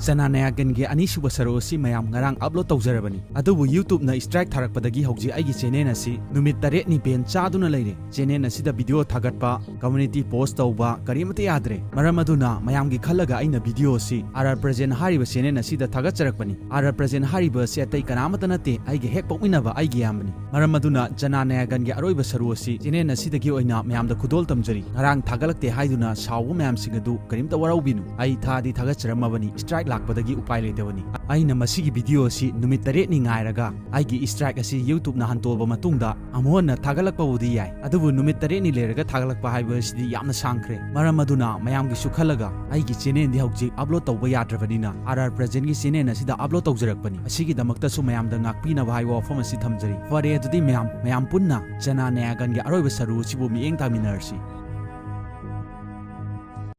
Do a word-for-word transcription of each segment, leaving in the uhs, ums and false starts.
ꯖꯅꯅꯌꯥꯒꯟꯒꯤ ꯑꯅꯤꯁꯨꯕ ꯁꯔꯨꯛ ꯑꯁꯤ ꯃꯌꯥꯝ ꯉꯔꯥꯡ ꯑꯞꯂꯣꯗ ꯇꯧꯖꯔꯕꯅꯤ꯫ ꯑꯗꯨꯕꯨ YouTube-ꯅ strike ꯊꯥꯔꯛꯄꯗꯒꯤ ꯍꯧꯖꯤꯛ ꯑꯩꯒꯤ channel ꯑꯁꯤ ꯅꯨꯃꯤꯠ ꯇꯔꯦꯠꯅꯤ ban ꯆꯥꯗꯨꯅ ꯂꯩꯔꯦ꯫ Channel ꯑꯁꯤꯗ video ꯊꯥꯒꯠꯄ, community post ꯇꯧꯕ ꯀꯔꯤꯃꯠꯇ ꯌꯥꯗ꯭ꯔꯦ꯫ ꯃꯔꯝ ꯑꯗꯨꯅ ꯃꯌꯥꯝꯒꯤ ꯈꯜꯂꯒ ꯑꯩꯅ video ꯑꯁꯤ RR Present ꯍꯥꯏꯔꯤꯕ channel ꯑꯁꯤꯗ ꯊꯥꯒꯠꯆꯔꯛꯄꯅꯤ꯫ RR Present ꯍꯥꯏꯔꯤꯕ ꯑꯁꯤ ꯑꯇꯩ ꯀꯅꯥꯃꯠꯇ ꯅꯠꯇꯦ, ꯑꯩꯒ ꯍꯦꯛ ꯄꯣꯛꯃꯤꯟꯅꯕ ꯑꯩꯒꯤ ꯏꯌꯥꯝꯕꯅꯤ꯫ ꯃꯔꯝ ꯑꯗꯨꯅ ꯖꯅꯅꯌꯥꯒꯟꯒꯤ ꯑꯔꯣꯏꯕ ꯁꯔꯨꯛ ꯑꯁꯤ channel ꯑꯁꯤꯗꯒꯤ ꯑꯣꯏꯅ ꯃꯌꯥꯝꯗ ꯈꯨꯗꯣꯜ ꯇꯝꯖꯔꯤ꯫ ꯉꯔꯥꯡ ꯊꯥꯒꯠꯂꯛꯇꯦ ꯍꯥꯏꯗꯨꯅ ꯁꯥꯎꯕ ꯃꯌꯥꯝꯁꯤꯡ ꯑꯗꯨ ꯀꯔꯤꯝꯇ ꯋꯥꯔꯧꯕꯤꯅꯨ꯫ ꯑꯩ ꯊꯥꯗꯤ ꯊꯥꯒꯠꯆꯔꯝꯃꯕꯅꯤ, strike ꯂꯥꯛꯄꯗꯒꯤ ꯎꯄꯥꯏ ꯂꯩꯇꯕꯅꯤ꯫ ꯑꯩꯅ ꯃꯁꯤꯒꯤ video ꯑꯁꯤ ꯅꯨꯃꯤꯠ ꯇꯔꯦꯠꯅꯤ ꯉꯥꯏꯔꯒ ꯑꯩꯒꯤ strike ꯑꯁꯤ YouTube-ꯅ ꯍꯟꯇꯣꯛꯂꯕ ꯃꯇꯨꯡꯗ ꯑꯃꯨꯛ ꯍꯟꯅ ꯊꯥꯒꯠꯂꯛꯄꯕꯨꯗꯤ ꯌꯥꯏ, ꯑꯗꯨꯕꯨ ꯅꯨꯃꯤꯠ ꯇꯔꯦꯠꯅꯤ ꯂꯩꯔꯒ ꯊꯥꯒꯠꯂꯛꯄ ꯍꯥꯏꯕ ꯑꯁꯤꯗꯤ ꯌꯥꯝꯅ ꯁꯥꯡꯈ꯭ꯔꯦ꯫ ꯃꯔꯝ ꯑꯗꯨꯅ ꯃꯌꯥꯝꯒꯤꯁꯨ ꯈꯜꯂꯒ ꯑꯩꯒꯤ channel-ꯗꯤ ꯍꯧꯖꯤꯛ upload ꯇꯧꯕ ꯌꯥꯗ꯭ꯔꯕꯅꯤꯅ RR Present-ꯒꯤ channel ꯑꯁꯤꯗ upload ꯇꯧꯖꯔꯛꯄꯅꯤ꯫ ꯑꯁꯤꯒꯤꯗꯃꯛꯇꯁꯨ ꯃꯌꯥꯝꯗ ꯉꯥꯛꯄꯤꯅꯕ ꯍꯥꯏꯕ ꯋꯥꯐꯝ ꯑꯁꯤ ꯊꯝꯖꯔꯤ꯫ ꯐꯔꯦ, ꯑꯗꯨꯗꯤ ꯃꯌꯥꯝ, ꯃꯌꯥꯝ ꯄꯨꯟꯅ ꯖꯅꯅꯌꯥꯒꯟꯒꯤ ꯑꯔꯣꯏꯕ ꯁꯔꯨꯛ ꯑꯁꯤꯕꯨ ꯃꯤꯠꯌꯦꯡ ꯇꯥꯃꯤꯟꯅꯔꯁꯤ꯫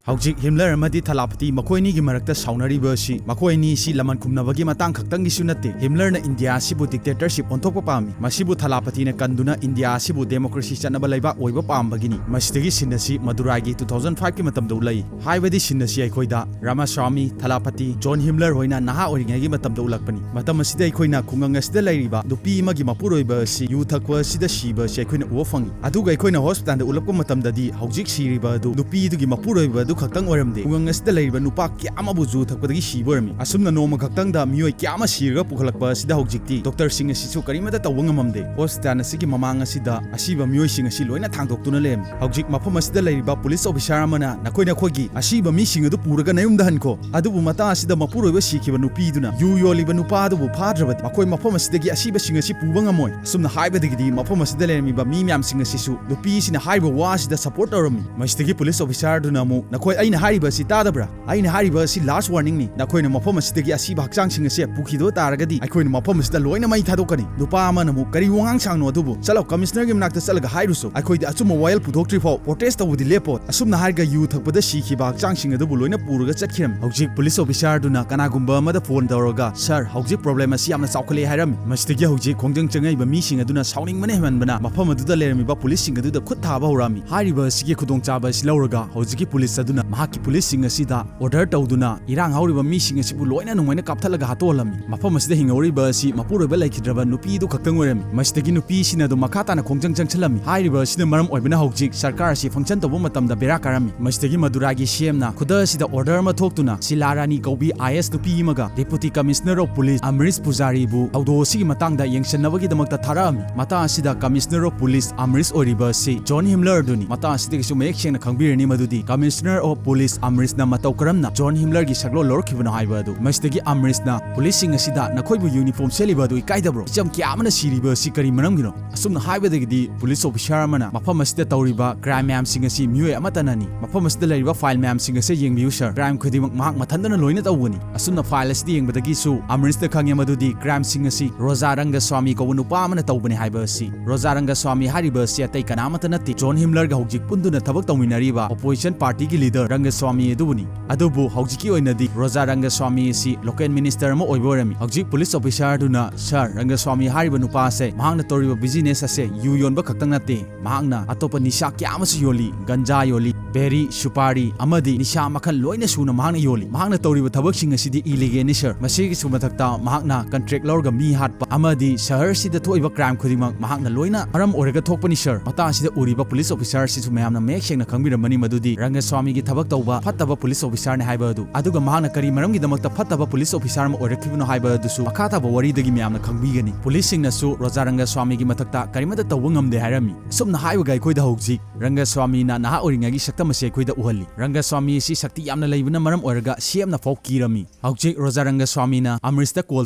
ꯍꯧꯖꯤꯛ ꯍꯤꯝꯂꯔ ꯑꯃꯗꯤ ꯊꯂꯥꯄꯇꯤ ꯃꯈꯣꯏ ꯑꯅꯤꯒꯤ ꯃꯔꯛꯇ ꯁꯥꯎꯅꯔꯤꯕ ꯑꯁꯤ ꯃꯈꯣꯏ ꯑꯅꯤ ꯑꯁꯤ ꯂꯃꯟ ꯈꯨꯝꯅꯕꯒꯤ ꯃꯇꯥꯡ ꯈꯛꯇꯪꯒꯤꯁꯨ ꯅꯠꯇꯦ꯫ ꯍꯤꯝꯂꯔꯅ ꯏꯟꯗꯤꯌꯥ ꯑꯁꯤꯕꯨ dictatorship ꯑꯣꯟꯊꯣꯛꯄ ꯄꯥꯝꯃꯤ꯫ ꯃꯁꯤꯕꯨ ꯊꯂꯥꯄꯇꯤꯅ ꯀꯟꯗꯨꯅ ꯏꯟꯗꯤꯌꯥ ꯑꯁꯤꯕꯨ democracy ꯆꯠꯅꯕ ꯂꯩꯕꯥꯛ ꯑꯣꯏꯕ ꯄꯥꯝꯕꯒꯤꯅꯤ꯫ ꯃꯁꯤꯗꯒꯤ scene ꯑꯁꯤ ꯃꯗꯨꯔꯥꯏꯒꯤ two thousand five-ꯀꯤ ꯃꯇꯝꯗ ꯎꯠꯂꯛꯏ꯫ ꯍꯥꯏꯕꯗꯤ scene ꯑꯁꯤ ꯑꯩꯈꯣꯏꯗ ꯔꯥꯃꯥꯁ꯭ꯋꯥꯃꯤ, ꯊꯂꯥꯄꯇꯤ, ꯖꯣꯟ ꯍꯤꯝꯂꯔ ꯍꯣꯏꯅ ꯅꯍꯥ ꯑꯣꯏꯔꯤꯉꯩꯒꯤ ꯃꯇꯝꯗ ꯎꯠꯂꯛꯄꯅꯤ꯫ ꯃꯇꯝ ꯑꯁꯤꯗ ꯑꯩꯈꯣꯏꯅ ꯈꯨꯡꯒꯪ ꯑꯁꯤꯗ ꯂꯩꯔꯤꯕ ꯅꯨꯄꯤ ꯑꯃꯒꯤ ꯃꯄꯨꯔꯣꯏꯕ ꯑꯁꯤ ꯌꯨ ꯊꯛꯄ ꯑꯁꯤꯗ ꯁꯤꯕ ꯑꯁꯤ ꯑꯩꯈꯣꯏꯅ ꯎꯕ ꯐꯪꯏ꯫ ꯑꯗꯨꯒ ꯑꯩꯈꯣꯏꯅ hospital-ꯗ ꯎꯠꯂꯛꯄ ꯃꯇꯝꯗꯗꯤ ꯍꯧꯖꯤꯛ ꯁꯤꯔꯤꯕ ꯑꯗꯨ ꯅꯨꯄꯤꯗꯨꯒꯤ ꯃꯄꯨꯔꯣꯏꯕ ꯑꯗꯨ ꯈꯛꯇꯪ ꯑꯣꯏꯔꯝꯗꯦ꯫ ꯈꯨꯡꯒꯪ ꯑꯁꯤꯗ ꯂꯩꯔꯤꯕ ꯅꯨꯄꯥ ꯀꯌꯥ ꯑꯃꯕꯨ ꯌꯨ ꯊꯛꯄꯗꯒꯤ ꯁꯤꯕ ꯑꯣꯏꯔꯝꯃꯤ꯫ ꯑꯁꯨꯝꯅ ꯅꯣꯡꯃ ꯈꯛꯇꯪꯗ ꯃꯤꯑꯣꯏ ꯀꯌꯥ ꯑꯃ ꯁꯤꯔꯒ ꯄꯨꯈꯠꯂꯛꯄ ꯑꯁꯤꯗ ꯍꯧꯖꯤꯛꯇꯤ doctor-ꯁꯤꯡ ꯑꯁꯤꯁꯨ ꯀꯔꯤꯃꯠꯇ ꯇꯧꯕ ꯉꯝꯃꯝꯗꯦ꯫ Hospital ꯑꯁꯤꯒꯤ ꯃꯃꯥꯡ ꯑꯁꯤꯗ ꯑꯁꯤꯕ ꯃꯤꯑꯣꯏꯁꯤꯡ ꯑꯁꯤ ꯂꯣꯏꯅ ꯊꯥꯡꯗꯣꯛꯇꯨꯅ ꯂꯩꯔꯝꯃꯤ꯫ ꯍꯧꯖꯤꯛ ꯃꯐꯝ ꯑꯁꯤꯗ ꯂꯩꯔꯤꯕ police officer ꯑꯃꯅ "ꯅꯈꯣꯏ ꯅꯈꯣꯏꯒꯤ ꯑꯁꯤꯕ ꯃꯤꯁꯤꯡ ꯑꯗꯨ ꯄꯨꯔꯒ ꯅꯌꯨꯝꯗ ꯍꯟꯈꯣ꯫ ꯑꯗꯨꯕꯨ ꯃꯇꯥꯡ ꯑꯁꯤꯗ ꯃꯄꯨꯔꯣꯏꯕ ꯁꯤꯈꯤꯕ ꯅꯨꯄꯤꯗꯨꯅ ꯌꯨ ꯌꯣꯜꯂꯤꯕ ꯅꯨꯄꯥ ꯑꯗꯨꯕꯨ ꯐꯥꯗ꯭ꯔꯕꯗꯤ ꯃꯈꯣꯏ ꯃꯐꯝ ꯑꯁꯤꯗꯒꯤ ꯑꯁꯤꯕꯁꯤꯡ ꯑꯁꯤ ꯄꯨꯕ ꯉꯝꯃꯣꯏ"꯫ ꯑꯁꯨꯝꯅ ꯍꯥꯏꯕꯗꯒꯤꯗꯤ ꯃꯐꯝ ꯑꯁꯤꯗ ꯂꯩꯔꯝꯃꯤꯕ ꯃꯤ ꯃꯌꯥꯝꯁꯤꯡ ꯑꯁꯤꯁꯨ ꯅꯨꯄꯤꯁꯤꯅ ꯍꯥꯏꯔꯤꯕ ꯋꯥ ꯑꯁꯤꯗ support ꯇꯧꯔꯝꯃꯤ꯫ ꯃꯁꯤꯗꯒꯤ police officer-ꯗꯨꯅ ꯑꯃꯨꯛ "ꯅꯈꯣꯏ ꯑꯩꯅ ꯍꯥꯏꯔꯤꯕ ꯑꯁꯤ ꯇꯥꯗꯕ꯭ꯔꯥ? ꯑꯩꯅ ꯍꯥꯏꯔꯤꯕ ꯑꯁꯤ last warning-ꯅꯤ꯫ ꯅꯈꯣꯏꯅ ꯃꯐꯝ ꯑꯁꯤꯗꯒꯤ ꯑꯁꯤꯕ ꯍꯛꯆꯥꯡꯁꯤꯡ ꯑꯁꯤ ꯄꯨꯈꯤꯗꯕ ꯇꯥꯔꯒꯗꯤ ꯑꯩꯈꯣꯏꯅ ꯃꯐꯝ ꯑꯁꯤꯗ ꯂꯣꯏꯅ ꯃꯩ ꯊꯥꯗꯣꯛꯀꯅꯤ"꯫ ꯅꯨꯄꯥ ꯑꯃꯅ ꯑꯃꯨꯛ "ꯀꯔꯤ ꯋꯥꯉꯥꯡ ꯁꯥꯡꯅꯣ ꯑꯗꯨꯕꯨ? ꯆꯠꯂꯣ, commissioner-ꯒꯤ ꯃꯅꯥꯛꯇ ꯆꯠꯂꯒ ꯍꯥꯏꯔꯨꯁꯨ꯫ ꯑꯩꯈꯣꯏꯗꯤ ꯑꯆꯨꯝꯕ ꯋꯥꯌꯦꯜ ꯄꯨꯊꯣꯛꯇ꯭ꯔꯤ ꯐꯥꯎ protest ꯇꯧꯕꯗꯤ ꯂꯦꯞꯄꯣ"꯫ ꯑꯁꯨꯝꯅ ꯍꯥꯏꯔꯒ ꯌꯨ ꯊꯛꯄꯗ ꯁꯤꯈꯤꯕ ꯍꯛꯆꯥꯡꯁꯤꯡ ꯑꯗꯨꯕꯨ ꯂꯣꯏꯅ ꯄꯨꯔꯒ ꯆꯠꯈꯤꯔꯝꯃꯤ꯫ ꯍꯧꯖꯤꯛ police officer-ꯗꯨꯅ ꯀꯅꯥꯒꯨꯝꯕ ꯑꯃꯗ phone ꯇꯧꯔꯒ, "Sir, ꯍꯧꯖꯤꯛ problem ꯑꯁꯤ ꯌꯥꯝꯅ ꯆꯥꯎꯈꯠꯂꯛꯑꯦ" ꯍꯥꯏꯔꯝꯃꯤ꯫ ꯃꯁꯤꯗꯒꯤ ꯍꯧꯖꯤꯛ ꯈꯣꯡꯖꯪ ꯆꯪꯉꯛꯏꯕ ꯃꯤꯁꯤꯡ ꯑꯗꯨꯅ ꯁꯥꯎꯅꯤꯡꯕꯅ ꯍꯦꯟꯃꯟꯕꯅ ꯃꯐꯝ ꯑꯗꯨꯗ ꯂꯩꯔꯝꯃꯤꯕ police-ꯁꯤꯡ ꯑꯗꯨꯗ ꯈꯨꯠ ꯊꯥꯕ ꯍꯧꯔꯛꯑꯝꯃꯤ꯫ ꯍꯥꯏꯔꯤꯕ ꯑꯁꯤꯒꯤ ꯈꯨꯗꯣꯡꯆꯥꯕ ꯑꯁꯤ ꯂꯧꯔꯒ ꯍꯧꯖꯤꯛꯀꯤ police ꯑꯗꯨ ꯃꯍꯥꯛꯀꯤ ꯄꯨꯂꯤꯁꯁꯤꯡ ꯑꯁꯤꯗ ꯑꯣꯔꯗꯔ ꯇꯧꯗꯨꯅ ꯏꯔꯥꯡ ꯍꯧꯔꯤꯕ ꯃꯤꯁꯤꯡ ꯑꯁꯤꯕꯨ ꯂꯣꯏꯅ ꯅꯨꯡꯉꯥꯏꯅ ꯀꯥꯞꯊꯠꯂꯒ ꯍꯥꯠꯇꯣꯛꯍꯜꯂꯝꯃꯤ꯫ ꯃꯐꯝ ꯑꯁꯤꯗ ꯍꯤꯡꯍꯧꯔꯤꯕ ꯑꯁꯤ ꯃꯄꯨꯔꯣꯏꯕ ꯂꯩꯈꯤꯗ꯭ꯔꯕ ꯅꯨꯄꯤꯗꯨ ꯈꯛꯇꯪ ꯑꯣꯏꯔꯝꯃꯤ꯫ ꯃꯁꯤꯗꯒꯤ ꯅꯨꯄꯤꯁꯤꯅ ꯑꯗꯨꯝ ꯃꯈꯥ ꯇꯥꯅ ꯈꯣꯡꯖꯪ ꯆꯪꯁꯤꯜꯂꯝꯃꯤ꯫ ꯍꯥꯏꯔꯤꯕ ꯑꯁꯤꯅ ꯃꯔꯝ ꯑꯣꯏꯕꯅ ꯍꯧꯖꯤꯛ ꯁꯔꯀꯥꯔ ꯑꯁꯤ ꯐꯪꯁꯟ ꯇꯧꯕ ꯃꯇꯝꯗ ꯕꯦꯔꯥ ꯀꯥꯔꯝꯃꯤ꯫ ꯃꯁꯤꯗꯒꯤ ꯃꯗꯨꯔꯥꯒꯤ ꯁꯤ ꯑꯦꯝꯅ ꯈꯨꯗꯛ ꯑꯁꯤꯗ ꯑꯣꯔꯗꯔ ꯑꯃ ꯊꯣꯛꯇꯨꯅ ꯁꯤꯂꯥ ꯔꯥꯅꯤ ꯀꯧꯕꯤ ꯑꯥꯏ ꯑꯦꯁ ꯅꯨꯄꯤ ꯑꯃꯒ Deputy Commissioner of Police ꯑꯃꯔꯤꯁ ꯄꯨꯖꯥꯔꯤꯕꯨ ꯊꯧꯗꯣꯛ ꯑꯁꯤꯒꯤ ꯃꯇꯥꯡꯗ ꯌꯦꯡꯁꯤꯟꯅꯕꯒꯤꯗꯃꯛꯇ ꯊꯥꯔꯛꯑꯝꯃꯤ꯫ ꯃꯇꯥꯡ ꯑꯁꯤꯗ Commissioner of Police ꯑꯃꯔꯤꯁ ꯑꯣꯏꯔꯤꯕ ꯑꯁꯤ ꯖꯣꯟ ꯍꯤꯝꯂꯔ ꯑꯗꯨꯅꯤ꯫ ꯃꯇꯥꯡ ꯑꯁꯤꯗꯒꯤꯁꯨ ꯃꯌꯦꯛ ꯁꯦꯡꯅ ꯈꯪꯕꯤꯔꯅꯤ ꯃꯗꯨꯗꯤ Commissioner of Police ꯑꯃꯔꯤꯁꯅ ꯃꯇꯧ ꯀꯔꯝꯅ ꯖꯣꯟ ꯍꯤꯝꯂꯔꯒꯤ ꯁꯛꯂꯣꯟ ꯂꯧꯔꯛꯈꯤꯕꯅꯣ ꯍꯥꯏꯕ ꯑꯗꯨ꯫ ꯃꯁꯤꯗꯒꯤ ꯑꯃꯔꯤꯁꯅ ꯄꯨꯂꯤꯁꯁꯤꯡ ꯑꯁꯤꯗ "ꯅꯈꯣꯏꯕꯨ ꯌꯨꯅꯤꯐꯣꯔꯝ ꯁꯦꯠꯂꯤꯕ ꯑꯗꯨ ꯏꯀꯥꯏꯗꯕ꯭ꯔꯣ? ꯃꯤꯆꯝ ꯀꯌꯥ ꯑꯃꯅ ꯁꯤꯔꯤꯕ ꯑꯁꯤ ꯀꯔꯤ ꯃꯔꯝꯒꯤꯅꯣ?" ꯑꯁꯨꯝꯅ ꯍꯥꯏꯕꯗꯒꯤꯗꯤ ꯄꯨꯂꯤꯁ ꯑꯣꯐꯤꯁꯥꯔ ꯑꯃꯅ ꯃꯐꯝ ꯑꯁꯤꯗ ꯇꯧꯔꯤꯕ ꯀ꯭ꯔꯥꯏꯝ ꯃꯌꯥꯝꯁꯤꯡ ꯑꯁꯤ ꯃꯤꯑꯣꯏ ꯑꯃꯠꯇꯅꯅꯤ꯫ ꯃꯐꯝ ꯑꯁꯤꯗ ꯂꯩꯔꯤꯕ ꯐꯥꯏꯜ ꯃꯌꯥꯝꯁꯤꯡ ꯑꯁꯤ ꯌꯦꯡꯕꯤꯌꯨ ꯁꯥꯔ꯫ ꯀ꯭ꯔꯥꯏꯝ ꯈꯨꯗꯤꯡꯃꯛ ꯃꯍꯥꯛ ꯃꯊꯟꯇꯅ ꯂꯣꯏꯅ ꯇꯧꯕꯅꯤ꯫ ꯑꯁꯨꯝꯅ ꯐꯥꯏꯜ ꯑꯁꯤꯗ ꯌꯦꯡꯕꯗꯒꯤꯁꯨ ꯑꯃꯔꯤꯁꯇ ꯈꯪꯉꯦ ꯃꯗꯨꯗꯤ ꯀ꯭ꯔꯥꯏꯝꯁꯤꯡ ꯑꯁꯤ ꯔꯣꯖꯥ ꯔꯪꯒꯁ꯭ꯋꯥꯃꯤ ꯀꯧꯕ ꯅꯨꯄꯥ ꯑꯃꯅ ꯇꯧꯕꯅꯤ ꯍꯥꯏꯕ ꯑꯁꯤ꯫ ꯔꯣꯖꯥ ꯔꯪꯒꯁ꯭ꯋꯥꯃꯤ ꯍꯥꯏꯔꯤꯕ ꯑꯁꯤ ꯑꯇꯩ ꯀꯅꯥꯃꯠꯇ ꯅꯠꯇꯦ, ꯖꯣꯟ ꯍꯤꯝꯂꯔꯒ ꯍꯧꯖꯤꯛ ꯄꯨꯟꯗꯨꯅ ꯊꯕꯛ ꯇꯧꯃꯤꯟꯅꯔꯤꯕ ꯑꯣꯄꯣꯖꯤꯁꯟ ꯄꯥꯔꯇꯤꯒꯤ ꯂꯤꯗꯔ ꯔꯪꯒꯁ꯭ꯋꯥꯃꯤ ꯑꯗꯨꯕꯨꯅꯤ꯫ ꯑꯗꯨꯕꯨ ꯍꯧꯖꯤꯛꯀꯤ ꯑꯣꯏꯅꯗꯤ ꯔꯣꯖꯥ ꯔꯪꯒꯁ꯭ꯋꯥꯃꯤ ꯑꯁꯤ ꯂꯣꯀꯦꯜ ꯃꯤꯅꯤꯁꯇꯔ ꯑꯃ ꯑꯣꯏꯕ ꯑꯣꯏꯔꯝꯃꯤ꯫ ꯍꯧꯖꯤꯛ ꯄꯨꯂꯤꯁ ꯑꯣꯐꯤꯁꯥꯔꯗꯨꯅ, "ꯁꯥꯔ, ꯔꯪꯒꯁ꯭ꯋꯥꯃꯤ ꯍꯥꯏꯔꯤꯕ ꯅꯨꯄꯥ ꯑꯁꯦ ꯃꯍꯥꯛꯅ ꯇꯧꯔꯤꯕ ꯕꯤꯖꯤꯅꯦꯁ ꯑꯁꯦ ꯌꯨ ꯌꯣꯟꯕ ꯈꯛꯇꯪ ꯅꯠꯇꯦ, ꯃꯍꯥꯛꯅ ꯑꯇꯣꯞꯄ ꯅꯤꯁꯥ ꯀꯌꯥ ꯑꯃꯁꯨ ꯌꯣꯜꯂꯤ꯫ ꯒꯟꯖꯥ ꯌꯣꯜꯂꯤ, ꯕꯦꯔꯤ, ꯁꯨꯄꯥꯔꯤ ꯑꯃꯗꯤ ꯅꯤꯁꯥ ꯃꯈꯜ ꯂꯣꯏꯅ ꯁꯨꯅ ꯃꯍꯥꯛꯅ ꯌꯣꯜꯂꯤ꯫ ꯃꯍꯥꯛꯅ ꯇꯧꯔꯤꯕ ꯊꯕꯛꯁꯤꯡ ꯑꯁꯤꯗꯤ ꯏꯂꯤꯒꯦꯜꯅꯤ ꯁꯥꯔ꯫ ꯃꯁꯤꯒꯤꯁꯨ ꯃꯊꯛꯇ ꯃꯍꯥꯛꯅ ꯀꯟꯇ꯭ꯔꯦꯛ ꯂꯧꯔꯒ ꯃꯤ ꯍꯥꯠꯄ ꯑꯃꯗꯤ ꯁꯍꯔꯁꯤꯗ ꯊꯣꯛꯏꯕ ꯀ꯭ꯔꯥꯏꯝ ꯈꯨꯗꯤꯡꯃꯛ ꯃꯍꯥꯛꯅ ꯂꯣꯏꯅ ꯃꯔꯝ ꯑꯣꯏꯔꯒ ꯊꯣꯛꯄꯅꯤ ꯁꯥꯔ꯫" ꯃꯇꯥꯡ ꯑꯁꯤꯗ ꯎꯔꯤꯕ ꯄꯨꯂꯤꯁ ꯑꯣꯐꯤꯁꯥꯔꯁꯤꯁꯨ ꯃꯌꯥꯝꯅ ꯃꯌꯦꯛ ꯁꯦꯡꯅ ꯈꯪꯕꯤꯔꯝꯃꯅꯤ ꯃꯗꯨꯗꯤ ꯔꯪꯒꯁ꯭ꯋꯥꯃꯤꯒꯤ ꯊꯕꯛ ꯇꯧꯕ ꯐꯠꯇꯕ ꯄꯨꯂꯤꯁ ꯑꯣꯐꯤꯁꯥꯔꯅꯤ ꯍꯥꯏꯕ ꯑꯗꯨ꯫ ꯑꯗꯨꯒ ꯃꯍꯥꯛꯅ ꯀꯔꯤ ꯃꯔꯝꯒꯤꯗꯃꯛꯇ ꯐꯠꯇꯕ ꯄꯨꯂꯤꯁ ꯑꯣꯐꯤꯁꯥꯔ ꯑꯃ ꯑꯣꯏꯔꯛꯈꯤꯕꯅꯣ ꯍꯥꯏꯕ ꯑꯗꯨꯁꯨ ꯃꯈꯥ ꯇꯥꯕ ꯋꯥꯔꯤꯗꯒꯤ ꯃꯌꯥꯝꯅ ꯈꯪꯕꯤꯒꯅꯤ꯫ ꯄꯨꯂꯤꯁꯁꯤꯡꯅꯁꯨ ꯔꯣꯖꯥ ꯔꯪꯒꯁ꯭ꯋꯥꯃꯤꯒꯤ ꯃꯊꯛꯇ ꯀꯔꯤꯃꯠꯇ ꯇꯧꯕ ꯉꯝꯗꯦ ꯍꯥꯏꯔꯝꯃꯤ꯫ ꯑꯁꯨꯝꯅ ꯍꯥꯏꯕꯒ ꯑꯩꯈꯣꯏꯗ ꯍꯧꯖꯤꯛ ꯔꯪꯒꯁ꯭ꯋꯥꯃꯤꯅ ꯅꯍꯥ ꯑꯣꯏꯔꯤꯉꯩꯒꯤ ꯁꯛꯇꯝ ꯑꯁꯤ ꯑꯩꯈꯣꯏꯗ ꯎꯍꯜꯂꯤ꯫ ꯔꯪꯒꯁ꯭ꯋꯥꯃꯤ ꯑꯁꯤ ꯁꯛꯇꯤ ꯌꯥꯝꯅ ꯂꯩꯕꯅ ꯃꯔꯝ ꯑꯣꯏꯔꯒ ꯁꯤ ꯑꯦꯝꯅ ꯐꯥꯎ ꯀꯤꯔꯝꯃꯤ꯫ ꯍꯧꯖꯤꯛ ꯔꯣꯖꯥ ꯔꯪꯒꯁ꯭ꯋꯥꯃꯤꯅ ꯑꯃꯔꯤꯁꯇ ꯀꯣꯜ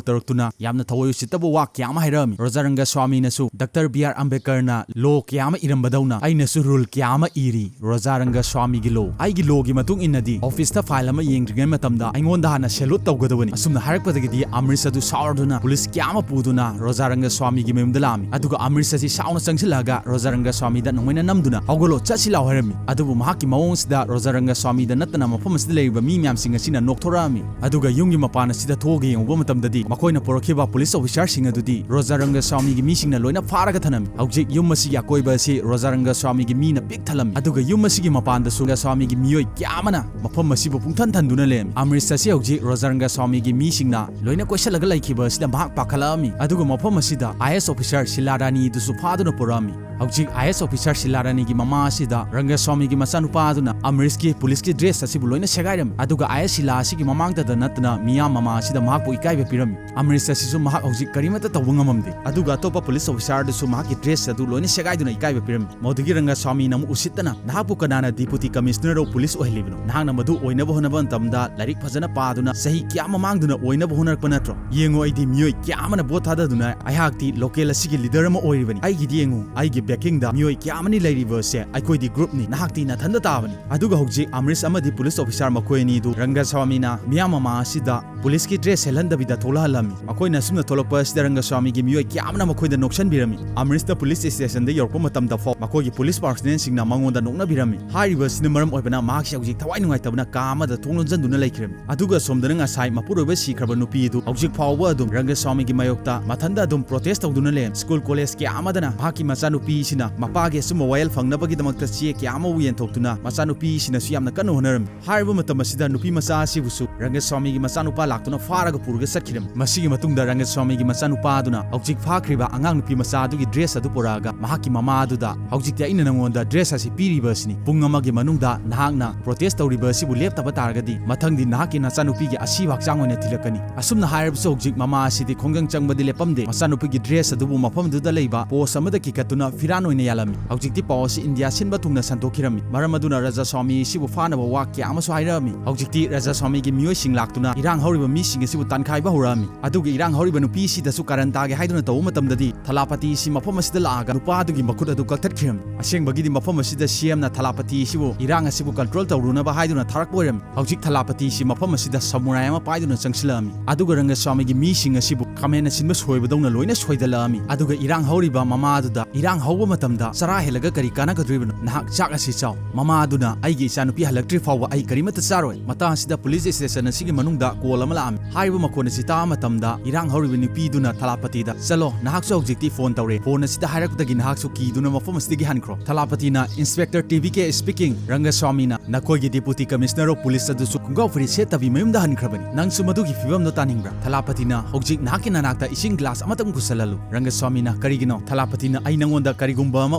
ꯇꯧꯔꯛꯇꯨꯅ ꯌꯥꯝꯅ ꯊꯑꯣꯏ ꯎꯁꯤꯠꯇꯕ ꯋꯥ ꯀꯌꯥ ꯑꯃ ꯍꯥꯏꯔꯛꯑꯝꯃꯤ꯫ ꯔꯣꯖꯥ ꯔꯪꯒꯁ꯭ꯋꯥꯃꯤꯅꯁꯨ ꯗꯥꯛꯇꯔ ꯕꯤ ꯑꯥꯔ ꯑꯝꯕꯦꯗꯀꯔꯅ ꯂꯣ ꯀꯌꯥ ꯑꯃ ꯏꯔꯝꯕꯗꯧꯅ ꯑꯩꯅꯁꯨ ꯔꯨꯜ ꯀꯌꯥ ꯑꯃ ꯏꯔꯤ꯫ ꯔꯣꯖꯥ ꯔꯪꯒꯁ꯭ꯋꯥꯃꯤꯒꯤ ꯂꯣ, ꯑꯩꯒꯤ ꯂꯣꯒꯤ ꯃꯇꯨꯡ ꯏꯟꯅꯗꯤ ꯑꯣꯐꯤꯁꯇ ꯐꯥꯏꯜ ꯑꯃ ꯌꯦꯡꯗ꯭ꯔꯤꯉꯩ ꯃꯇꯝꯗ ꯑꯩꯉꯣꯟꯗ ꯍꯥꯟꯅ ꯁꯦꯂꯨꯠ ꯇꯧꯒꯗꯕꯅꯤ꯫ ꯑꯁꯨꯝꯅ ꯍꯥꯏꯔꯛꯄꯗꯒꯤꯗꯤ ꯑꯃꯔꯤꯁ ꯑꯗꯨ ꯁꯥꯎꯔꯗꯨꯅ ꯄꯨꯂꯤꯁ ꯀꯌꯥ ꯑꯃ ꯄꯨꯗꯨꯅ ꯔꯣꯖꯥ ꯔꯪꯒꯁ꯭ꯋꯥꯃꯤꯒꯤ ꯃꯌꯨꯝꯗ ꯂꯥꯛꯑꯝꯃꯤ꯫ ꯑꯗꯨꯒ ꯑꯃꯔꯤꯁ ꯑꯁꯤ ꯁꯥꯎꯅ ꯆꯪꯁꯤꯜꯂꯛꯑꯒ ꯔꯣꯖꯥ ꯔꯪꯒꯁ꯭ꯋꯥꯃꯤꯗ ꯅꯣꯡꯃꯩꯅ ꯅꯝꯗꯨꯅ "ꯍꯧꯒꯠꯂꯣ, ꯆꯠꯁꯤ ꯂꯥꯎ" ꯍꯥꯏꯔꯝꯃꯤ꯫ ꯑꯗꯨꯕꯨ ꯃꯍꯥꯛꯀꯤ ꯃꯑꯣꯡ ꯑꯁꯤꯗ ꯔꯣꯖꯥ ꯔꯪꯒꯁ꯭ꯋꯥꯃꯤꯗ ꯅꯠꯇꯅ ꯃꯐꯝ ꯑꯁꯤꯗ ꯂꯩꯔꯤꯕ ꯃꯤ ꯃꯌꯥꯝꯁꯤꯡ ꯑꯁꯤꯅ ꯅꯣꯛꯊꯣꯔꯛꯑꯝꯃꯤ꯫ ꯑꯗꯨꯒ ꯌꯨꯝꯒꯤ ꯃꯄꯥꯟ ꯑꯁꯤꯗ ꯊꯣꯛꯑꯒ ꯌꯦꯡꯉꯨꯕ ꯃꯇꯝꯗꯗꯤ ꯃꯈꯣꯏꯅ ꯄꯨꯔꯛꯈꯤꯕ ꯄꯨꯂꯤꯁ ꯑꯣꯐꯤꯁꯥꯔꯁꯤꯡ ꯑꯗꯨꯗꯤ ꯔꯣꯖꯥ ꯔꯪꯒꯁ꯭ꯋꯥꯃꯤꯒꯤ ꯃꯤꯁꯤꯡꯅ ꯂꯣꯏꯅ ꯐꯥꯔꯒ ꯊꯅꯝꯃꯤ꯫ ꯍꯧꯖꯤꯛ ꯌꯨꯝ ꯑꯁꯤꯒꯤ ꯑꯀꯣꯏꯕ ꯑꯁꯤ ꯔꯣꯖꯥ ꯔꯪꯒꯁ꯭ꯋꯥꯃꯤꯒꯤ ꯃꯤꯅ ꯄꯤꯛ ꯊꯜꯂꯝꯃꯤ꯫ ꯑꯗꯨꯒ ꯌꯨꯝ ꯑꯁꯤꯒꯤ ꯃꯄꯥꯟꯗꯁꯨ ꯔꯪꯒꯁ꯭ꯋꯥꯃꯤꯒꯤ ꯃꯤ ꯃꯤꯑꯣꯏ ꯀꯌꯥ ꯑꯃꯅ ꯃꯐꯝ ꯑꯁꯤꯕꯨ ꯄꯨꯡꯊꯟ ꯊꯟꯗꯨꯅ ꯂꯩꯔꯝꯃꯤ꯫ ꯑꯃ꯭ꯔꯤꯁ ꯑꯁꯤ ꯍꯧꯖꯤꯛ ꯔꯖꯥ ꯔꯪꯒꯁ꯭ꯋꯥꯃꯤꯒꯤ ꯃꯤꯁꯤꯡꯅ ꯂꯣꯏꯅ ꯀꯣꯏꯁꯤꯜꯂꯒ ꯂꯩꯈꯤꯕ ꯑꯁꯤꯗ ꯃꯍꯥꯛ ꯄꯥꯈꯠꯂꯛꯑꯝꯃꯤ꯫ ꯑꯗꯨꯒ ꯃꯐꯝ ꯑꯁꯤꯗ ꯑꯥꯏ ꯑꯦꯁ ꯑꯣꯐꯤꯁꯥꯔ ꯁꯤꯂꯥ ꯔꯥꯅꯤꯗꯨꯁꯨ ꯐꯥꯗꯨꯅ ꯄꯨꯔꯛꯑꯝꯃꯤ꯫ ꯍꯧꯖꯤꯛ ꯑꯥꯏ ꯑꯦꯁ ꯑꯣꯐꯤꯁꯥꯔ ꯁꯤꯂꯥ ꯔꯥꯅꯤꯒꯤ ꯃꯃꯥ ꯑꯁꯤꯗ ꯔꯪꯒꯁ꯭ꯋꯥꯃꯤꯒꯤ ꯃꯆꯥꯅꯨꯄꯥ ꯑꯗꯨꯅ ꯑꯃ꯭ꯔꯤꯁꯀꯤ ꯄꯨꯂꯤꯁꯀꯤ ꯗ꯭ꯔꯦꯁ ꯑꯁꯤꯕꯨ ꯂꯣꯏꯅ ꯁꯦꯒꯥꯏꯔꯝꯃꯤ꯫ ꯑꯗꯨꯒ ꯑꯥꯏ ꯑꯦꯁ ꯁꯤꯂꯥ ꯑꯁꯤꯒꯤ ꯃꯃꯥꯡꯗꯗ ꯅꯠꯇꯅ ꯃꯤꯌꯥꯝ ꯃꯃꯥ ꯑꯁꯤꯗ ꯃꯍꯥꯛꯄꯨ ꯏꯀꯥꯏꯕ ꯄꯤꯔꯝꯃꯤ꯫ ꯑꯃ꯭ꯔꯤꯁ ꯑꯁꯤꯁꯨ ꯃꯍꯥꯛ ꯍꯧꯖꯤꯛ ꯀꯔꯤꯃꯠꯇ ꯇꯧꯕ ꯉꯝꯃꯝꯗꯦ꯫ ꯑꯗꯨꯒ ꯑꯇꯣꯞꯄ ꯄꯨꯂꯤꯁ ꯑꯣꯐꯤꯁꯥꯔꯗꯨꯁꯨ ꯃꯍꯥꯛꯀꯤ ꯗ꯭ꯔꯦꯁ ꯑꯗꯨ ꯂꯣꯏꯅ ꯁꯦꯒꯥꯏꯗꯨꯅ ꯏꯀꯥꯏꯕ ꯄꯤꯔꯝꯃꯤ꯫ ꯃꯗꯨꯗꯒꯤ ꯔꯪꯒꯁ꯭ꯋꯥꯃꯤꯅ ꯑꯃꯨꯛ ꯎꯁꯤꯠꯇꯅ, "ꯅꯍꯥꯛꯄꯨ ꯀꯅꯥꯅ ꯗꯤꯄꯨꯇꯤ ꯀꯃꯤꯁꯅꯔ ꯑꯣꯐ ꯄꯨꯂꯤꯁ ꯑꯣꯏꯍꯜꯂꯤꯕꯅꯣ? ꯅꯍꯥꯛꯅ ꯃꯗꯨ ꯑꯣꯏꯅꯕ ꯍꯣꯠꯅꯕ ꯃꯇꯝꯗ ꯂꯥꯏꯔꯤꯛ ꯐꯖꯅ ꯄꯥꯗꯨꯅ ꯆꯍꯤ ꯀꯌꯥ ꯃꯃꯥꯡꯗꯨꯅ ꯑꯣꯏꯅꯕ ꯍꯣꯠꯅꯔꯛꯄ ꯅꯠꯇ꯭ꯔꯣ? ꯌꯦꯡꯉꯨ, ꯑꯩꯗꯤ ꯃꯤꯑꯣꯏ ꯀꯌꯥ ꯑꯃꯅ ꯚꯣꯠ ꯊꯥꯗꯗꯨꯅ ꯑꯩꯍꯥꯛꯇꯤ ꯂꯣꯀꯦꯜ ꯑꯁꯤꯒꯤ ꯂꯤꯗꯔ ꯑꯃ ꯑꯣꯏꯔꯤꯕꯅꯤ꯫ ꯑꯩꯒꯤꯗꯤ ꯌꯦꯡꯉꯨ, ꯑꯩꯒꯤ ꯕꯦꯀꯤꯡꯗ ꯃꯤꯑꯣꯏ ꯀꯌꯥ ꯑꯃꯅꯤ ꯂꯩꯔꯤꯕꯁꯦ꯫ ꯑꯩꯈꯣꯏꯗꯤ ꯒ꯭ꯔꯨꯞꯅꯤ, ꯅꯍꯥꯛꯇꯤ ꯅꯊꯟꯗ ꯇꯥꯕꯅꯤ"꯫ ꯑꯗꯨꯒ ꯍꯧꯖꯤꯛ ꯑꯃ꯭ꯔꯤꯁ ꯑꯃꯗꯤ ꯄꯨꯂꯤꯁ ꯑꯣꯐꯤꯁꯥꯔ ꯃꯈꯣꯏ ꯑꯅꯤꯗꯨ ꯔꯪꯒꯁ꯭ꯋꯥꯃꯤꯅ ꯃꯤꯌꯥꯝ ꯃꯃꯥ ꯑꯁꯤꯗ ꯄꯨꯂꯤꯁꯀꯤ ꯗ꯭ꯔꯦꯁ ꯁꯦꯠꯍꯟꯗꯕꯤꯗ ꯊꯣꯛꯂꯛꯍꯜꯂꯝꯃꯤ꯫ ꯃꯈꯣꯏꯅ ꯑꯁꯨꯝꯅ ꯊꯣꯛꯂꯛꯄ ꯑꯁꯤꯗ ꯔꯪꯒꯁ꯭ꯋꯥꯃꯤꯒꯤ ꯃꯤꯑꯣꯏ ꯀꯌꯥ ꯑꯃꯅ ꯃꯈꯣꯏꯗ ꯅꯣꯛꯁꯟꯕꯤꯔꯝꯃꯤ꯫ ꯑꯃ꯭ꯔꯤꯁꯇ ꯄꯨꯂꯤꯁ ꯁ꯭ꯇꯦꯁꯟꯗ ꯌꯧꯔꯛꯄ ꯃꯇꯝꯗ ꯐꯥꯎ ꯃꯈꯣꯏꯒꯤ ꯄꯨꯂꯤꯁ ꯄꯥꯔꯁꯅꯦꯜꯁꯤꯡꯅ ꯃꯉꯣꯟꯗ ꯅꯣꯛꯅꯕꯤꯔꯝꯃꯤ꯫ ꯍꯥꯏꯔꯤꯕ ꯑꯁꯤꯅ ꯃꯔꯝ ꯑꯣꯏꯕꯅ ꯃꯍꯥꯛꯁꯤ ꯍꯧꯖꯤꯛ ꯊꯋꯥꯏ ꯅꯨꯡꯉꯥꯏꯇꯕꯅ ꯀꯥ ꯑꯃꯗ ꯊꯣꯡ ꯂꯣꯟꯁꯤꯟꯗꯨꯅ ꯂꯩꯈ꯭ꯔꯦ꯫ ꯑꯗꯨꯒ ꯑꯁꯣꯝꯗꯅ ꯉꯁꯥꯏ ꯃꯄꯨꯔꯣꯏꯕ ꯁꯤꯈ꯭ꯔꯕ ꯅꯨꯄꯤ ꯑꯗꯨ ꯍꯧꯖꯤꯛ ꯐꯥꯎꯕ ꯑꯗꯨꯝ ꯔꯪꯒꯁ꯭ꯋꯥꯃꯤꯒꯤ ꯃꯥꯌꯣꯛꯇ ꯃꯊꯟꯇ ꯑꯗꯨꯝ ꯄ꯭ꯔꯣꯇꯦꯁ ꯇꯧꯗꯨꯅ ꯂꯩꯔꯦ꯫ ꯁ꯭ꯀꯨꯜ ꯀꯣꯂꯦꯖ ꯀꯌꯥ ꯑꯃꯗꯅ ꯃꯍꯥꯛꯀꯤ ꯃꯆꯥꯅꯨꯄꯤꯁꯤꯅ ꯃꯄꯥꯒꯤ ꯑꯆꯨꯝꯕ ꯋꯥꯌꯦꯜ ꯐꯪꯅꯕꯒꯤꯗꯃꯛꯇ ꯆꯦ ꯀꯌꯥ ꯑꯃꯕꯨ ꯌꯦꯟꯊꯣꯛꯇꯨꯅ ꯃꯆꯥꯅꯨꯄꯤꯁꯤꯅꯁꯨ ꯌꯥꯝꯅ ꯀꯟꯅ ꯍꯣꯠꯅꯔꯝꯃꯤ꯫ ꯍꯥꯏꯔꯤꯕ ꯃꯇꯝ ꯑꯁꯤꯗ ꯅꯨꯄꯤ ꯃꯆꯥ ꯑꯁꯤꯕꯨꯁꯨ ꯔꯪꯒꯁ꯭ꯋꯥꯃꯤꯒꯤ ꯃꯆꯥꯅꯨꯄꯥ ꯂꯥꯛꯇꯨꯅ ꯐꯥꯔꯒ ꯄꯨꯔꯒ ꯆꯠꯈꯤꯔꯝꯃꯤ꯫ ꯃꯁꯤꯒꯤ ꯃꯇꯨꯡꯗ ꯔꯪꯒꯁ꯭ꯋꯥꯃꯤꯒꯤ ꯃꯆꯥꯅꯨꯄꯥ ꯑꯗꯨꯅ ꯍꯧꯖꯤꯛ ꯐꯥꯈ꯭ꯔꯤꯕ ꯑꯉꯥꯡ ꯅꯨꯄꯤ ꯃꯆꯥ ꯑꯗꯨꯒꯤ ꯗ꯭ꯔꯦꯁ ꯑꯗꯨ ꯄꯨꯔꯛꯑꯒ ꯃꯍꯥꯛꯀꯤ ꯃꯃꯥ ꯑꯗꯨꯗ, "ꯍꯧꯖꯤꯛꯇꯤ ꯑꯩꯅ ꯅꯉꯣꯟꯗ ꯗ꯭ꯔꯦꯁ ꯑꯁꯤ ꯄꯤꯔꯤꯕ ꯑꯁꯤꯅꯤ꯫ ꯄꯨꯡ ꯑꯃꯒꯤ ꯃꯅꯨꯡꯗ ꯅꯍꯥꯛꯅ ꯄ꯭ꯔꯣꯇꯦꯁ ꯇꯧꯔꯤꯕ ꯑꯁꯤꯕꯨ ꯂꯦꯞꯇꯕ ꯇꯥꯔꯒꯗꯤ ꯃꯊꯪꯗꯤ ꯅꯍꯥꯛꯀꯤ ꯅꯆꯥꯅꯨꯄꯤꯒꯤ ꯑꯁꯤꯕ ꯍꯛꯆꯥꯡ ꯑꯣꯏꯅ ꯊꯤꯜꯂꯛꯀꯅꯤ"꯫ ꯑꯁꯨꯝꯅ ꯍꯥꯏꯔꯕꯁꯨ ꯍꯧꯖꯤꯛ ꯃꯃꯥ ꯑꯁꯤꯗꯤ ꯈꯣꯡꯖꯪ ꯆꯪꯕꯗꯤ ꯂꯦꯞꯄꯝꯗꯦ꯫ ꯃꯆꯥꯅꯨꯄꯤꯒꯤ ꯗ꯭ꯔꯦꯁ ꯑꯗꯨꯕꯨ ꯃꯐꯝꯗꯨꯗ ꯂꯩꯕ ꯄꯣꯁ ꯑꯃꯗ ꯀꯤꯈꯠꯇꯨꯅ ꯐꯤꯔꯥꯟ ꯑꯣꯏꯅ ꯌꯥꯜꯂꯝꯃꯤ꯫ ꯍꯧꯖꯤꯛꯇꯤ ꯄꯥꯎ ꯑꯁꯤ ꯏꯟꯗꯤꯌꯥ ꯁꯤꯟꯕ ꯊꯨꯡꯅ ꯁꯟꯗꯣꯛꯈꯤꯔꯝꯃꯤ꯫ ꯃꯔꯝ ꯑꯗꯨꯅ ꯔꯖꯥꯁ꯭ꯋꯥꯃꯤ ꯑꯁꯤꯕꯨ ꯐꯥꯅꯕ ꯋꯥ ꯀꯌꯥ ꯑꯃꯁꯨ ꯍꯥꯏꯔꯛꯑꯝꯃꯤ꯫ ꯍꯧꯖꯤꯛꯇꯤ ꯔꯖꯥꯁ꯭ꯋꯥꯃꯤꯒꯤ ꯃꯤꯑꯣꯏꯁꯤꯡ ꯂꯥꯛꯇꯨꯅ ꯏꯔꯥꯡ ꯍꯧꯔꯤꯕ ꯃꯤꯁꯤꯡ ꯑꯁꯤꯕꯨ ꯇꯥꯟꯈꯥꯏꯕ ꯍꯧꯔꯛꯑꯝꯃꯤ꯫ ꯑꯗꯨꯒ ꯏꯔꯥꯡ ꯍꯧꯔꯤꯕ ꯅꯨꯄꯤꯁꯤꯗꯁꯨ ꯀꯥꯔꯟ ꯇꯥꯒꯦ ꯍꯥꯏꯗꯨꯅ ꯇꯧꯕ ꯃꯇꯝꯗꯗꯤ ꯊꯂꯥꯄꯇꯤ ꯑꯁꯤ ꯃꯐꯝ ꯑꯁꯤꯗ ꯂꯥꯛꯑꯒ ꯅꯨꯄꯥ ꯑꯗꯨꯒꯤ ꯃꯈꯨꯠ ꯑꯗꯨ ꯀꯛꯊꯠꯈꯤꯔꯝꯃꯤ꯫ ꯑꯁꯦꯡꯕꯒꯤꯗꯤ ꯃꯐꯝ ꯑꯁꯤꯗ ꯁꯤ ꯑꯦꯝꯅ ꯊꯂꯥꯄꯇꯤ ꯑꯁꯤꯕꯨ ꯏꯔꯥꯡ ꯑꯁꯤꯕꯨ ꯀꯟꯇ꯭ꯔꯣꯜ ꯇꯧꯔꯨꯅꯕ ꯍꯥꯏꯗꯨꯅ ꯊꯥꯔꯛꯄ ꯑꯣꯏꯔꯝꯃꯤ꯫ ꯍꯧꯖꯤꯛ ꯊꯂꯥꯄꯇꯤ ꯑꯁꯤ ꯃꯐꯝ ꯑꯁꯤꯗ ꯁꯃꯨꯔꯥꯏ ꯑꯃ ꯄꯥꯏꯗꯨꯅ ꯆꯪꯁꯤꯜꯂꯛꯑꯝꯃꯤ꯫ ꯑꯗꯨꯒ ꯔꯪꯒꯁ꯭ꯋꯥꯃꯤꯒꯤ ꯃꯤꯁꯤꯡ ꯑꯁꯤꯕꯨ ꯈꯥꯃꯦꯟꯅ ꯁꯤꯟꯕ ꯁꯣꯏꯕꯗꯧꯅ ꯂꯣꯏꯅ ꯁꯣꯏꯗꯜꯂꯛꯑꯝꯃꯤ꯫ ꯑꯗꯨꯒ ꯏꯔꯥꯡ ꯍꯧꯔꯤꯕ ꯃꯃꯥ ꯑꯗꯨꯗ, "ꯏꯔꯥꯡ ꯍꯧꯕ ꯃꯇꯝꯗ ꯆꯔꯥ ꯍꯦꯜꯂꯒ ꯀꯔꯤ ꯀꯥꯟꯅꯒꯗꯣꯔꯤꯕꯅꯣ? ꯅꯍꯥꯛ ꯆꯥꯛ ꯑꯁꯤ ꯆꯥꯎ"꯫ ꯃꯃꯥ ꯑꯗꯨꯅ, "ꯑꯩꯒꯤ ꯏꯆꯥꯅꯨꯄꯤ ꯍꯜꯂꯛꯇ꯭ꯔꯤ ꯐꯥꯎꯕ ꯑꯩ ꯀꯔꯤꯃꯠꯇ ꯆꯥꯔꯣꯏ"꯫ ꯃꯇꯥꯡ ꯑꯁꯤꯗ ꯄꯨꯂꯤꯁ ꯁ꯭ꯇꯦꯁꯟ ꯑꯁꯤꯒꯤ ꯃꯅꯨꯡꯗ ꯀꯣꯜ ꯑꯃ ꯂꯥꯛꯑꯝꯃꯤ꯫ ꯍꯥꯏꯔꯤꯕ ꯃꯈꯣꯟ ꯑꯁꯤ ꯇꯥꯕ ꯃꯇꯝꯗ ꯏꯔꯥꯡ ꯍꯧꯔꯤꯕ ꯅꯨꯄꯤꯗꯨꯅ ꯊꯂꯥꯄꯇꯤꯗ, "ꯆꯠꯂꯣ, ꯅꯍꯥꯛꯁꯨ ꯍꯧꯖꯤꯛꯇꯤ ꯐꯣꯟ ꯇꯧꯔꯦ꯫ ꯐꯣꯟ ꯑꯁꯤꯗ ꯍꯥꯏꯔꯛꯄꯗꯒꯤ ꯅꯍꯥꯛꯁꯨ ꯀꯤꯗꯨꯅ ꯃꯐꯝ ꯑꯁꯤꯗꯒꯤ ꯍꯟꯈ꯭ꯔꯣ"꯫ ꯊꯂꯥꯄꯇꯤꯅ, "Inspector T V K speaking, ꯔꯪꯒꯁ꯭ꯋꯥꯃꯤꯅ"꯫ ꯅꯈꯣꯏꯒꯤ Deputy Commissioner of Police ꯑꯗꯨꯁꯨ ꯈꯣꯡꯒ꯭ꯔꯥꯎ ꯐꯨꯔꯤꯠ ꯁꯦꯠꯇꯕꯤ ꯃꯌꯨꯝꯗ ꯍꯟꯈ꯭ꯔꯕꯅꯤ꯫ ꯅꯪꯁꯨ ꯃꯗꯨꯒꯤ ꯐꯤꯕꯝꯗꯣ ꯇꯥꯅꯤꯡꯕ꯭ꯔꯥ? ꯊꯂꯥꯄꯇꯤꯅ ꯍꯧꯖꯤꯛ ꯅꯍꯥꯛꯀꯤ ꯅꯅꯥꯛꯇ ꯏꯁꯤꯡ ꯒ꯭ꯂꯥꯁ ꯑꯃꯇꯪ ꯄꯨꯁꯜꯍꯜꯂꯨ꯫ ꯔꯪꯒꯁ꯭ꯋꯥꯃꯤꯅ, ꯀꯔꯤꯒꯤꯅꯣ? ꯊꯂꯥꯄꯇꯤꯅ, ꯑꯩ ꯅꯪꯉꯣꯟꯗ ꯀꯔꯤꯒꯨꯝꯕ ꯑꯃ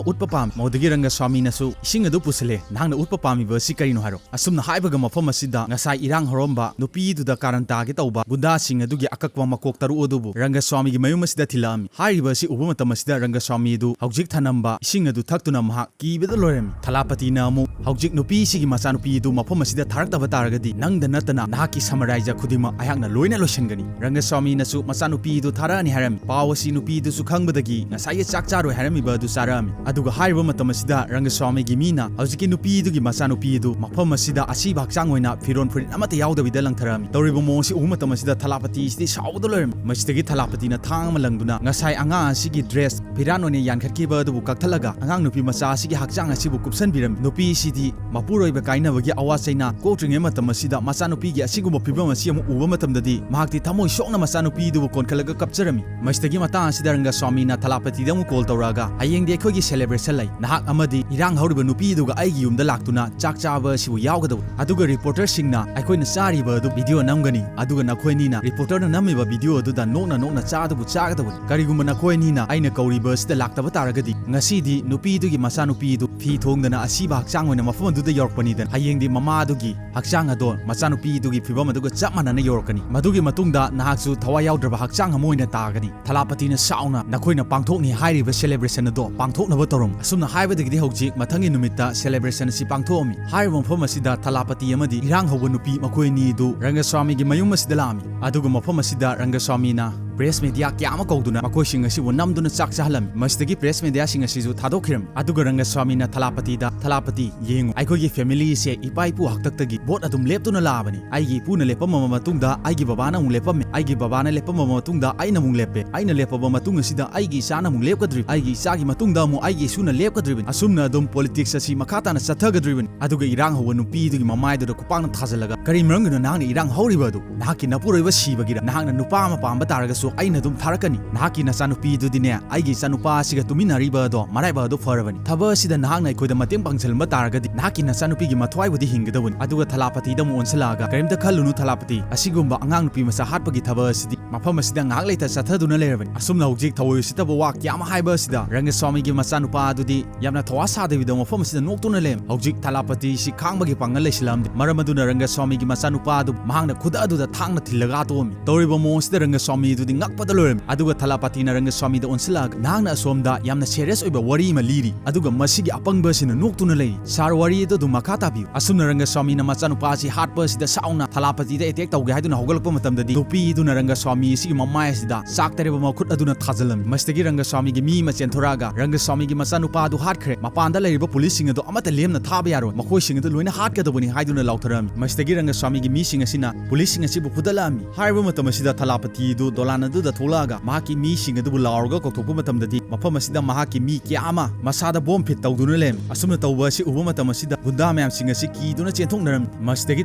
ꯎꯠꯄ ꯄꯥꯝꯃꯤ꯫ ꯃꯗꯨꯗꯒꯤ ꯔꯪꯒꯁ꯭ꯋꯥꯃꯤꯅꯁꯨ ꯏꯁꯤꯡ ꯑꯗꯨ ꯄꯨꯁꯜꯂꯦ꯫ ꯅꯍꯥꯛꯅ ꯎꯠꯄ ꯄꯥꯝꯃꯤꯕ ꯑꯁꯤ ꯀꯔꯤꯅꯣ ꯍꯥꯏꯔꯣ? ꯑꯁꯨꯝꯅ ꯍꯥꯏꯕꯒ ꯃꯐꯝ ꯑꯁꯤꯗ ꯉꯁꯥꯏ ꯏꯔꯥꯡ ꯍꯧꯔꯝꯕ ꯅꯨꯄꯤꯗꯨꯗ ꯀꯥꯔꯟ ꯇꯥꯒꯦ ꯇꯧꯕ ꯒꯨꯟꯗꯥꯁꯤꯡ ꯑꯗꯨꯒꯤ ꯑꯀꯛꯄ ꯃꯀꯣꯛ ꯇꯔꯨꯛ ꯑꯗꯨꯕꯨ ꯔꯪꯒꯁ꯭ꯋꯥꯃꯤꯒꯤ ꯃꯌꯨꯝ ꯑꯁꯤꯗ ꯊꯤꯜꯂꯛꯑꯝꯃꯤ꯫ ꯍꯥꯏꯔꯤꯕ ꯑꯁꯤ ꯎꯕ ꯃꯇꯝ ꯑꯁꯤꯗ ꯔꯪꯒꯁ꯭ꯋꯥꯃꯤ ꯑꯗꯨ ꯍꯧꯖꯤꯛ ꯊꯅꯝꯕ ꯏꯁꯤꯡ ꯑꯗꯨ ꯊꯛꯇꯨꯅ ꯃꯍꯥꯛ ꯀꯤꯕꯗ ꯂꯣꯏꯔꯝꯃꯤ꯫ ꯊꯂꯥꯄꯇꯤꯅ ꯑꯃꯨꯛ ꯍꯧꯖꯤꯛ ꯅꯨꯄꯤꯁꯤꯒꯤ ꯃꯆꯥꯅꯨꯄꯤ ꯑꯗꯨ ꯃꯐꯝ ꯑꯁꯤꯗ ꯊꯥꯔꯛꯇꯕ ꯇꯥꯔꯒꯗꯤ ꯅꯪꯗ ꯅꯠꯇꯅ ꯅꯍꯥꯛꯀꯤ ꯁꯥꯝꯔꯥꯖ꯭ꯌ ꯈꯨꯗꯤꯡꯃꯛ ꯑꯩꯍꯥꯛꯅ ꯂꯣꯏꯅ ꯂꯣꯏꯁꯤꯟꯒꯅꯤ꯫ ꯔꯪꯒꯁ꯭ꯋꯥꯃꯤꯅꯁꯨ ꯃꯆꯥꯅꯨꯄꯤ ꯑꯗꯨ ꯊꯥꯔꯛꯑꯅꯤ ꯍꯥꯏꯔꯝꯃꯤ꯫ ꯄꯥꯎ ꯑꯁꯤ ꯅꯨꯄꯤꯗꯨꯁꯨ ꯈꯪꯕꯗꯒꯤ ꯉꯁꯥꯏꯒꯤ ꯆꯥꯛ ꯆꯥꯔꯣꯏ ꯍꯥꯏꯔꯝꯃꯤꯕ ꯑꯗꯨ ꯆꯥꯔꯛꯑꯝꯃꯤ꯫ ꯑꯗꯨꯒ ꯍꯥꯏꯔꯤꯕ ꯃꯇꯝ ꯑꯁꯤꯗ ꯔꯪꯒꯁ꯭ꯋꯥꯃꯤꯒꯤ ꯃꯤꯅ ꯍꯧꯖꯤꯛꯀꯤ ꯅꯨꯄꯤꯗꯨꯒꯤ ꯃꯆꯥꯅꯨꯄꯤ ꯑꯗꯨ ꯃꯐꯝ ꯑꯁꯤꯗ ꯑꯁꯤꯕ ꯍꯛꯆꯥꯡ ꯑꯣꯏꯅ ꯐꯤꯔꯣꯟ ꯐꯨꯔꯤꯠ ꯑꯃꯠꯇ ꯌꯥꯎꯗꯕꯤꯗ ꯂꯪꯊꯔꯛꯑꯝꯃꯤ꯫ ꯇꯧꯔꯤꯕ ꯃꯑꯣꯡꯁꯤ ꯎꯕ ꯃꯇꯝ ꯑꯁꯤꯗ ꯊꯂꯥꯄꯇꯤꯁꯤꯗꯤ ꯁꯥꯎꯕꯗ ꯂꯣꯏꯔꯝꯃꯤ꯫ ꯃꯁꯤꯗꯒꯤ ꯊꯂꯥꯄꯇꯤꯅ ꯊꯥꯡ ꯑꯃ ꯂꯪꯗꯨꯅ ꯉꯁꯥꯏ ꯑꯉꯥꯡ ꯑꯁꯤꯒꯤ ꯗ꯭ꯔꯦꯁ ꯐꯤꯔꯥꯟ ꯑꯣꯏꯅ ꯌꯥꯟꯈꯠꯈꯤꯕ ꯑꯗꯨꯕꯨ ꯀꯛꯊꯠꯂꯒ ꯑꯉꯥꯡ ꯅꯨꯄꯤ ꯃꯆꯥ ꯑꯁꯤꯒꯤ ꯍꯛꯆꯥꯡ ꯑꯁꯤꯕꯨ ꯀꯨꯞꯁꯟꯕꯤꯔꯝꯃꯤ꯫ ꯅꯨꯄꯤ ꯑꯁꯤꯗꯤ ꯃꯄꯨꯔꯣꯏꯕ ꯀꯥꯏꯅꯕꯒꯤ ꯑꯋꯥ ꯆꯩꯅꯥ ꯀꯣꯛꯇ꯭ꯔꯤꯉꯩ ꯃꯇꯝ ꯑꯁꯤꯗ ꯃꯆꯥꯅꯨꯄꯤꯒꯤ ꯑꯁꯤꯒꯨꯝꯕ ꯐꯤꯕꯝ ꯑꯁꯤ ꯑꯃꯨꯛ ꯎꯕ ꯃꯇꯝꯗꯗꯤ ꯃꯍꯥꯛꯇꯤ ꯊꯃꯣꯏ ꯁꯣꯛꯅ ꯃꯆꯥꯅꯨꯄꯤꯗꯨꯕꯨ ꯀꯣꯟꯈꯠꯂꯒ ꯀꯞꯆꯔꯝꯃꯤ꯫ ꯃꯁꯤꯗꯒꯤ ꯃꯇꯥꯡ ꯑꯁꯤꯗ ꯔꯪꯒꯁ꯭ꯋꯥꯃꯤꯅ ꯊꯂꯥꯄꯇꯤꯗ ꯑꯃꯨꯛ ꯀꯣꯜ ꯇꯧꯔꯛꯑꯒ, "ꯍꯌꯦꯡꯗꯤ ꯑꯩꯈꯣꯏꯒꯤ celebration ꯂꯩ꯫ ꯅꯍꯥꯛ ꯑꯃꯗꯤ ꯏꯔꯥꯡ ꯍꯧꯔꯤꯕ ꯅꯨꯄꯤꯗꯨꯒ ꯑꯩꯒꯤ ꯌꯨꯝꯗ ꯂꯥꯛꯇꯨꯅ ꯆꯥꯛ ꯆꯥꯕ ꯑꯁꯤꯕꯨ ꯌꯥꯎꯒꯗꯧꯕꯅꯤ꯫ ꯑꯗꯨꯒ ꯔꯤꯄꯣꯔꯇꯔꯁꯤꯡꯅ ꯑꯩꯈꯣꯏꯅ ꯆꯥꯔꯤꯕ ꯑꯗꯨ ꯚꯤꯗꯤꯑꯣ ꯅꯝꯒꯅꯤ꯫ ꯑꯗꯨꯒ ꯅꯈꯣꯏ ꯑꯅꯤꯅ ꯔꯤꯄꯣꯔꯇꯔꯅ ꯅꯝꯃꯤꯕ ꯚꯤꯗꯤꯑꯣ ꯑꯗꯨꯗ ꯅꯣꯛꯅ ꯅꯣꯛꯅ ꯆꯥꯗꯨꯕꯨ ꯆꯥꯒꯗꯧꯕꯅꯤ꯫ ꯀꯔꯤꯒꯨꯝꯕ ꯅꯈꯣꯏ ꯑꯅꯤꯅ ꯑꯩꯅ ꯀꯧꯔꯤꯕ ꯑꯁꯤꯗ ꯂꯥꯛꯇꯕ ꯇꯥꯔꯒꯗꯤ ꯉꯁꯤꯗꯤ ꯅꯨꯄꯤꯗꯨꯒꯤ ꯃꯆꯥꯅꯨꯄꯤꯗꯨ ꯐꯤ ꯊꯣꯡꯗꯅ ꯑꯁꯤꯕ ꯍꯛꯆꯥꯡ ꯑꯣꯏꯅ ꯃꯐꯝ ꯑꯗꯨꯗ ꯌꯧꯔꯛꯄꯅꯤꯗꯅ ꯍꯌꯦꯡꯗꯤ ꯃꯃꯥꯗꯨꯒꯤ ꯍꯛꯆꯥꯡ ꯑꯗꯣ ꯃꯆꯥꯅꯨꯄꯤꯗꯨꯒꯤ ꯐꯤꯕꯝ ꯑꯗꯨꯒ ꯆꯞ ꯃꯥꯟꯅꯅ ꯌꯧꯔꯛꯀꯅꯤ꯫ ꯃꯗꯨꯒꯤ ꯃꯇꯨꯡꯗ ꯅꯍꯥꯛꯁꯨ ꯊꯋꯥꯏ ꯌꯥꯎꯗ꯭ꯔꯕ ꯍꯛꯆꯥꯡ ꯑꯃ ꯑꯣꯏꯅ ꯇꯥꯒꯅꯤ꯫ ꯊꯂꯥꯄꯇꯤꯅ ꯁꯥꯎꯅ, ꯅꯈꯣꯏꯅ ꯄꯥꯡꯊꯣꯛꯅꯤ ꯍꯥꯏꯔꯤꯕ celebration ꯑꯗꯣ ꯄꯥꯡꯊꯣꯛꯅꯕ ꯇꯧꯔꯝꯃꯨ꯫" ꯑꯁꯨꯝꯅ ꯍꯥꯏꯕꯗꯒꯤꯗꯤ ꯍꯧꯖꯤꯛ ꯃꯊꯪꯒꯤ ꯅꯨꯃꯤꯠꯇ celebration ꯑꯁꯤ ꯄꯥꯡꯊꯣꯛꯑꯝꯃꯤ꯫ ꯍꯥꯏꯔꯤꯕ ꯃꯐꯝ ꯑꯁꯤꯗ ꯊꯂꯥꯄꯇꯤ ꯑꯃꯗꯤ ꯏꯔꯥꯡ ꯍꯧꯕ ꯅꯨꯄꯤ ꯃꯈꯣꯏ ꯑꯅꯤ ꯑꯗꯨ ꯔꯪꯒꯁ꯭ꯋꯥꯃꯤꯒꯤ ꯃꯌꯨꯝ ꯑꯁꯤꯗ ꯂꯥꯛꯑꯝꯃꯤ꯫ ꯑꯗꯨꯒ ꯃꯐꯝ ꯑꯁꯤꯗ ꯔꯪꯒꯁ꯭ꯋꯥꯃꯤꯅ press media ꯀꯌꯥ ꯑꯃ ꯀꯧꯗꯨꯅ ꯃꯈꯣꯏꯁꯤꯡ ꯑꯁꯤꯕꯨ ꯅꯝꯗꯨꯅ ꯆꯥꯛ ꯆꯥꯍꯜꯂꯝꯃꯤ꯫ ꯃꯁꯤꯗꯒꯤ press mediaꯁꯤꯡ ꯑꯁꯤꯁꯨ ꯊꯥꯗꯣꯛꯈꯤꯔꯝꯃꯤ꯫ ꯑꯗꯨꯒ ꯔꯪꯒꯁ꯭ꯋꯥꯃꯤꯅ ꯊꯂꯥꯄꯇꯤꯗ, "ꯊꯂꯥꯄꯇꯤ, ꯌꯦꯡꯉꯨ, ꯑꯩꯈꯣꯏꯒꯤ familyꯁꯦ ꯏꯄꯥ ꯏꯄꯨ ꯍꯥꯛꯇꯛꯇꯒꯤ vote ꯑꯗꯨꯝ ꯂꯦꯞꯇꯨꯅ ꯂꯥꯛꯑꯕꯅꯤ꯫ ꯑꯩꯒꯤ ꯏꯄꯨꯅ ꯂꯦꯞꯄꯝꯃꯕ ꯃꯇꯨꯡꯗ ꯑꯩꯒꯤ ꯕꯕꯥꯅ ꯑꯃꯨꯛ ꯂꯦꯞꯄꯝꯃꯦ, ꯑꯩꯒꯤ ꯕꯕꯥꯅ ꯂꯦꯞꯄꯝꯃꯕ ꯃꯇꯨꯡꯗ ꯑꯩꯅ ꯑꯃꯨꯛ ꯂꯦꯞꯄꯦ, ꯑꯩꯅ ꯂꯦꯞꯄꯕ ꯃꯇꯨꯡ ꯑꯁꯤꯗ ꯑꯩꯒꯤ ꯏꯆꯥꯅ ꯑꯃꯨꯛ ꯂꯦꯞꯀꯗ꯭ꯔꯤ, ꯑꯩꯒꯤ ꯏꯆꯥꯒꯤ ꯃꯇꯨꯡꯗ ꯑꯃꯨꯛ ꯑꯩꯒꯤ ꯏꯁꯨꯅ ꯂꯦꯞꯀꯗ꯭ꯔꯤꯕꯅꯤ꯫ ꯑꯁꯨꯝꯅ ꯑꯗꯨꯝ politics ꯑꯁꯤ ꯃꯈꯥ ꯇꯥꯅ ꯆꯠꯊꯒꯗ꯭ꯔꯤꯕꯅꯤ꯫" ꯑꯗꯨꯒ ꯏꯔꯥꯡ ꯍꯧꯕ ꯅꯨꯄꯤꯗꯨꯒꯤ ꯃꯃꯥꯏꯗꯨꯗ ꯈꯨꯄꯥꯛꯅ ꯊꯥꯖꯤꯜꯂꯒ, "ꯀꯔꯤ ꯃꯔꯝꯒꯤꯅꯣ ꯅꯍꯥꯛꯅ ꯏꯔꯥꯡ ꯍꯧꯔꯤꯕ ꯑꯗꯨ? ꯅꯍꯥꯛꯀꯤ ꯅꯄꯨꯔꯣꯏꯕ ꯁꯤꯕꯒꯤꯔ? ꯅꯍꯥꯛꯅ ꯅꯨꯄꯥ ꯑꯃ ꯄꯥꯝꯕ ꯇꯥꯔꯒꯁꯨ ꯑꯩꯅ ꯑꯗꯨꯝ ꯊꯥꯔꯛꯀꯅꯤ꯫ ꯅꯍꯥꯛꯀꯤ ꯅꯆꯥꯅꯨꯄꯤꯗꯨꯗꯤꯅꯦ, ꯑꯩꯒꯤ ꯏꯆꯥꯅꯨꯄꯥ ꯑꯁꯤꯒ ꯇꯨꯃꯤꯟꯅꯔꯤꯕ ꯑꯗꯣ ꯃꯔꯥꯏꯕꯛ ꯑꯗꯣ ꯐꯔꯕꯅꯤ꯫ ꯊꯕꯛ ꯑꯁꯤꯗ ꯅꯍꯥꯛꯅ ꯑꯩꯈꯣꯏꯗ ꯃꯇꯦꯡ ꯄꯥꯡꯁꯤꯜꯂꯝꯕ ꯇꯥꯔꯒꯗꯤ ꯅꯍꯥꯛꯀꯤ ꯅꯆꯥꯅꯨꯄꯤꯒꯤ ꯃꯊ꯭ꯋꯥꯏꯕꯨꯗꯤ ꯍꯤꯡꯒꯗꯕꯅꯤ꯫ ꯑꯗꯨꯒ ꯊꯂꯥꯄꯇꯤꯗ ꯑꯃꯨꯛ ꯑꯣꯟꯁꯤꯜꯂꯛꯑꯒ, "ꯀꯔꯤꯝꯇ ꯈꯜꯂꯨꯅꯨ ꯊꯂꯥꯄꯇꯤ, ꯑꯁꯤꯒꯨꯝꯕ ꯑꯉꯥꯡ ꯅꯨꯄꯤ ꯃꯆꯥ ꯍꯥꯠꯄꯒꯤ ꯊꯕꯛ ꯑꯁꯤꯗꯤ ꯃꯐꯝ ꯑꯁꯤꯗ ꯉꯥꯏꯍꯥꯛ ꯂꯩꯇ ꯆꯠꯊꯗꯨꯅ ꯂꯩꯔꯕꯅꯤ꯫" ꯑꯁꯨꯝꯅ ꯍꯧꯖꯤꯛ ꯊꯑꯣꯏ ꯎꯁꯤꯠꯇꯕ ꯋꯥ ꯀꯌꯥ ꯑꯃ ꯍꯥꯏꯕ ꯑꯁꯤꯗ ꯔꯪꯒꯁ꯭ꯋꯥꯃꯤꯒꯤ ꯃꯆꯥꯅꯨꯄꯥ ꯑꯗꯨꯗꯤ ꯌꯥꯝꯅ ꯊꯋꯥ ꯁꯥꯗꯕꯤꯗ ꯃꯐꯝ ꯑꯁꯤꯗ ꯅꯣꯛꯇꯨꯅ ꯂꯩꯔꯝꯃꯤ꯫ ꯍꯧꯖꯤꯛ ꯊꯂꯥꯄꯇꯤꯁꯤ ꯈꯥꯡꯕꯒꯤ ꯄꯥꯡꯒꯜ ꯂꯩꯁꯤꯜꯂꯛꯑꯝꯗꯦ꯫ ꯃꯔꯝ ꯑꯗꯨꯅ ꯔꯪꯒꯁ꯭ꯋꯥꯃꯤꯒꯤ ꯃꯆꯥꯅꯨꯄꯥ ꯑꯗꯨ ꯃꯍꯥꯛꯅ ꯈꯨꯗ ꯑꯗꯨꯗ ꯊꯥꯡꯅ ꯊꯤꯜꯂꯒ ꯍꯥꯠꯇꯣꯛꯑꯝꯃꯤ꯫ ꯇꯧꯔꯤꯕ ꯃꯑꯣꯡ ꯑꯁꯤꯗ ꯔꯪꯒꯁ꯭ꯋꯥꯃꯤ ꯑꯗꯨꯗꯤ ꯉꯛꯄꯗ ꯂꯣꯏꯔꯝꯃꯤ꯫ ꯑꯗꯨꯒ ꯊꯂꯥꯄꯇꯤꯅ ꯔꯪꯒꯁ꯭ꯋꯥꯃꯤꯗ ꯑꯣꯟꯁꯤꯜꯂꯛꯑꯒ, "ꯅꯍꯥꯛꯅ ꯑꯁꯣꯝꯗ ꯌꯥꯝꯅ serious ꯑꯣꯏꯕ ꯋꯥꯔꯤ ꯑꯃ ꯂꯤꯔꯤ, ꯑꯗꯨꯒ ꯃꯁꯤꯒꯤ ꯑꯄꯪꯕ ꯑꯁꯤꯅ ꯅꯣꯛꯇꯨꯅ ꯂꯩꯔꯤ꯫ ꯁꯥꯔ, ꯋꯥꯔꯤ ꯑꯗꯨ ꯑꯗꯨꯝ ꯃꯈꯥ ꯇꯥꯕꯤꯌꯨ꯫" ꯑꯁꯨꯝꯅ ꯔꯪꯒꯁ꯭ꯋꯥꯃꯤꯅ ꯃꯆꯥꯅꯨꯄꯥ ꯑꯁꯤ ꯍꯥꯠꯄ ꯑꯁꯤꯗ ꯁꯥꯎꯅ ꯊꯂꯥꯄꯇꯤꯗ attack ꯇꯧꯒꯦ ꯍꯥꯏꯗꯨꯅ ꯍꯧꯒꯠꯂꯛꯄ ꯃꯇꯝꯗꯗꯤ, ꯅꯨꯄꯤ ꯑꯗꯨꯅ ꯔꯪꯒꯁ꯭ꯋꯥꯃꯤ ꯑꯁꯤꯒꯤ ꯃꯃꯥꯏ ꯑꯁꯤꯗ ꯆꯥꯛꯇꯔꯤꯕ ꯃꯈꯨꯠ ꯑꯗꯨꯅ ꯊꯥꯖꯤꯜꯂꯝꯃꯤ꯫ ꯃꯁꯤꯗꯒꯤ ꯔꯪꯒꯁ꯭ꯋꯥꯃꯤꯒꯤ ꯃꯤ ꯑꯃ ꯆꯦꯟꯊꯣꯔꯛꯑꯒ ꯔꯪꯒꯁ꯭ꯋꯥꯃꯤꯒꯤ ꯃꯆꯥꯅꯨꯄꯥ ꯑꯗꯨ ꯍꯥꯠꯈ꯭ꯔꯦ꯫ ꯃꯄꯥꯟꯗ ꯂꯩꯔꯤꯕ ꯄꯨꯂꯤꯁꯁꯤꯡ ꯑꯗꯨ ꯑꯃꯠꯇ ꯂꯦꯝꯅ ꯊꯥꯕ ꯌꯥꯔꯣꯏ꯫ ꯃꯈꯣꯏꯁꯤꯡ ꯑꯗꯨ ꯂꯣꯏꯅ ꯍꯥꯠꯀꯗꯕꯅꯤ ꯍꯥꯏꯗꯨꯅ ꯂꯥꯎꯊꯔꯝꯃꯤ꯫ ꯃꯁꯤꯗꯒꯤ ꯔꯪꯒꯁ꯭ꯋꯥꯃꯤꯒꯤ ꯃꯤꯁꯤꯡ ꯑꯁꯤꯅ ꯄꯨꯂꯤꯁꯁꯤꯡ ꯑꯁꯤꯕꯨ ꯐꯨꯗꯠꯂꯛꯑꯝꯃꯤ꯫ ꯍꯥꯏꯔꯤꯕ ꯃꯇꯝ ꯑꯁꯤꯗ ꯊꯂꯥꯄꯇꯤ ꯑꯗꯨ ꯗꯣꯂꯥꯟ ꯑꯗꯨꯗ ꯊꯣꯛꯂꯛꯑꯒ ꯃꯍꯥꯛꯀꯤ ꯃꯤꯁꯤꯡ ꯑꯗꯨꯕꯨ ꯂꯥꯎꯔꯒ ꯀꯧꯊꯣꯛꯄ ꯃꯇꯝꯗꯗꯤ, ꯃꯐꯝ ꯑꯁꯤꯗ ꯃꯍꯥꯛꯀꯤ ꯃꯤ ꯀꯌꯥ ꯑꯃ ꯃꯁꯥꯗ ꯕꯣꯝ ꯐꯤꯠ ꯇꯧꯗꯨꯅ ꯂꯩꯔꯝꯃꯤ꯫ ꯑꯁꯨꯝꯅ ꯇꯧꯕ ꯑꯁꯤ ꯎꯕ ꯃꯇꯝ ꯑꯁꯤꯗ ꯒꯨꯟꯗꯥ ꯃꯌꯥꯝꯁꯤꯡ ꯑꯁꯤ ꯀꯤꯗꯨꯅ ꯆꯦꯟꯊꯣꯛꯅꯔꯝꯃꯤ꯫ ꯃꯁꯤꯗꯒꯤ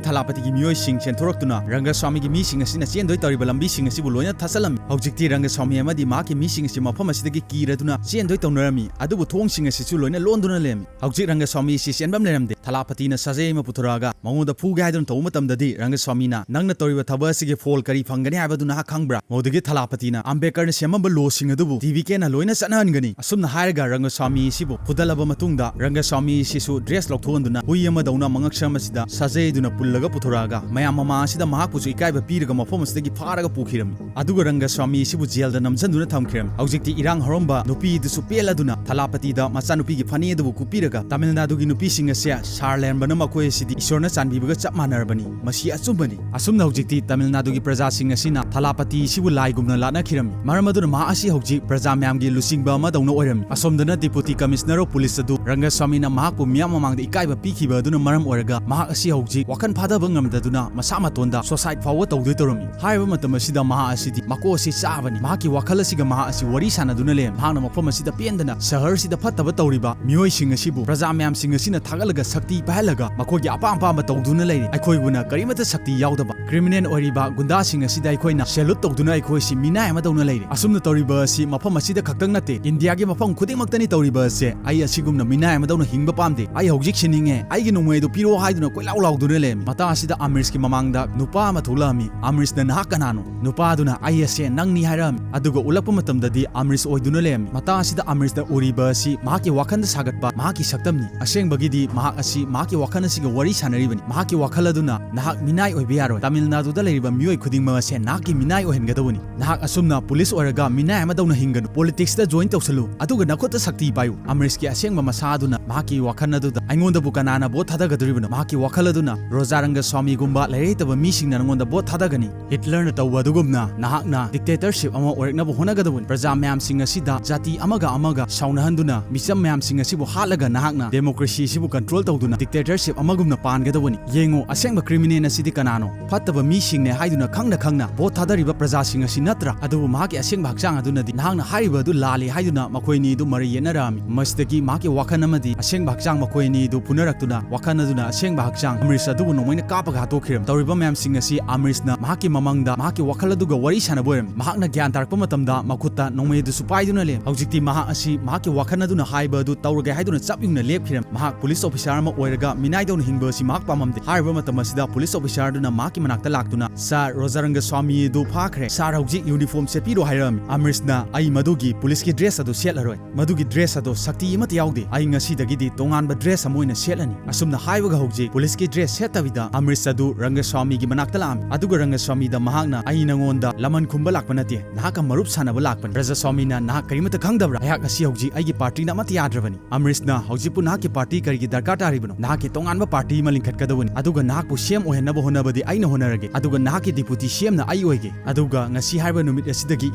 ꯊꯂꯥꯄꯇꯤꯒꯤ ꯃꯤꯑꯣꯏꯁꯤꯡ ꯆꯦꯟꯊꯣꯔꯛꯇꯨꯅ ꯔꯪꯒꯁ꯭ꯋꯥꯃꯤꯒꯤ ꯃꯤꯁꯤꯡ ꯑꯁꯤꯅ ꯆꯦꯟꯗꯣꯏ ꯇꯧꯔꯤꯕ ꯂꯝꯕꯤꯁꯤꯡ ꯑꯁꯤꯕꯨ ꯂꯣꯏꯅ ꯊꯠꯆꯜꯂꯝꯃꯤ꯫ ꯍꯧꯖꯤꯛꯇꯤ ꯔꯪꯒꯁ꯭ꯋꯥꯃꯤ ꯑꯃꯗꯤ ꯃꯍꯥꯛꯀꯤ ꯃꯤꯁꯤꯡ ꯑꯁꯤ ꯃꯐꯝ ꯑꯁꯤꯗꯒꯤ ꯀꯤꯔꯗꯨꯅ ꯆꯦꯟꯗꯣꯏ ꯇꯧꯅꯔꯝꯃꯤ꯫ ꯑꯗꯨꯕꯨ ꯊꯣꯡꯁꯤꯡ ꯑꯁꯤꯁꯨ ꯂꯣꯏꯅ ꯂꯣꯟꯗꯨꯅ ꯂꯩꯔꯝꯃꯤ꯫ ꯍꯧꯖꯤꯛ ꯔꯪꯒꯁ꯭ꯋꯥꯃꯤ ꯑꯁꯤ ꯆꯦꯟꯐꯝ ꯂꯩꯔꯝꯗꯦ꯫ ꯊꯂꯥꯄꯇꯤꯅ ꯁꯥꯖꯩ ꯑꯃ ꯄꯨꯊꯣꯔꯛꯑꯒ ꯃꯉꯣꯟꯗ ꯐꯨꯒꯦ ꯍꯥꯏꯗꯨꯅ ꯇꯧꯕ ꯃꯇꯝꯗꯗꯤ, ꯔꯪꯒꯁ꯭ꯋꯥꯃꯤꯅ, "ꯅꯪꯅ ꯇꯧꯔꯤꯕ ꯊꯕꯛ ꯑꯁꯤꯒꯤ ꯐꯣꯜ ꯀꯔꯤ ꯐꯪꯒꯅꯤ ꯍꯥꯏꯕꯗꯨ ꯅꯍꯥꯛ ꯈꯪꯕ꯭ꯔꯥ?" ꯃꯗꯨꯗꯒꯤ ꯊꯂꯥꯄꯇꯤꯅ, "ꯑꯝꯕꯦꯗꯀꯔꯅ ꯁꯦꯝꯃꯝꯕ ꯂꯣꯁꯤꯡ ꯑꯗꯨꯕꯨ ꯇꯤ ꯚꯤ ꯀꯦꯅ ꯂꯣꯏꯅ ꯆꯠꯅꯍꯟꯒꯅꯤ꯫" ꯑꯁꯨꯝꯅ ꯍꯥꯏꯔꯒ ꯔꯪꯒꯁ꯭ꯋꯥꯃꯤ ꯑꯁꯤꯕꯨ ꯐꯨꯗꯠꯂꯕ ꯃꯇꯨꯡꯗ, ꯔꯪꯒꯁ꯭ꯋꯥꯃꯤ ꯑꯁꯤꯁꯨ ꯗ꯭ꯔꯦꯁ ꯂꯧꯊꯣꯛꯍꯟꯗꯨꯅ ꯍꯨꯏ ꯑꯃꯗꯧꯅ ꯃꯉꯛꯁꯝ ꯑꯁꯤꯗ ꯁꯥꯖꯩꯗꯨꯅ ꯄꯨꯜꯂꯒ ꯄꯨꯊꯣꯔꯛꯑꯒ, ꯃꯌꯥꯝ ꯃꯃꯥꯡ ꯑꯁꯤꯗ ꯃꯍꯥꯛꯄꯨꯁꯨ ꯏꯀꯥꯏꯕ ꯄꯤꯔꯒ ꯃꯐꯝ ꯑꯁꯤꯗꯒꯤ ꯐꯥꯔꯒ ꯄꯨꯈꯤꯔꯝꯃꯤ꯫ ꯑꯗꯨꯒ ꯔꯪꯒꯁ꯭ꯋꯥꯃꯤ ꯑꯁꯤꯕꯨ ꯖꯦꯜꯗ ꯅꯝꯁꯤꯟꯗꯨꯅ ꯊꯝꯈꯤꯔꯝꯃꯤ꯫ ꯍꯧꯖꯤꯛꯇꯤ ꯏꯔꯥꯡ ꯍꯧꯔꯝꯕ ꯅꯨꯄꯤ ꯑꯗꯨꯁꯨ ꯄꯦꯜꯂꯗꯨꯅ ꯊꯂꯥꯄꯇꯤꯗ ꯃꯆꯥꯅꯨꯄꯤꯒꯤ ꯐꯅꯦꯛ ꯑꯗꯨꯕꯨ ꯀꯨꯞꯄꯤꯔꯒ, "ꯇꯥꯃꯤꯜ ꯅꯥꯗꯨꯒꯤ ꯅꯨꯄꯤꯁꯤꯡ ꯑꯁꯦ ꯁꯥꯔ ꯂꯩꯔꯝꯕꯅ ꯃꯈꯣꯏ ꯑꯁꯤꯗꯤ ꯏꯁꯣꯔꯅ ꯆꯥꯟꯕꯤꯕꯒ ꯆꯞ ꯃꯥꯟꯅꯔꯕꯅꯤ꯫ ꯃꯁꯤ ꯑꯆꯨꯝꯕꯅꯤ꯫" ꯑꯁꯨꯝꯅ ꯍꯧꯖꯤꯛꯇꯤ ꯇꯥꯃꯤꯜ ꯅꯥꯗꯨꯒꯤ ꯄ꯭ꯔꯖꯥꯁꯤꯡ ꯑꯁꯤꯅ ꯊꯂꯥꯄꯇꯤ ꯑꯁꯤꯕꯨ ꯂꯥꯏꯒꯨꯝꯅ ꯂꯥꯠꯅꯈꯤꯔꯝꯃꯤ꯫ ꯃꯔꯝ ꯑꯗꯨꯅ ꯃꯍꯥꯛ ꯑꯁꯤ ꯍꯧꯖꯤꯛ ꯄ꯭ꯔꯖꯥ ꯃꯌꯥꯝꯒꯤ ꯂꯨꯆꯤꯡꯕ ꯑꯃꯗꯧꯅ ꯑꯣꯏꯔꯝꯃꯤ꯫ ꯑꯁꯣꯝꯗꯅ Deputy Commissioner of Police ꯑꯗꯨ ꯔꯪꯒꯁ꯭ꯋꯥꯃꯤꯅ ꯃꯍꯥꯛꯄꯨ ꯃꯤꯌꯥꯝ ꯃꯃꯥꯡꯗ ꯏꯀꯥꯏꯕ ꯄꯤꯈꯤꯕ ꯑꯗꯨꯅ ꯃꯔꯝ ꯑꯣꯏꯔꯒ ꯃꯍꯥꯛ ꯑꯁꯤ ꯍꯧꯖꯤꯛ ꯋꯥꯈꯜ ꯐꯥꯊꯕ ꯉꯝꯗꯗꯨꯅ ꯃꯁꯥ ꯃꯇꯣꯟꯗ suicide ꯐꯥꯎꯕ ꯇꯧꯗꯣꯏ ꯇꯧꯔꯝꯃꯤ꯫ ꯍꯥꯏꯔꯤꯕ ꯃꯇꯝ ꯑꯁꯤꯗ ꯃꯍꯥꯛ ꯑꯁꯤꯗꯤ ꯃꯀꯣꯛ ꯑꯁꯤ ꯆꯥꯕꯅꯤ꯫ ꯃꯍꯥꯛꯀꯤ ꯋꯥꯈꯜ ꯑꯁꯤꯒ ꯃꯍꯥꯛ ꯑꯁꯤ ꯋꯥꯔꯤ ꯁꯥꯟꯅꯗꯨꯅ ꯂꯩꯔꯝꯃꯤ꯫ ꯃꯍꯥꯛꯅ ꯃꯐꯝ ꯑꯁꯤꯗ ꯄꯦꯟꯗꯅ ꯁꯍꯔꯁꯤꯗ ꯐꯠꯇꯕ ꯇꯧꯔꯤꯕ ꯃꯤꯑꯣꯏꯁꯤꯡ ꯑꯁꯤꯕꯨ, ꯄ꯭ꯔꯖꯥ ꯃꯌꯥꯝꯁꯤꯡ ꯑꯁꯤꯅ ꯊꯥꯒꯠꯂꯒ ꯁꯛꯇꯤ ꯄꯥꯏꯍꯜꯂꯒ ꯃꯈꯣꯏꯒꯤ ꯑꯄꯥꯝ ꯑꯄꯥꯝꯕ ꯇꯧꯗꯨꯅ ꯂꯩꯔꯤ꯫ ꯑꯩꯈꯣꯏꯕꯨꯅ ꯀꯔꯤꯃꯠꯇ ꯁꯛꯇꯤ ꯌꯥꯎꯗꯕ criminal ꯑꯣꯏꯔꯤꯕ ꯒꯨꯟꯗꯥꯁꯤꯡ ꯑꯁꯤꯗ ꯑꯩꯈꯣꯏꯅ salute ꯇꯧꯗꯨꯅ ꯑꯩꯈꯣꯏꯁꯤ ꯃꯤꯅꯥꯏ ꯑꯃꯗꯧꯅ ꯂꯩꯔꯤ꯫ ꯑꯁꯨꯝꯅ ꯇꯧꯔꯤꯕ ꯑꯁꯤ ꯃꯐꯝ ꯑꯁꯤꯗ ꯈꯛꯇꯪ ꯅꯠꯇꯦ, ꯏꯟꯗꯤꯌꯥꯒꯤ ꯃꯐꯝ ꯈꯨꯗꯤꯡꯃꯛꯇꯅꯤ ꯇꯧꯔꯤꯕ ꯑꯁꯦ꯫ ꯑꯩ ꯑꯁꯤꯒꯨꯝꯅ ꯃꯤꯅꯥꯏ ꯑꯃꯗꯧꯅ ꯍꯤꯡꯕ ꯄꯥꯝꯗꯦ꯫ ꯑꯩ ꯍꯧꯖꯤꯛ ꯁꯤꯅꯤꯡꯉꯦ꯫ ꯑꯩꯒꯤ ꯅꯣꯡꯃꯩ ꯑꯗꯨ ꯄꯤꯔꯛꯑꯣ ꯍꯥꯏꯗꯨꯅ ꯀꯣꯏꯂꯥꯎ ꯂꯥꯎꯗꯨꯅ ꯂꯩꯔꯝꯃꯤ꯫ ꯃꯇꯥꯡ ꯑꯁꯤꯗ ꯑꯃꯔꯤꯁꯀꯤ ꯃꯃꯥꯡꯗ ꯅꯨꯄꯥ ꯑꯃ ꯊꯣꯛꯂꯛꯑꯝꯃꯤ꯫ ꯑꯃꯔꯤꯁꯅ "ꯅꯍꯥꯛ ꯀꯅꯥꯅꯣ?" ꯅꯨꯄꯥ ꯑꯗꯨꯅ "ꯑꯩ ꯑꯁꯦ ꯅꯪꯅꯤ" ꯍꯥꯏꯔꯛꯑꯝꯃꯤ꯫ ꯑꯗꯨꯒ ꯎꯠꯂꯛꯄ ꯃꯇꯝꯗꯗꯤ ꯑꯃꯔꯤꯁ ꯑꯣꯏꯗꯨꯅ ꯂꯩꯔꯝꯃꯤ꯫ ꯃꯇꯥꯡ ꯑꯁꯤꯗ ꯑꯃꯔꯤꯁꯅ ꯎꯔꯤꯕ ꯑꯁꯤ ꯃꯍꯥꯛꯀꯤ ꯋꯥꯈꯜꯗ ꯁꯥꯒꯠꯄ ꯃꯍꯥꯛꯀꯤ ꯁꯛꯇꯝꯅꯤ꯫ ꯑꯁꯦꯡꯕꯒꯤꯗꯤ ꯃꯍꯥꯛ ꯑꯁꯤ ꯃꯍꯥꯛꯀꯤ ꯋꯥꯈꯜ ꯑꯁꯤꯒ ꯋꯥꯔꯤ ꯁꯥꯟꯅꯔꯤꯕꯅꯤ꯫ ꯃꯍꯥꯛꯀꯤ ꯋꯥꯈꯜ ꯑꯗꯨꯅ "ꯅꯍꯥꯛ ꯃꯤꯅꯥꯏ ꯑꯣꯏꯕ ꯌꯥꯔꯣꯏ꯫ ꯇꯥꯃꯤꯜ ꯅꯥꯗꯨꯗ ꯂꯩꯔꯤꯕ ꯃꯤꯑꯣꯏ ꯈꯨꯗꯤꯡꯃꯛ ꯑꯁꯦ ꯅꯍꯥꯛꯀꯤ ꯃꯤꯅꯥꯏ ꯑꯣꯏꯍꯟꯒꯗꯧꯕꯅꯤ꯫ ꯅꯍꯥꯛ ꯑꯁꯨꯝꯅ ꯄꯨꯂꯤꯁ ꯑꯣꯏꯔꯒ ꯃꯤꯅꯥꯏ ꯑꯃꯗꯧꯅ ꯍꯤꯡꯒꯅꯨ꯫ ꯄꯣꯂꯤꯇꯤꯛꯁꯇ join ꯇꯧꯁꯜꯂꯨ꯫ ꯑꯗꯨꯒ ꯅꯈꯨꯠꯇ ꯁꯛꯇꯤ ꯄꯥꯏꯌꯨ꯫" ꯑꯃꯔꯤꯁꯀꯤ ꯑꯁꯦꯡꯕ ꯃꯁꯥ ꯑꯗꯨꯅ ꯃꯍꯥꯛꯀꯤ ꯋꯥꯈꯜ ꯑꯗꯨꯗ "ꯑꯩꯉꯣꯟꯗꯕꯨ ꯀꯅꯥꯅ ꯚꯣꯠ ꯊꯥꯗꯒꯗꯧꯔꯤꯕꯅꯣ?" ꯃꯍꯥꯛꯀꯤ ꯋꯥꯈꯜ ꯑꯗꯨꯅ "ꯔꯣꯖꯥ ꯔꯪꯒꯁ꯭ꯋꯥꯃꯤꯒꯨꯝꯕ ꯂꯩꯔꯩꯇꯕ ꯃꯤꯁꯤꯡꯅ ꯅꯉꯣꯟꯗ ꯚꯣꯠ ꯊꯥꯗꯒꯅꯤ꯫ ꯍꯤꯠꯂꯔꯅ ꯇꯧꯕ ꯑꯗꯨꯒꯨꯝꯅ ꯅꯍꯥꯛꯅ dictatorship ꯑꯃ ꯑꯣꯏꯔꯛꯅꯕ ꯍꯣꯠꯅꯒꯗꯧꯕꯅꯤ꯫ ꯄ꯭ꯔꯖꯥ ꯃꯌꯥꯝꯁꯤꯡ ꯑꯁꯤꯗ ꯖꯥꯇꯤ ꯑꯃꯒ ꯑꯃꯒ ꯁꯥꯎꯅꯍꯟꯗꯨꯅ ꯃꯤꯆꯝ ꯃꯌꯥꯝꯁꯤꯡ ꯑꯁꯤꯕꯨ ꯍꯥꯠꯂꯒ ꯅꯍꯥꯛꯅ democracy ꯑꯁꯤꯕꯨ control ꯇꯧꯗꯨꯅ dictatorship ꯑꯃꯒꯨꯝꯅ ꯄꯥꯟꯒꯗꯧꯕꯅꯤ꯫ ꯌꯦꯡꯉꯨ, ꯑꯁꯦꯡꯕ criminal ꯑꯁꯤꯗꯤ ꯀꯅꯥꯅꯣ? ꯐꯠꯇꯕ ꯃꯤꯁꯤꯡꯅꯦ ꯍꯥꯏꯗꯨꯅ ꯈꯪꯅ ꯈꯪꯅ ꯚꯣꯠ ꯊꯥꯗꯔꯤꯕ ꯄ꯭ꯔꯖꯥꯁꯤꯡ ꯑꯁꯤ ꯅꯠꯇ꯭ꯔꯥ? ꯑꯗꯨꯕꯨ ꯃꯍꯥꯛꯀꯤ ꯑꯁꯦꯡꯕ ꯍꯛꯆꯥꯡ ꯑꯗꯨꯅꯗꯤ ꯅꯍꯥꯛꯅ ꯍꯥꯏꯔꯤꯕ ꯑꯗꯨ ꯂꯥꯜꯂꯤ ꯍꯥꯏꯗꯨꯅ ꯃꯈꯣꯏ ꯑꯅꯤ ꯑꯗꯨ ꯃꯔꯩ ꯌꯦꯠꯅꯔꯛꯑꯝꯃꯤ꯫ ꯃꯁꯤꯗꯒꯤ ꯃꯍꯥꯛꯀꯤ ꯋꯥꯈꯜ ꯑꯃꯗꯤ ꯑꯁꯦꯡꯕ ꯍꯛꯆꯥꯡ ꯃꯈꯣꯏ ꯑꯅꯤ ꯑꯗꯨ ꯐꯨꯅꯔꯛꯇꯨꯅ ꯋꯥꯈꯜ ꯑꯗꯨꯅ ꯑꯁꯦꯡꯕ ꯍꯛꯆꯥꯡ ꯑꯃꯔꯤꯁ ꯑꯗꯨꯕꯨ ꯅꯣꯡꯃꯩꯅ ꯀꯥꯞꯄꯒ ꯍꯥꯠꯇꯣꯛꯈꯤꯔꯝꯃꯤ꯫ ꯇꯧꯔꯤꯕ ꯃꯌꯥꯝꯁꯤꯡ ꯑꯁꯤ ꯑꯃꯔꯤꯁꯅ ꯃꯍꯥꯛꯀꯤ ꯃꯃꯪꯗ ꯃꯍꯥꯛꯀꯤ ꯋꯥꯈꯜ ꯑꯗꯨꯒ ꯋꯥꯔꯤ ꯁꯥꯟꯅꯕ ꯑꯣꯏꯔꯝꯃꯤ꯫ ꯃꯍꯥꯛꯅ ꯒ꯭ꯌꯥꯟ ꯇꯥꯔꯛꯄ ꯃꯇꯝꯗ ꯃꯈꯨꯠꯇ ꯅꯣꯡꯃꯩ ꯑꯗꯨꯁꯨ ꯄꯥꯏꯗꯨꯅ ꯂꯩꯔꯝꯃꯤ꯫ ꯍꯧꯖꯤꯛꯇꯤ ꯃꯍꯥꯛ ꯑꯁꯤ ꯃꯍꯥꯛꯀꯤ ꯋꯥꯈꯜ ꯑꯗꯨꯅ ꯍꯥꯏꯕ ꯑꯗꯨ ꯇꯧꯔꯒꯦ ꯍꯥꯏꯗꯨꯅ ꯆꯞ ꯌꯨꯡꯅ ꯂꯦꯞꯈꯤꯔꯝꯃꯤ꯫ ꯃꯍꯥꯛ ꯄꯨꯂꯤꯁ ꯑꯣꯐꯤꯁꯥꯔ ꯑꯃ ꯑꯣꯏꯔꯒ ꯃꯤꯅꯥꯏꯗꯧꯅ ꯍꯤꯡꯕ ꯑꯁꯤ ꯃꯍꯥꯛ ꯄꯥꯝꯃꯝꯗꯦ꯫ ꯍꯥꯏꯔꯤꯕ ꯃꯇꯝ ꯑꯁꯤꯗ ꯄꯨꯂꯤꯁ ꯑꯣꯐꯤꯁꯥꯔ ꯑꯗꯨꯅ ꯃꯍꯥꯛꯀꯤ ꯃꯅꯥꯛꯇ ꯂꯥꯛꯇꯨꯅ, "ꯁꯥꯔ, ꯔꯣꯖꯥꯔꯪꯒ ꯁ꯭ꯋꯥꯃꯤ ꯑꯗꯨ ꯐꯥꯈ꯭ꯔꯦ꯫ ꯁꯥꯔ, ꯍꯧꯖꯤꯛ ꯌꯨꯅꯤꯐꯣꯔꯝ ꯁꯦꯠꯄꯤꯔꯣ" ꯍꯥꯏꯔꯛꯑꯝꯃꯤ꯫ ꯑꯃꯔꯤꯁꯅ, "ꯑꯩ ꯃꯗꯨꯒꯤ ꯄꯨꯂꯤꯁꯀꯤ ꯗ꯭ꯔꯦꯁ ꯑꯗꯨ ꯁꯦꯠꯂꯔꯣꯏ꯫ ꯃꯗꯨꯒꯤ ꯗ꯭ꯔꯦꯁ ꯑꯗꯣ ꯁꯛꯇꯤ ꯑꯃꯠꯇ ꯌꯥꯎꯗꯦ꯫ ꯑꯩ ꯉꯁꯤꯗꯒꯤꯗꯤ ꯇꯣꯉꯥꯟꯕ ꯗ꯭ꯔꯦꯁ ꯑꯃ ꯑꯣꯏꯅ ꯁꯦꯠꯂꯅꯤ꯫" ꯑꯁꯨꯝꯅ ꯍꯥꯏꯕꯒ ꯍꯧꯖꯤꯛ ꯄꯨꯂꯤꯁꯀꯤ ꯗ꯭ꯔꯦꯁ ꯁꯦꯠꯇꯕꯤꯗ ꯑꯃꯔꯤꯁ ꯑꯗꯨ ꯔꯪꯒꯁ꯭ꯋꯥꯃꯤꯒꯤ ꯃꯅꯥꯛꯇ ꯂꯥꯛꯑꯝꯃꯤ꯫ ꯑꯗꯨꯒ ꯔꯪꯒꯁ꯭ꯋꯥꯃꯤꯗ ꯃꯍꯥꯛꯅ, "ꯑꯩ ꯅꯉꯣꯟꯗ ꯂꯃꯟ ꯈꯨꯝꯕ ꯂꯥꯛꯄ ꯅꯠꯇꯦ, ꯅꯍꯥꯛꯀ ꯃꯔꯨꯞ ꯁꯥꯟꯅꯕ ꯂꯥꯛꯄꯅꯤ꯫" ꯔꯪꯒꯁ꯭ꯋꯥꯃꯤꯅ, "ꯅꯍꯥꯛ ꯀꯔꯤꯃꯠꯇ ꯈꯪꯗꯕ꯭ꯔꯥ? ꯑꯩꯍꯥꯛ ꯉꯁꯤ ꯍꯧꯖꯤꯛ ꯑꯩꯒꯤ ꯄꯥꯔꯇꯤꯅ ꯑꯃꯠꯇ ꯌꯥꯗ꯭ꯔꯕꯅꯤ꯫" ꯑꯃꯔꯤꯁꯅ, "ꯍꯧꯖꯤꯛꯄꯨ ꯅꯍꯥꯛꯀꯤ ꯄꯥꯔꯇꯤ ꯀꯔꯤꯒꯤ ꯗꯔꯀꯥꯔ ꯇꯥꯔꯤꯕꯅꯣ? ꯅꯍꯥꯛꯀꯤ ꯇꯣꯉꯥꯟꯕ ꯄꯥꯔꯇꯤ ꯑꯃ ꯂꯤꯡꯈꯠꯀꯗꯧꯕꯅꯤ꯫ ꯑꯗꯨꯒ ꯅꯍꯥꯛꯄꯨ ꯁꯤ ꯑꯦꯝ ꯑꯣꯏꯍꯟꯅꯕ ꯍꯣꯠꯅꯕꯗꯤ ꯑꯩꯅ ꯍꯣꯠꯅꯔꯒꯦ꯫ ꯑꯗꯨꯒ ꯅꯍꯥꯛꯀꯤ ꯗꯤꯄꯨꯇꯤ ꯁꯤ ꯑꯦꯝꯅ ꯑꯩ ꯑꯣꯏꯒꯦ꯫ ꯑꯗꯨꯒ ꯉꯁꯤ ꯍꯥꯏꯔꯤꯕ ꯅꯨꯃꯤꯠ ꯑꯁꯤꯗꯒꯤ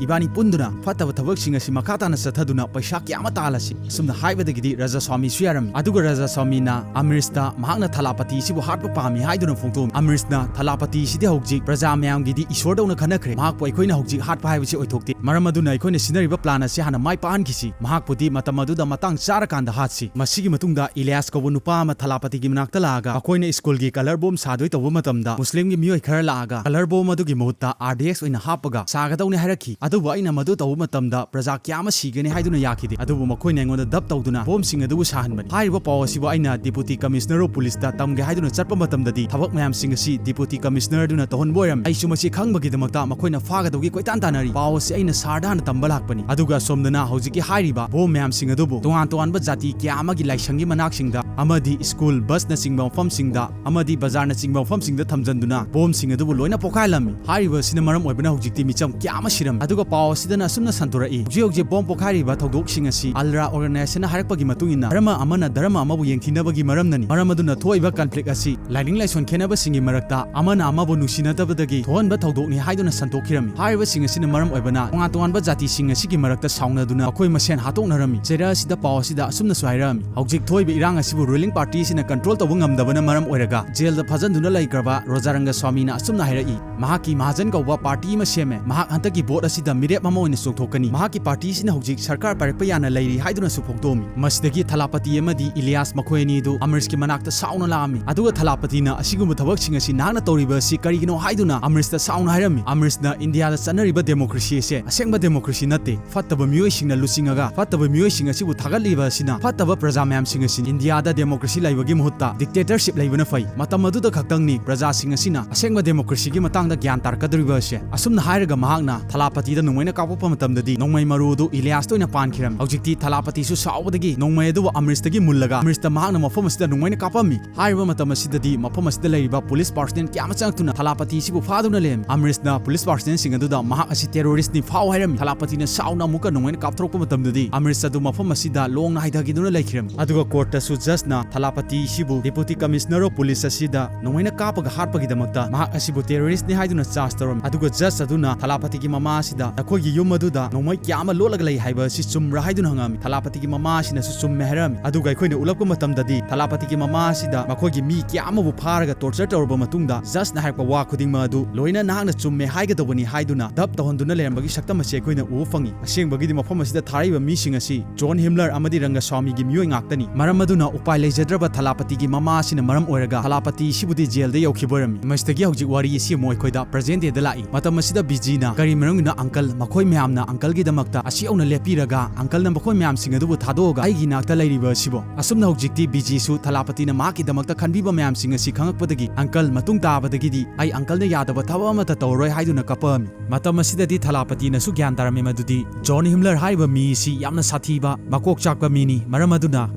ꯏꯕꯥꯅꯤ ꯄꯨꯟꯗꯨꯅ ꯐꯠꯇꯕ ꯊꯕꯛꯁꯤꯡ ꯑꯁꯤ ꯃꯈꯥ ꯇꯥꯅ ꯆꯠꯊꯗꯨꯅ ꯄꯩꯁꯥ ꯀꯌꯥ ꯑꯃ ꯇꯥꯜꯂꯁꯤ꯫" ꯑꯁꯨꯝꯅ ꯍꯥꯏꯕꯗꯒꯤꯗꯤ ꯔꯥꯖꯥꯁ꯭ꯋꯥꯃꯤꯁꯨ ꯌꯥꯔꯝꯃꯤ꯫ ꯑꯗꯨꯒ ꯔꯥꯖꯥꯁ꯭ꯋꯥꯃꯤꯅ ꯑꯃꯔꯤꯁꯇ ꯃꯍꯥꯛꯅ ꯊꯂꯥꯄꯇꯤ ꯑꯁꯤꯕꯨ ꯍꯥꯠꯄ ꯄꯥꯝꯃꯤ ꯍꯥꯏꯗꯨꯅ ꯐꯣꯡꯗꯣꯛꯑꯝꯃꯤ꯫ ꯑꯃꯔꯤꯁꯅ ꯊꯂꯥꯄꯇꯤ ꯑꯁꯤꯗꯤ ꯍꯧꯖꯤꯛ ꯄ꯭ꯔꯖꯥ ꯃꯌꯥꯝꯒꯤꯗꯤ ꯏꯁꯣꯔꯗꯧꯅ ꯈꯟꯅꯈ꯭ꯔꯦ꯫ ꯃꯍꯥꯛꯄꯨ ꯑꯩꯈꯣꯏꯅ ꯍꯧꯖꯤꯛ ꯍꯥꯠꯄ ꯍꯥꯏꯕꯁꯤ ꯑꯣꯏꯊꯣꯛꯇꯦ꯫ ꯃꯔꯝ ꯑꯗꯨꯅ ꯑꯩꯈꯣꯏꯅ ꯁꯤꯟꯅꯔꯤꯕ plan ꯑꯁꯤ ꯍꯥꯟꯅ ꯃꯥꯏ ꯄꯥꯛꯍꯟꯈꯤꯁꯤ꯫ ꯃꯍꯥꯛꯄꯨꯗꯤ ꯃꯇꯝ ꯑꯗꯨꯗ ꯃꯇꯥꯡ ꯆꯥꯔꯀꯥꯟꯗ ꯍꯥꯠꯁꯤ꯫ ꯃꯁꯤꯒꯤ ꯃꯇꯨꯡꯗ ꯏꯂꯤꯌꯥꯁ ꯀꯧꯕ ꯅꯨꯄꯥ ꯑꯃ ꯊꯂꯥꯄꯇꯤꯒꯤ ꯃꯅꯥꯛꯇ ꯂꯥꯛꯑꯒ, ꯑꯩꯈꯣꯏꯅ ꯁ꯭ꯀꯨꯜꯒꯤ colour bomb ꯁꯥꯗꯣꯏ ꯇꯧꯕ ꯃꯇꯝꯗ ꯃꯨꯁꯂꯤꯝꯒꯤ ꯃꯤꯑꯣꯏ ꯈꯔ ꯂꯥꯛꯑꯒ colour bomb ꯑꯗꯨꯒꯤ ꯃꯍꯨꯠꯇ R D X ꯑꯣꯏꯅ ꯍꯥꯞꯄꯒ ꯁꯥꯒꯗꯧꯅꯤ ꯍꯥꯏꯔꯛꯈꯤ꯫ ꯑꯗꯨꯕꯨ ꯑꯩꯅ ꯃꯗꯨ ꯇꯧꯕ ꯃꯇꯝꯗ ꯄ꯭ꯔꯖꯥ ꯀꯌꯥ ꯑꯃ ꯁꯤꯒꯅꯤ ꯍꯥꯏꯗꯨꯅ ꯌꯥꯈꯤꯗꯦ꯫ ꯑꯗꯨꯕꯨ ꯃꯈꯣꯏꯅ ꯑꯩꯉꯣꯟꯗ ꯗꯞ ꯇꯧꯗꯨꯅ bombꯁꯤꯡ ꯑꯗꯨꯕꯨ ꯁꯥꯍꯟꯕꯅꯤ꯫ ꯍꯥꯏꯔꯤꯕ ꯄꯥꯎ ꯑꯁꯤꯕꯨ ꯑꯩꯅ Deputy Commissioner of Policeꯇ ꯇꯝꯒꯦ ꯍꯥꯏꯗꯨꯅ ꯆꯠꯄ ꯃꯇꯝꯗꯗꯤ ꯊꯕꯛ ꯃꯌꯥꯝꯁꯤꯡ ꯑꯁꯤ Deputy Commissioner ꯑꯗꯨꯅ ꯇꯧꯍꯟꯕ ꯑꯣꯏꯔꯝꯃꯤ꯫ ꯑꯩꯁꯨ ꯃꯁꯤ ꯈꯪꯕꯒꯤꯗꯃꯛꯇ ꯃꯈꯣꯏꯅ ꯐꯥꯒꯗꯧꯒꯤ ꯀꯣꯏꯇꯥꯟ ꯇꯥꯟꯅꯔꯤ꯫ ꯄꯥꯎ ꯑꯁꯤ ꯑꯩꯅ sirꯗ ꯍꯥꯟꯅ ꯇꯝꯕ ꯂꯥꯛꯄꯅꯤ꯫ ꯑꯗꯨꯒ ꯑꯁꯣꯝꯗꯅ ꯍꯧꯖꯤꯛꯀꯤ ꯍꯥꯏꯔꯤꯕ bomb ꯃꯌꯥꯝꯁꯤꯡ ꯑꯗꯨꯕꯨ ꯇꯣꯉꯥꯟ ꯇꯣꯉꯥꯟꯕ ꯖꯥꯇꯤ ꯀꯌꯥ ꯑꯃꯒꯤ ꯂꯥꯏꯁꯪꯒꯤ ꯃꯅꯥꯛꯁꯤꯡꯗ ꯑꯃꯗꯤ school, busꯅꯆꯤꯡꯕ ꯃꯐꯝꯁꯤꯡꯗ ꯑꯃꯗꯤ ꯕꯖꯥꯔꯅꯆꯤꯡꯕ ꯃꯐꯝꯁꯤꯡꯗ ꯊꯝꯖꯟꯗꯨꯅ bombꯁꯤꯡ ꯑꯗꯨꯕꯨ ꯂꯣꯏꯅ ꯄꯣꯈꯥꯏꯍꯜꯂꯝꯃꯤ꯫ ꯍꯥꯏꯔꯤꯕ ꯑꯁꯤꯅ ꯃꯔꯝ ꯑꯣꯏꯕꯅ ꯍꯧꯖꯤꯛꯇꯤ ꯃꯤꯆꯝ ꯀꯌꯥ ꯑꯃ ꯁꯤꯔꯝꯃꯤ꯫ ꯑꯗꯨꯒ ꯄꯥꯎ ꯑꯁꯤꯗꯅ ꯑꯁꯨꯝꯅ ꯁꯟꯗꯣꯔꯛꯏ, ꯍꯧꯖꯤꯛ ꯍꯧꯖꯤꯛ bomb ꯄꯣꯈꯥꯏꯔꯤꯕ ꯊꯧꯗꯣꯛꯁꯤꯡ ꯑꯁꯤ ULRA organisationꯅ ꯍꯥꯏꯔꯛꯄꯒꯤ ꯃꯇꯨꯡ ꯏꯟꯅ ꯙꯔꯃ ꯑꯃꯅ ꯙꯔꯃ ꯑꯃꯕꯨ ꯌꯦꯡꯊꯤꯅꯕꯒꯤ ꯃꯔꯝꯅꯅꯤ꯫ ꯃꯔꯝ ꯑꯗꯨꯅ ꯊꯣꯛꯏꯕ conflict ꯑꯁꯤ ꯂꯥꯏꯅꯤꯡ ꯂꯥꯏꯁꯣꯟ ꯈꯦꯠꯅꯕꯁꯤꯡꯒꯤ ꯃꯔꯛꯇ ꯑꯃꯅ ꯑꯃꯕꯨ ꯅꯨꯡꯁꯤꯅꯗꯕꯗꯒꯤ ꯊꯣꯛꯍꯟꯕ ꯊꯧꯗꯣꯛꯅꯤ ꯍꯥꯏꯗꯨꯅ ꯁꯟꯗꯣꯛꯈꯤꯔꯝꯃꯤ꯫ ꯍꯥꯏꯔꯤꯕꯁꯤꯡ ꯑꯁꯤꯅ ꯃꯔꯝ ꯑꯣꯏꯕꯅ ꯇꯣꯉꯥꯟ ꯇꯣꯉꯥꯟꯕ ꯖꯥꯇꯤꯁꯤꯡ ꯑꯁꯤꯒꯤ ꯃꯔꯛꯇ ꯁꯥꯎꯅꯗꯨꯅ ꯃꯈꯣꯏ ꯃꯁꯦꯟ ꯍꯥꯠꯇꯣꯛꯅꯔꯝꯃꯤ꯫ ꯆꯦꯔꯥ ꯑꯁꯤꯗ ꯄꯥꯎ ꯑꯁꯤꯗ ꯑꯁꯨꯝꯅꯁꯨ ꯍꯥꯏꯔꯛꯑꯝꯃꯤ, ꯍꯧꯖꯤꯛ ꯊꯣꯛꯏꯕ ꯏꯔꯥꯡ ꯑꯁꯤꯕꯨ ruling partyꯁꯤꯅ control ꯇꯧꯕ ꯉꯝꯗꯕꯅ ꯃꯔꯝ ꯑꯣꯏꯔꯒ ꯖꯦꯜꯗ ꯐꯥꯖꯟꯗꯨꯅ ꯂꯩꯈ꯭ꯔꯕ ꯔꯣꯖꯥꯔꯪꯒ ꯁ꯭ꯋꯥꯃꯤꯅ ꯑꯁꯨꯝꯅ ꯍꯥꯏꯔꯛꯏ, ꯃꯍꯥꯛꯀꯤ ꯃꯍꯥꯖꯟ ꯀꯧꯕ party ꯑꯃ ꯁꯦꯝꯃꯦ꯫ ꯃꯍꯥꯛ ꯍꯟꯗꯛꯀꯤ vote ꯑꯁꯤꯗ ꯃꯤꯔꯦꯞ ꯑꯃ ꯑꯣꯏꯅ ꯆꯣꯡꯊꯣꯛꯀꯅꯤ꯫ ꯃꯍꯥꯛꯀꯤ partyꯁꯤꯅ ꯍꯧꯖꯤꯛ ꯁꯔꯀꯥꯔ ꯄꯥꯏꯔꯛꯄ ꯌꯥꯅ ꯂꯩꯔꯤ ꯍꯥꯏꯗꯨꯅꯁꯨ ꯐꯣꯡꯗꯣꯛꯑꯝꯃꯤ꯫ ꯃꯁꯤꯗꯒꯤ ꯊꯂꯥꯄꯇꯤ ꯑꯃꯗꯤ ꯏꯂꯤꯌꯥꯁ ꯃꯈꯣꯏ ꯑꯅꯤ ꯑꯗꯨ ꯑꯃꯔꯤꯁꯀꯤ ꯃꯅꯥꯛꯇ ꯁꯥꯎꯅ ꯂꯥꯛꯑꯝꯃꯤ꯫ ꯑꯗꯨꯒ ꯊꯂꯥꯄꯇꯤꯅ ꯑꯁꯤꯒꯨꯝꯕ ꯊꯕꯛꯁꯤꯡ ꯑꯁꯤ ꯅꯍꯥꯛꯅ ꯇꯧꯔꯤꯕ ꯑꯁꯤ ꯀꯔꯤꯒꯤꯅꯣ ꯍꯥꯏꯗꯨꯅ ꯑꯃꯔꯤꯁꯇ ꯁꯥꯎꯅ ꯍꯥꯏꯔꯝꯃꯤ꯫ ꯑꯃꯔꯤꯁꯅ ꯏꯟꯗꯤꯌꯥꯗ ꯆꯠꯅꯔꯤꯕ democracy ꯑꯁꯦ ꯑꯁꯦꯡꯕ democracy ꯅꯠꯇꯦ꯫ ꯐꯠꯇꯕ ꯃꯤꯑꯣꯏꯁꯤꯡꯅ ꯂꯨꯆꯤꯡꯉꯒ ꯐꯠꯇꯕ ꯃꯤꯑꯣꯏꯁꯤꯡ ꯑꯁꯤꯕꯨ ꯊꯥꯒꯠꯂꯤꯕ ꯑꯁꯤꯅ ꯐꯠꯇꯕ ꯄ꯭ꯔꯖꯥ ꯃꯌꯥꯝꯁꯤꯡ ꯑꯁꯤ ꯏꯟꯗꯤꯌꯥꯗ democracy ꯂꯩꯕꯒꯤ ꯃꯍꯨꯠꯇ dictatorship ꯂꯩꯕꯅ ꯐꯩ꯫ ꯃꯇꯝ ꯑꯗꯨꯗ ꯈꯛꯇꯪꯅꯤ ꯄ꯭ꯔꯖꯥꯁꯤꯡ ꯑꯁꯤꯅ ꯑꯁꯦꯡꯕ democracyꯒꯤ ꯃꯇꯥꯡꯗ ꯒ꯭ꯌꯥꯟ ꯇꯥꯔꯛꯀꯗꯧꯔꯤꯕ ꯑꯁꯦ꯫ ꯑꯁꯨꯝꯅ ꯍꯥꯏꯔꯒ ꯃꯍꯥꯛꯅ ꯊꯂꯥꯄꯇꯤꯗ ꯅꯣꯡꯃꯩꯅ ꯀꯥꯞꯄꯛꯄ ꯃꯇꯝꯗꯗꯤ ꯅꯣꯡꯃꯩ ꯃꯔꯨ ꯑꯗꯨ ꯏꯂꯤꯌꯥꯁꯇ ꯑꯣꯏꯅ ꯄꯥꯟꯈꯤꯔꯝꯃꯤ꯫ ꯍꯧꯖꯤꯛꯇꯤ ꯊꯂꯥꯄꯇꯤꯁꯨ ꯁꯥꯎꯕꯗꯒꯤ ꯅꯣꯡꯃꯩ ꯑꯗꯨꯕꯨ ꯑꯃꯔꯤꯁꯇꯒꯤ ꯃꯨꯜꯂꯒ ꯑꯃꯔꯤꯁꯇ ꯃꯍꯥꯛꯅ ꯃꯐꯝ ꯑꯁꯤꯗ ꯅꯣꯡꯃꯩꯅ ꯀꯥꯞꯄꯝꯃꯤ꯫ ꯍꯥꯏꯔꯤꯕ ꯃꯇꯝ ꯑꯁꯤꯗꯗꯤ ꯃꯐꯝ ꯑꯁꯤꯗ ꯂꯩꯔꯤꯕ police personnel ꯀꯌꯥ ꯑꯃ ꯆꯪꯂꯛꯇꯨꯅ ꯊꯂꯥꯄꯇꯤ ꯑꯁꯤꯕꯨ ꯐꯥꯗꯨꯅ ꯂꯩꯔꯝꯃꯤ꯫ ꯑꯃꯔꯤꯁꯅ police personnelꯁꯤꯡ ꯑꯗꯨꯗ ꯃꯍꯥꯛ ꯑꯁꯤ terroristꯅꯤ ꯐꯥꯎ ꯍꯥꯏꯔꯝꯃꯤ꯫ ꯊꯂꯥꯄꯇꯤꯅ ꯁꯥꯎꯅ ꯑꯃꯨꯛꯀ ꯅꯣꯡꯃꯩꯅ ꯀꯥꯞꯊꯣꯔꯛꯄ ꯃꯇꯝꯗꯗꯤ ꯑꯃꯔꯤꯁ ꯑꯗꯨ ꯃꯐꯝ ꯑꯁꯤꯗ ꯂꯣꯡꯅ ꯍꯥꯏꯊꯈꯤꯗꯨꯅ ꯂꯩꯈꯤꯔꯝꯃꯤ꯫ ꯑꯗꯨꯒ courtꯇꯁꯨ judgeꯅ ꯊꯂꯥꯄꯇꯤ ꯑꯁꯤꯕꯨ Deputy Commissioner of Police ꯑꯁꯤꯗ ꯅꯣꯡꯃꯩꯅ ꯀꯥꯞꯄꯒ ꯍꯥꯠꯄꯒꯤꯗꯃꯛꯇ ꯃꯍꯥꯛ ꯑꯁꯤꯕꯨ terroristꯅꯤ ꯍꯥꯏꯗꯨꯅ charge ꯇꯧꯔꯝꯃꯤ꯫ ꯑꯗꯨꯒ judge ꯑꯗꯨꯅ ꯊꯂꯥꯄꯇꯤꯒꯤ ꯃꯃꯥ ꯑꯁꯤꯗ ꯅꯈꯣꯏꯒꯤ ꯌꯨꯝ ꯑꯗꯨꯗ ꯅꯣꯡꯃꯩ ꯀꯌꯥ ꯑꯃ ꯂꯣꯠꯂꯒ ꯂꯩ ꯍꯥꯏꯕ ꯑꯁꯤ ꯆꯨꯝꯕ꯭ꯔꯥ ꯍꯥꯏꯗꯨꯅ ꯍꯪꯉꯝꯃꯤ꯫ ꯊꯂꯥꯄꯇꯤꯒꯤ ꯃꯃꯥ ꯑꯁꯤꯅꯁꯨ ꯆꯨꯝꯃꯦ ꯍꯥꯏꯔꯝꯃꯤ꯫ ꯑꯗꯨꯒ ꯑꯩꯈꯣꯏꯅ ꯎꯠꯂꯛꯄ ꯃꯇꯝꯗꯗꯤ ꯊꯂꯥꯄꯇꯤꯒꯤ ꯃꯃꯥ ꯑꯁꯤꯗ ꯃꯈꯣꯏꯒꯤ ꯃꯤ ꯀꯌꯥ ꯑꯃꯕꯨ ꯐꯥꯔꯒ torture ꯇꯧꯔꯕ ꯃꯇꯨꯡꯗ judgeꯅ ꯍꯥꯏꯔꯛꯄ ꯋꯥ ꯈꯨꯗꯤꯡꯃꯛ ꯑꯗꯨ ꯂꯣꯏꯅ ꯅꯍꯥꯛꯅ ꯆꯨꯝꯃꯦ ꯍꯥꯏꯒꯅꯤ꯫ ꯇꯧꯕꯅꯤ ꯍꯥꯏꯗꯨꯅ ꯗꯕ ꯇꯧꯍꯟꯗꯨꯅ ꯂꯩꯔꯝꯕꯒꯤ ꯁꯛꯇꯝ ꯑꯁꯤ ꯑꯩꯈꯣꯏꯅ ꯎꯕ ꯐꯪꯉꯤ꯫ ꯑꯁꯦꯡꯕꯒꯤꯗꯤ ꯃꯐꯝ ꯑꯁꯤꯗ ꯊꯥꯔꯛꯏꯕ ꯃꯤꯁꯤꯡ ꯑꯁꯤ ꯖꯣꯟ ꯍꯤꯝꯂꯔ ꯑꯃꯗꯤ ꯔꯪꯒꯁ꯭ꯋꯥꯃꯤꯒꯤ ꯃꯤꯑꯣꯏ ꯉꯥꯛꯇꯅꯤ꯫ ꯃꯔꯝ ꯑꯗꯨꯅ ꯎꯄꯥꯏ ꯂꯩꯖꯗ꯭ꯔꯕ ꯊꯂꯥꯄꯇꯤꯒꯤ ꯃꯃꯥ ꯑꯁꯤꯅ ꯃꯔꯝ ꯑꯣꯏꯔꯒ ꯊꯂꯥꯄꯇꯤ ꯑꯁꯤꯕꯨꯗꯤ ꯖꯦꯜꯗ ꯌꯧꯈꯤꯕ ꯑꯣꯏꯔꯝꯃꯤ꯫ ꯃꯁꯤꯗꯒꯤ ꯍꯧꯖꯤꯛ ꯋꯥꯔꯤ ꯑꯁꯤ ꯑꯃꯨꯛ ꯑꯩꯈꯣꯏꯗ ꯄ꯭ꯔꯦꯖꯦꯟ ꯗꯦꯗ ꯂꯥꯛꯏ꯫ ꯃꯇꯝ ꯑꯁꯤꯗ ꯕꯤꯖꯤꯅ ꯀꯔꯤ ꯃꯔꯝꯒꯤꯅꯣ ꯑꯪꯀꯜ, ꯃꯈꯣꯏ ꯃꯌꯥꯝꯅ ꯑꯪꯀꯜꯒꯤꯗꯃꯛꯇ ꯑꯁꯤ ꯌꯧꯅ ꯂꯦꯞꯄꯤꯔꯒ ꯑꯪꯀꯜꯅ ꯃꯈꯣꯏ ꯃꯌꯥꯝꯁꯤꯡ ꯑꯗꯨꯕꯨ ꯊꯥꯗꯣꯛꯑꯒ ꯑꯩꯒꯤ ꯏꯅꯥꯛꯇ ꯂꯩꯔꯤꯕ ꯑꯁꯤꯕꯣ? ꯑꯁꯨꯝꯅ ꯍꯧꯖꯤꯛꯇꯤ ꯕꯤꯖꯤꯁꯨ ꯊꯂꯥꯄꯇꯤꯅ ꯃꯍꯥꯛꯀꯤꯗꯃꯛꯇ ꯈꯟꯕꯤꯕ ꯃꯌꯥꯝꯁꯤꯡ ꯑꯁꯤ ꯈꯪꯉꯛꯄꯗꯒꯤ, ꯑꯪꯀꯜ, ꯃꯇꯨꯡ ꯇꯥꯕꯗꯒꯤꯗꯤ ꯑꯩ ꯑꯪꯀꯜꯅ ꯌꯥꯗꯕ ꯊꯕꯛ ꯑꯃꯠꯇ ꯇꯧꯔꯔꯣꯏ ꯍꯥꯏꯗꯨꯅ ꯀꯞꯄꯛꯑꯝꯃꯤ꯫ ꯃꯇꯝ ꯑꯁꯤꯗꯗꯤ ꯊꯂꯥꯄꯇꯤꯅꯁꯨ ꯒ꯭ꯌꯥꯟ ꯇꯥꯔꯝꯃꯤ ꯃꯗꯨꯗꯤ ꯖꯣꯟ ꯍꯤꯝꯂꯔ ꯍꯥꯏꯔꯤꯕ ꯃꯤ ꯑꯁꯤ ꯌꯥꯝꯅ ꯁꯥꯊꯤꯕ, ꯃꯀꯣꯛ ꯆꯥꯛꯄ ꯃꯤꯅꯤ꯫ ꯃꯔꯝ ꯑꯗꯨꯅ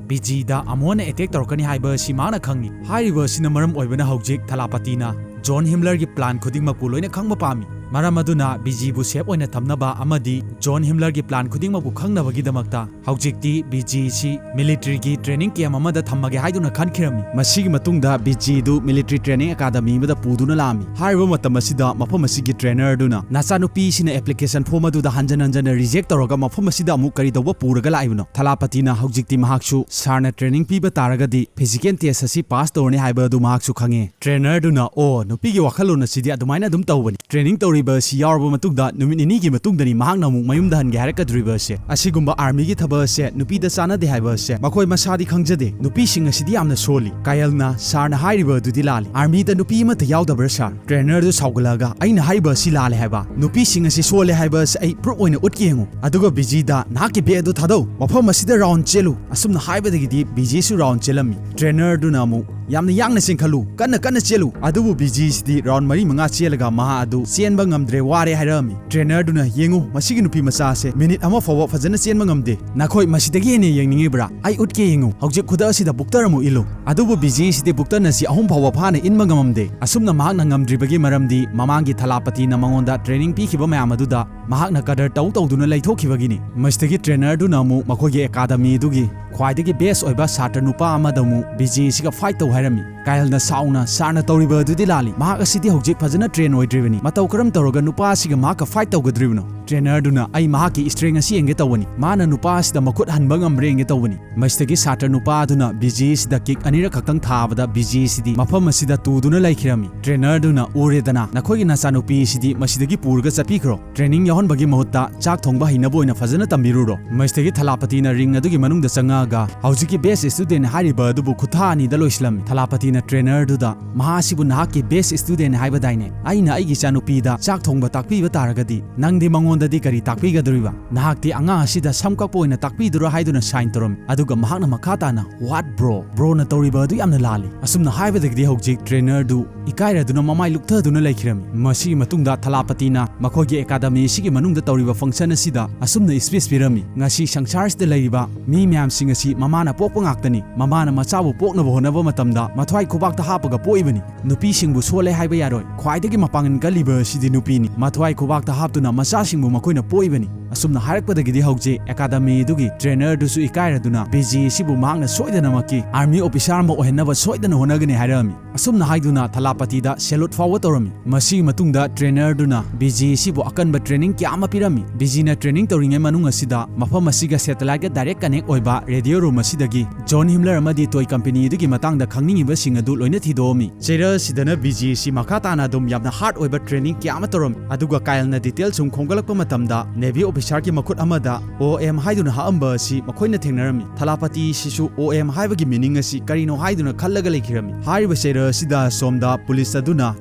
ꯕꯤꯖꯤꯗ ꯑꯃꯨꯛ ꯍꯟꯅ ꯑꯦꯇꯦꯛ ꯇꯧꯔꯛꯀꯅꯤ ꯍꯥꯏꯕ ꯑꯁꯤ ꯃꯍꯥꯛꯅ ꯈꯪꯉꯤ꯫ ꯍꯥꯏꯔꯤꯕ ꯑꯁꯤꯅ ꯃꯔꯝ ꯑꯣꯏꯕꯅ ꯍꯧꯖꯤꯛ ꯊꯂꯥꯄꯇꯤꯅ ꯖꯣꯟ ꯍꯤꯝꯂꯔꯒꯤ ꯄ꯭ꯂꯥꯟ ꯈꯨꯗꯤꯡꯃꯛꯄꯨ ꯂꯣꯏꯅ ꯈꯪꯕ ꯄꯥꯝꯃꯤ꯫ ꯃꯔꯝ ꯑꯗꯨꯅ ꯕꯤꯖꯤꯕꯨ ꯁꯦꯐ ꯑꯣꯏꯅ ꯊꯝꯅꯕ ꯑꯃꯗꯤ ꯖꯣꯟ ꯍꯤꯝꯂꯔꯒꯤ ꯄ꯭ꯂꯥꯟ ꯈꯨꯗꯤꯡꯃꯛꯄꯨ ꯈꯪꯅꯕꯒꯤꯗꯃꯛꯇ ꯍꯧꯖꯤꯛꯇꯤ ꯕꯤꯖꯤꯁꯤ ꯃꯤꯂꯤꯇꯔꯤꯒꯤ ꯇ꯭ꯔꯦꯅꯤꯡ ꯀꯦꯝ ꯑꯃꯗ ꯊꯝꯃꯒꯦ ꯍꯥꯏꯗꯨꯅ ꯈꯟꯈꯤꯔꯝꯃꯤ꯫ ꯃꯁꯤꯒꯤ ꯃꯇꯨꯡꯗ ꯕꯤꯖꯤꯗꯨ ꯃꯤꯂꯤꯇꯔꯤ ꯇ꯭ꯔꯦꯅꯤꯡ ꯑꯦꯀꯥꯗꯃꯤ ꯑꯃꯗ ꯄꯨꯗꯨꯅ ꯂꯥꯛꯑꯝꯃꯤ꯫ ꯍꯥꯏꯔꯤꯕ ꯃꯇꯝ ꯑꯁꯤꯗ ꯃꯐꯝ ꯑꯁꯤꯒꯤ ꯇ꯭ꯔꯦꯅꯔꯗꯨꯅ ꯅꯆꯥꯅꯨꯄꯤꯁꯤꯅ ꯑꯦꯄ꯭ꯂꯤꯀꯦꯁꯟ ꯐꯣꯝ ꯑꯗꯨꯗ ꯍꯟꯖꯟ ꯍꯟꯖꯟꯅ ꯔꯤꯖꯦꯛ ꯇꯧꯔꯒ ꯃꯐꯝ ꯑꯁꯤꯗ ꯑꯃꯨꯛ ꯀꯔꯤ ꯇꯧꯕ ꯄꯨꯔꯒ ꯂꯥꯛꯏꯕꯅꯣ? ꯊꯂꯥꯄꯇꯤꯅ ꯍꯧꯖꯤꯛꯇꯤ ꯃꯍꯥꯛꯁꯨ ꯁꯥꯔꯅ ꯇ꯭ꯔꯦꯅꯤꯡ ꯄꯤꯕ ꯇꯥꯔꯒꯗꯤ ꯐꯤꯖꯤꯀꯦꯜ ꯇꯦꯁ ꯑꯁꯤ ꯄꯥꯁ ꯇꯧꯔꯅꯤ ꯍꯥꯏꯕ ꯑꯗꯨ ꯃꯍꯥꯛꯁꯨ ꯈꯪꯉꯦ꯫ ꯇ꯭ꯔꯦꯅꯔꯗꯨꯅ, "ꯑꯣ, ꯅꯨꯄꯤꯒꯤ ꯋꯥꯈꯜꯂꯣꯟ ꯑꯁꯤꯗꯤ ꯑꯗꯨꯃꯥꯏꯅ ꯑꯗꯨꯝ ꯇꯧꯕꯅꯤ꯫ ꯇ꯭ꯔꯦꯅꯤꯡ ꯇꯧꯔꯤꯕ ꯑꯁꯤ ꯌꯥꯎꯔꯕ ꯃꯇꯨꯡꯗ ꯅꯨꯃꯤꯠ ꯅꯤꯅꯤꯒꯤ ꯃꯇꯨꯡꯗꯅꯤ ꯃꯍꯥꯛꯅ ꯑꯃꯨꯛ ꯃꯌꯨꯝꯗ ꯍꯟꯒꯦ ꯍꯥꯏꯔꯛꯀꯗꯧꯔꯤꯕ ꯑꯁꯦ꯫ ꯑꯁꯤꯒꯨꯝꯕ ꯑꯥꯔꯃꯤꯒꯤ ꯊꯕꯛ ꯑꯁꯦ ꯅꯨꯄꯤꯗ ꯆꯥꯟꯅꯗꯦ ꯍꯥꯏꯕ ꯑꯁꯦ ꯃꯈꯣꯏ ꯃꯁꯥꯗꯤ ꯈꯪꯖꯗꯦ꯫ ꯅꯨꯄꯤꯁꯤꯡ ꯑꯁꯤꯗꯤ ꯌꯥꯝꯅ ꯁꯣꯜꯂꯤ꯫ ꯀꯥꯌꯜꯅ, ꯁꯥꯔꯅ ꯍꯥꯏꯔꯤꯕ ꯑꯗꯨꯗꯤ ꯂꯥꯜꯂꯤ꯫ ꯑꯥꯔꯃꯤꯗ ꯅꯨꯄꯤ ꯑꯃꯠꯇ ꯌꯥꯎꯗꯕ꯭ꯔꯥ, ꯁꯥꯔ?" ꯇ꯭ꯔꯦꯅꯔꯗꯨ ꯁꯥꯎꯒꯠꯂꯛꯑꯒ, "ꯑꯩꯅ ꯍꯥꯏꯔꯤꯕ ꯑꯁꯤ ꯂꯥꯜꯂꯦ ꯍꯥꯏꯕ? ꯅꯨꯄꯤꯁꯤꯡ ꯑꯁꯤ ꯁꯣꯜꯂꯦ ꯍꯥꯏꯕ ꯑꯁꯤ ꯑꯩ ꯄ꯭ꯔꯨꯐ ꯑꯣꯏꯅ ꯎꯠꯀꯦ ꯌꯦꯡꯉꯨ꯫ ꯑꯗꯨꯒ ꯕꯤꯖꯤꯗ, ꯅꯍꯥꯛꯀꯤ ꯕꯦꯒ ꯑꯗꯨ ꯊꯥꯗꯧ꯫ ꯃꯐꯝ ꯑꯁꯤꯗ ꯔꯥꯎꯟ ꯆꯦꯜꯂꯨ꯫" ꯑꯁꯨꯝꯅ ꯍꯥꯏꯕꯗꯒꯤꯗꯤ ꯕꯤꯖꯤꯁꯨ ꯔꯥꯎꯟ ꯆꯦꯜꯂꯝꯃꯤ꯫ ꯇ꯭ꯔꯦꯅꯔꯗꯨꯅ ꯑꯃꯨꯛ ꯌꯥꯝꯅ ꯌꯥꯡꯅ ꯆꯦꯟꯈꯠꯂꯨ, ꯀꯟꯅ ꯀꯟꯅ ꯆꯦꯜꯂꯨ꯫ ꯑꯗꯨꯕꯨ ꯕꯤꯖꯤꯁꯤꯗꯤ ꯔꯥꯎꯟ ꯃꯔꯤ ꯃꯉꯥ ꯆꯦꯜꯂꯒ ꯃꯍꯥꯛ ꯑꯗꯨ ꯆꯦꯟꯕ ꯉꯝꯗ꯭ꯔꯦ, ꯋꯥꯔꯦ ꯍꯥꯏꯔꯛꯑꯝꯃꯤ꯫ ꯇ꯭ꯔꯦꯅꯔꯗꯨꯅ, "ꯌꯦꯡꯉꯨ, ꯃꯁꯤꯒꯤ ꯅꯨꯄꯤ ꯃꯆꯥ ꯑꯁꯦ ꯃꯤꯅꯤꯠ ꯑꯃ ꯐꯥꯎꯕ ꯐꯖꯅ ꯆꯦꯟꯕ ꯉꯝꯗꯦ꯫ ꯅꯈꯣꯏ ꯃꯁꯤꯗꯒꯤ ꯍꯦꯟꯅ ꯌꯦꯡꯅꯤꯡꯉꯤꯕ꯭ꯔꯥ? ꯑꯩ ꯎꯠꯀꯦ ꯌꯦꯡꯉꯨ꯫ ꯍꯧꯖꯤꯛ ꯈꯨꯗꯛ ꯑꯁꯤꯗ ꯕꯨꯛꯇꯔ ꯑꯃꯨꯛ ꯏꯜꯂꯨ꯫" ꯑꯗꯨꯕꯨ ꯕꯤꯖꯤꯁꯤꯗꯤ ꯕꯨꯛꯇꯔꯅ ꯑꯁꯤ ꯑꯍꯨꯝ ꯐꯥꯎꯕ ꯐꯥꯅ ꯏꯟꯕ ꯉꯝꯃꯝꯗꯦ꯫ ꯑꯁꯨꯝꯅ ꯃꯍꯥꯛꯅ ꯉꯝꯗ꯭ꯔꯤꯕꯒꯤ ꯃꯔꯝꯗꯤ ꯃꯃꯥꯡꯒꯤ ꯊꯂꯥꯄꯇꯤꯅ ꯃꯉꯣꯟꯗ ꯇ꯭ꯔꯦꯅꯤꯡ ꯄꯤꯈꯤꯕ ꯃꯌꯥꯝ ꯑꯗꯨꯗ ꯃꯍꯥꯛꯅ ꯀꯗꯔ ꯇꯧ ꯇꯧꯗꯨꯅ ꯂꯩꯊꯣꯛꯈꯤꯕꯒꯤꯅꯤ꯫ ꯃꯁꯤꯗꯒꯤ ꯇ꯭ꯔꯦꯅꯔꯗꯨꯅ ꯑꯃꯨꯛ ꯃꯈꯣꯏꯒꯤ ꯑꯦꯀꯥꯗꯃꯤ ꯑꯗꯨꯒꯤ ꯈ꯭ꯋꯥꯏꯗꯒꯤ ꯕꯦꯁ ꯑꯣꯏꯕ ꯁꯥꯇ꯭ꯔ ꯅꯨꯄꯥ ꯑꯃꯗ ꯑꯃꯨꯛ ꯕꯤꯖꯤꯁꯤꯒ ꯐꯥꯏꯠ ꯇꯧ ꯍꯥꯏꯔꯝꯃꯤ꯫ ꯀꯥꯏꯜꯅ ꯁꯥꯎꯅ, "ꯁꯥꯔꯅ ꯇꯧꯔꯤꯕ ꯑꯗꯨꯗꯤ ꯂꯥꯜꯂꯤ꯫ ꯃꯍꯥꯛ ꯑꯁꯤꯗꯤ ꯍꯧꯖꯤꯛ ꯐꯖꯅ ꯇ꯭ꯔꯦꯟ ꯑꯣꯏꯗ꯭ꯔꯤꯕꯅꯤ꯫ ꯃꯇꯧ ꯀꯔꯝ ꯇꯧꯔꯒ ꯅꯨꯄꯥ ꯑꯁꯤꯒ ꯃꯍꯥꯛꯀ ꯐꯥꯏꯠ ꯇꯧꯒꯗꯧꯔꯤꯕꯅꯣ?" ꯇ꯭ꯔꯦꯅꯔꯗꯨꯅ, "ꯑꯩ ꯃꯍꯥꯛꯀꯤ ꯁ꯭ꯇꯔꯦꯡ ꯑꯁꯤ ꯌꯦꯡꯒꯦ ꯇꯧꯕꯅꯤ꯫ ꯃꯥꯅ ꯅꯨꯄꯥ ꯑꯁꯤꯗ ꯃꯈꯨꯠ ꯍꯟꯕ ꯉꯝꯕ꯭ꯔꯥ ꯌꯦꯡꯒꯦ ꯇꯧꯕꯅꯤ"꯫ ꯃꯁꯤꯗꯒꯤ ꯁꯥꯇ꯭ꯔ ꯅꯨꯄꯥ ꯑꯗꯨꯅ ꯕꯤꯖꯤ ꯑꯁꯤꯗ ꯀꯤꯛ ꯑꯅꯤꯔꯛ ꯈꯛꯇꯪ ꯊꯥꯕꯗ ꯕꯤꯖꯤ ꯑꯁꯤꯗꯤ ꯃꯐꯝ ꯑꯁꯤꯗ ꯇꯨꯗꯨꯅ ꯂꯩꯈꯤꯔꯝꯃꯤ꯫ ꯇ꯭ꯔꯦꯅꯔꯗꯨꯅ, "ꯎꯔꯦꯗꯅ, ꯅꯈꯣꯏꯒꯤ ꯅꯆꯥꯅꯨꯄꯤ ꯑꯁꯤꯗꯤ ꯃꯁꯤꯗꯒꯤ ꯄꯨꯔꯒ ꯆꯠꯄꯤꯈ꯭ꯔꯣ꯫ ꯇ꯭ꯔꯦꯅꯤꯡ ꯌꯥꯎꯍꯟꯕꯒꯤ ꯃꯍꯨꯠꯇ ꯆꯥꯛ ꯊꯣꯡꯕ ꯍꯩꯅꯕ ꯑꯣꯏꯅ ꯐꯖꯅ ꯇꯝꯕꯤꯔꯨꯔꯣ"꯫ ꯃꯁꯤꯗꯒꯤ ꯊꯂꯥꯄꯇꯤꯅ ꯔꯤꯡ ꯑꯗꯨꯒꯤ ꯃꯅꯨꯡꯗ ꯆꯪꯉꯛꯑꯒ ꯍꯧꯖꯤꯛꯀꯤ ꯕꯦꯁ ꯁ꯭ꯇꯨꯗꯦꯟꯠ ꯍꯥꯏꯔꯤꯕ ꯑꯗꯨꯕꯨ ꯈꯨꯠꯊꯥ ꯑꯅꯤꯗ ꯂꯣꯏꯁꯤꯜꯂꯝꯃꯤ꯫ ꯊꯂꯥꯄꯇꯤꯅ ꯇ꯭ꯔꯦꯅꯔꯗꯨꯗ, "ꯃꯍꯥꯛ ꯑꯁꯤꯕꯨ ꯅꯍꯥꯛꯀꯤ ꯕꯦꯁ ꯁ꯭ꯇꯨꯗꯦꯟꯠ ꯍꯥꯏꯕꯗꯥꯏꯅꯦ? ꯑꯩꯅ ꯑꯩꯒꯤ ꯏꯆꯥꯅꯨꯄꯤꯗ ꯆꯥꯛ ꯊꯣꯡꯕ ꯇꯥꯛꯄꯤꯕ ꯇꯥꯔꯒꯗꯤ ꯅꯪꯗꯤ ꯃꯉꯣꯟꯗꯗꯤ ꯀꯔꯤ ꯇꯥꯛꯄꯤꯒꯗꯧꯔꯤꯕ? ꯅꯍꯥꯛꯇꯤ ꯑꯉꯥꯡ ꯑꯁꯤꯗ ꯁꯝ ꯀꯛꯄ ꯑꯣꯏꯅ ꯇꯥꯛꯄꯤꯗꯨꯔꯥ?" ꯍꯥꯏꯗꯨꯅ ꯁꯥꯏꯟ ꯇꯧꯔꯝꯃꯤ꯫ ꯑꯗꯨꯒ ꯃꯍꯥꯛꯅ ꯃꯈꯥ ꯇꯥꯅ, "What, bro? ꯕ꯭ꯔꯣꯅ ꯇꯧꯔꯤꯕ ꯑꯗꯨ ꯌꯥꯝꯅ ꯂꯥꯜꯂꯤ"꯫ ꯑꯁꯨꯝꯅ ꯍꯥꯏꯕꯗꯒꯤꯗꯤ ꯍꯧꯖꯤꯛ ꯇ꯭ꯔꯦꯅꯔꯗꯨ ꯏꯀꯥꯏꯔꯗꯨꯅ ꯃꯃꯥꯏ ꯂꯨꯛꯊꯗꯨꯅ ꯂꯩꯈꯤꯔꯝꯃꯤ꯫ ꯃꯁꯤꯒꯤ ꯃꯇꯨꯡꯗ ꯊꯂꯥꯄꯇꯤꯅ ꯃꯈꯣꯏꯒꯤ ꯑꯦꯀꯥꯗꯃꯤ ꯑꯁꯤꯒꯤ ꯃꯅꯨꯡꯗ ꯇꯧꯔꯤꯕ ꯐꯪꯁꯟ ꯑꯁꯤꯗ ꯑꯁꯨꯝꯅ ꯁ꯭ꯄꯤꯆ ꯄꯤꯔꯝꯃꯤ, "ꯉꯁꯤ ꯁꯪꯁꯥꯔꯁꯤꯗ ꯂꯩꯔꯤꯕ ꯃꯤ ꯃꯌꯥꯝꯁꯤꯡ ꯑꯁꯤ ꯃꯃꯥꯅ ꯄꯣꯛꯄ ꯉꯥꯛꯇꯅꯤ꯫ ꯃꯃꯥꯅ ꯃꯆꯥꯕꯨ ꯄꯣꯛꯅꯕ ꯍꯣꯠꯅꯕ ꯃꯇꯝꯗ ꯃꯊ꯭ꯋꯥꯏ ꯈꯨꯕꯥꯛꯇ ꯍꯥꯞꯄꯒ ꯄꯣꯛꯏꯕꯅꯤ꯫ ꯅꯨꯄꯤꯁꯤꯡꯕꯨ ꯁꯣꯜꯂꯦ ꯍꯥꯏꯕ ꯌꯥꯔꯣꯏ꯫ ꯈ꯭ꯋꯥꯏꯗꯒꯤ ꯃꯄꯥꯡꯒꯜ ꯀꯜꯂꯤꯕ ꯑꯁꯤꯗꯤ ꯅꯨꯄꯤꯅꯤ꯫ ꯃꯊ꯭ꯋꯥꯏ ꯈꯨꯕꯥꯛꯇ ꯍꯥꯞꯇꯨꯅ ꯃꯆꯥꯁꯤꯡꯕꯨ ꯃꯈꯣꯏꯅ ꯄꯣꯛꯏꯕꯅꯤ"꯫ ꯑꯁꯨꯝꯅ ꯍꯥꯏꯔꯛꯄꯗꯒꯤꯗꯤ ꯍꯧꯖꯤꯛ ꯑꯦꯀꯥꯗꯃꯤꯗꯨꯒꯤ ꯇ꯭ꯔꯦꯅꯔꯗꯨꯁꯨ ꯏꯀꯥꯏꯔꯗꯨꯅ ꯕꯤꯖꯤ ꯑꯁꯤꯕꯨ ꯃꯍꯥꯛꯅ ꯁꯣꯏꯗꯅꯃꯛꯀꯤ ꯑꯥꯔꯃꯤ ꯑꯣꯐꯤꯁꯥꯔ ꯑꯃ ꯑꯣꯏꯍꯟꯅꯕ ꯁꯣꯏꯗꯅ ꯍꯣꯠꯅꯒꯅꯤ ꯍꯥꯏꯔꯛꯑꯝꯃꯤ꯫ ꯑꯁꯨꯝꯅ ꯍꯥꯏꯗꯨꯅ ꯊꯂꯥꯄꯇꯤꯗ ꯁꯦꯂꯨꯠ ꯐꯥꯎꯕ ꯇꯧꯔꯝꯃꯤ꯫ ꯃꯁꯤꯒꯤ ꯃꯇꯨꯡꯗ ꯇ꯭ꯔꯦꯅꯔꯗꯨꯅ ꯕꯤꯖꯤ ꯑꯁꯤꯕꯨ ꯑꯀꯟꯕ ꯇ꯭ꯔꯦꯅꯤꯡ ꯀꯌꯥ ꯑꯃ ꯄꯤꯔꯝꯃꯤ꯫ ꯕꯤꯖꯤꯅ ꯇ꯭ꯔꯦꯅꯤꯡ ꯇꯧꯔꯤꯉꯩ ꯃꯅꯨꯡ ꯑꯁꯤꯗ ꯃꯐꯝ ꯑꯁꯤꯒ ꯁꯦꯇꯦꯂꯥꯏꯠꯀ ꯗꯥꯏꯔꯦꯛ ꯀꯅꯦꯛ ꯑꯣꯏꯕ ꯔꯦꯗꯤꯑꯣ ꯔꯨꯝ ꯑꯁꯤꯗꯒꯤ ꯖꯣꯟ ꯍꯤꯝꯂꯔ ꯑꯃꯗꯤ ꯇꯣꯏ ꯀꯝꯄꯦꯅꯤ ꯑꯗꯨꯒꯤ ꯃꯇꯥꯡꯗ ꯈꯪꯅꯤꯡꯉꯤꯕꯁꯤꯡ ꯑꯗꯨ ꯂꯣꯏꯅ ꯊꯤꯗꯣꯛꯑꯝꯃꯤ꯫ ꯆꯩꯔ ꯑꯁꯤꯗꯅ ꯕꯤꯖꯤ ꯑꯁꯤ ꯃꯈꯥ ꯇꯥꯅ ꯑꯗꯨꯝ ꯌꯥꯝꯅ ꯍꯥꯔꯗ ꯑꯣꯏꯕ ꯇ꯭ꯔꯦꯅꯤꯡ ꯀꯌꯥ ꯑꯃ ꯇꯧꯔꯝꯃꯤ꯫ ꯑꯗꯨꯒ ꯀꯥꯏꯜꯅ ꯗꯤꯇꯦꯜ ꯁꯨꯝ ꯈꯣꯝꯒꯠꯂꯛꯄ ꯃꯇꯝꯗ ꯅꯦꯚꯤ ꯑꯣꯐꯤꯁꯥꯔꯒꯤ ꯃꯈꯨꯠ ꯑꯃꯗ "ꯑꯣ ꯑꯦꯝ" ꯍꯥꯏꯗꯨꯅ ꯍꯛꯑꯝꯕ ꯑꯁꯤ ꯃꯈꯣꯏꯅ ꯊꯦꯡꯅꯔꯝꯃꯤ꯫ ꯊꯂꯥꯄꯇꯤ ꯑꯁꯤꯁꯨ "ꯑꯣ ꯑꯦꯝ" ꯍꯥꯏꯕꯒꯤ ꯃꯤꯅꯤꯡ ꯑꯁꯤ ꯀꯔꯤꯅꯣ ꯍꯥꯏꯗꯨꯅ ꯈꯜꯂꯒ ꯂꯩꯈꯤꯔꯝꯃꯤ꯫ ꯍꯥꯏꯔꯤꯕ ꯆꯩꯔ ꯑꯁꯤꯗ ꯑꯁꯣꯝꯗ ꯄꯨꯂꯤꯁ ꯑꯗꯨꯅ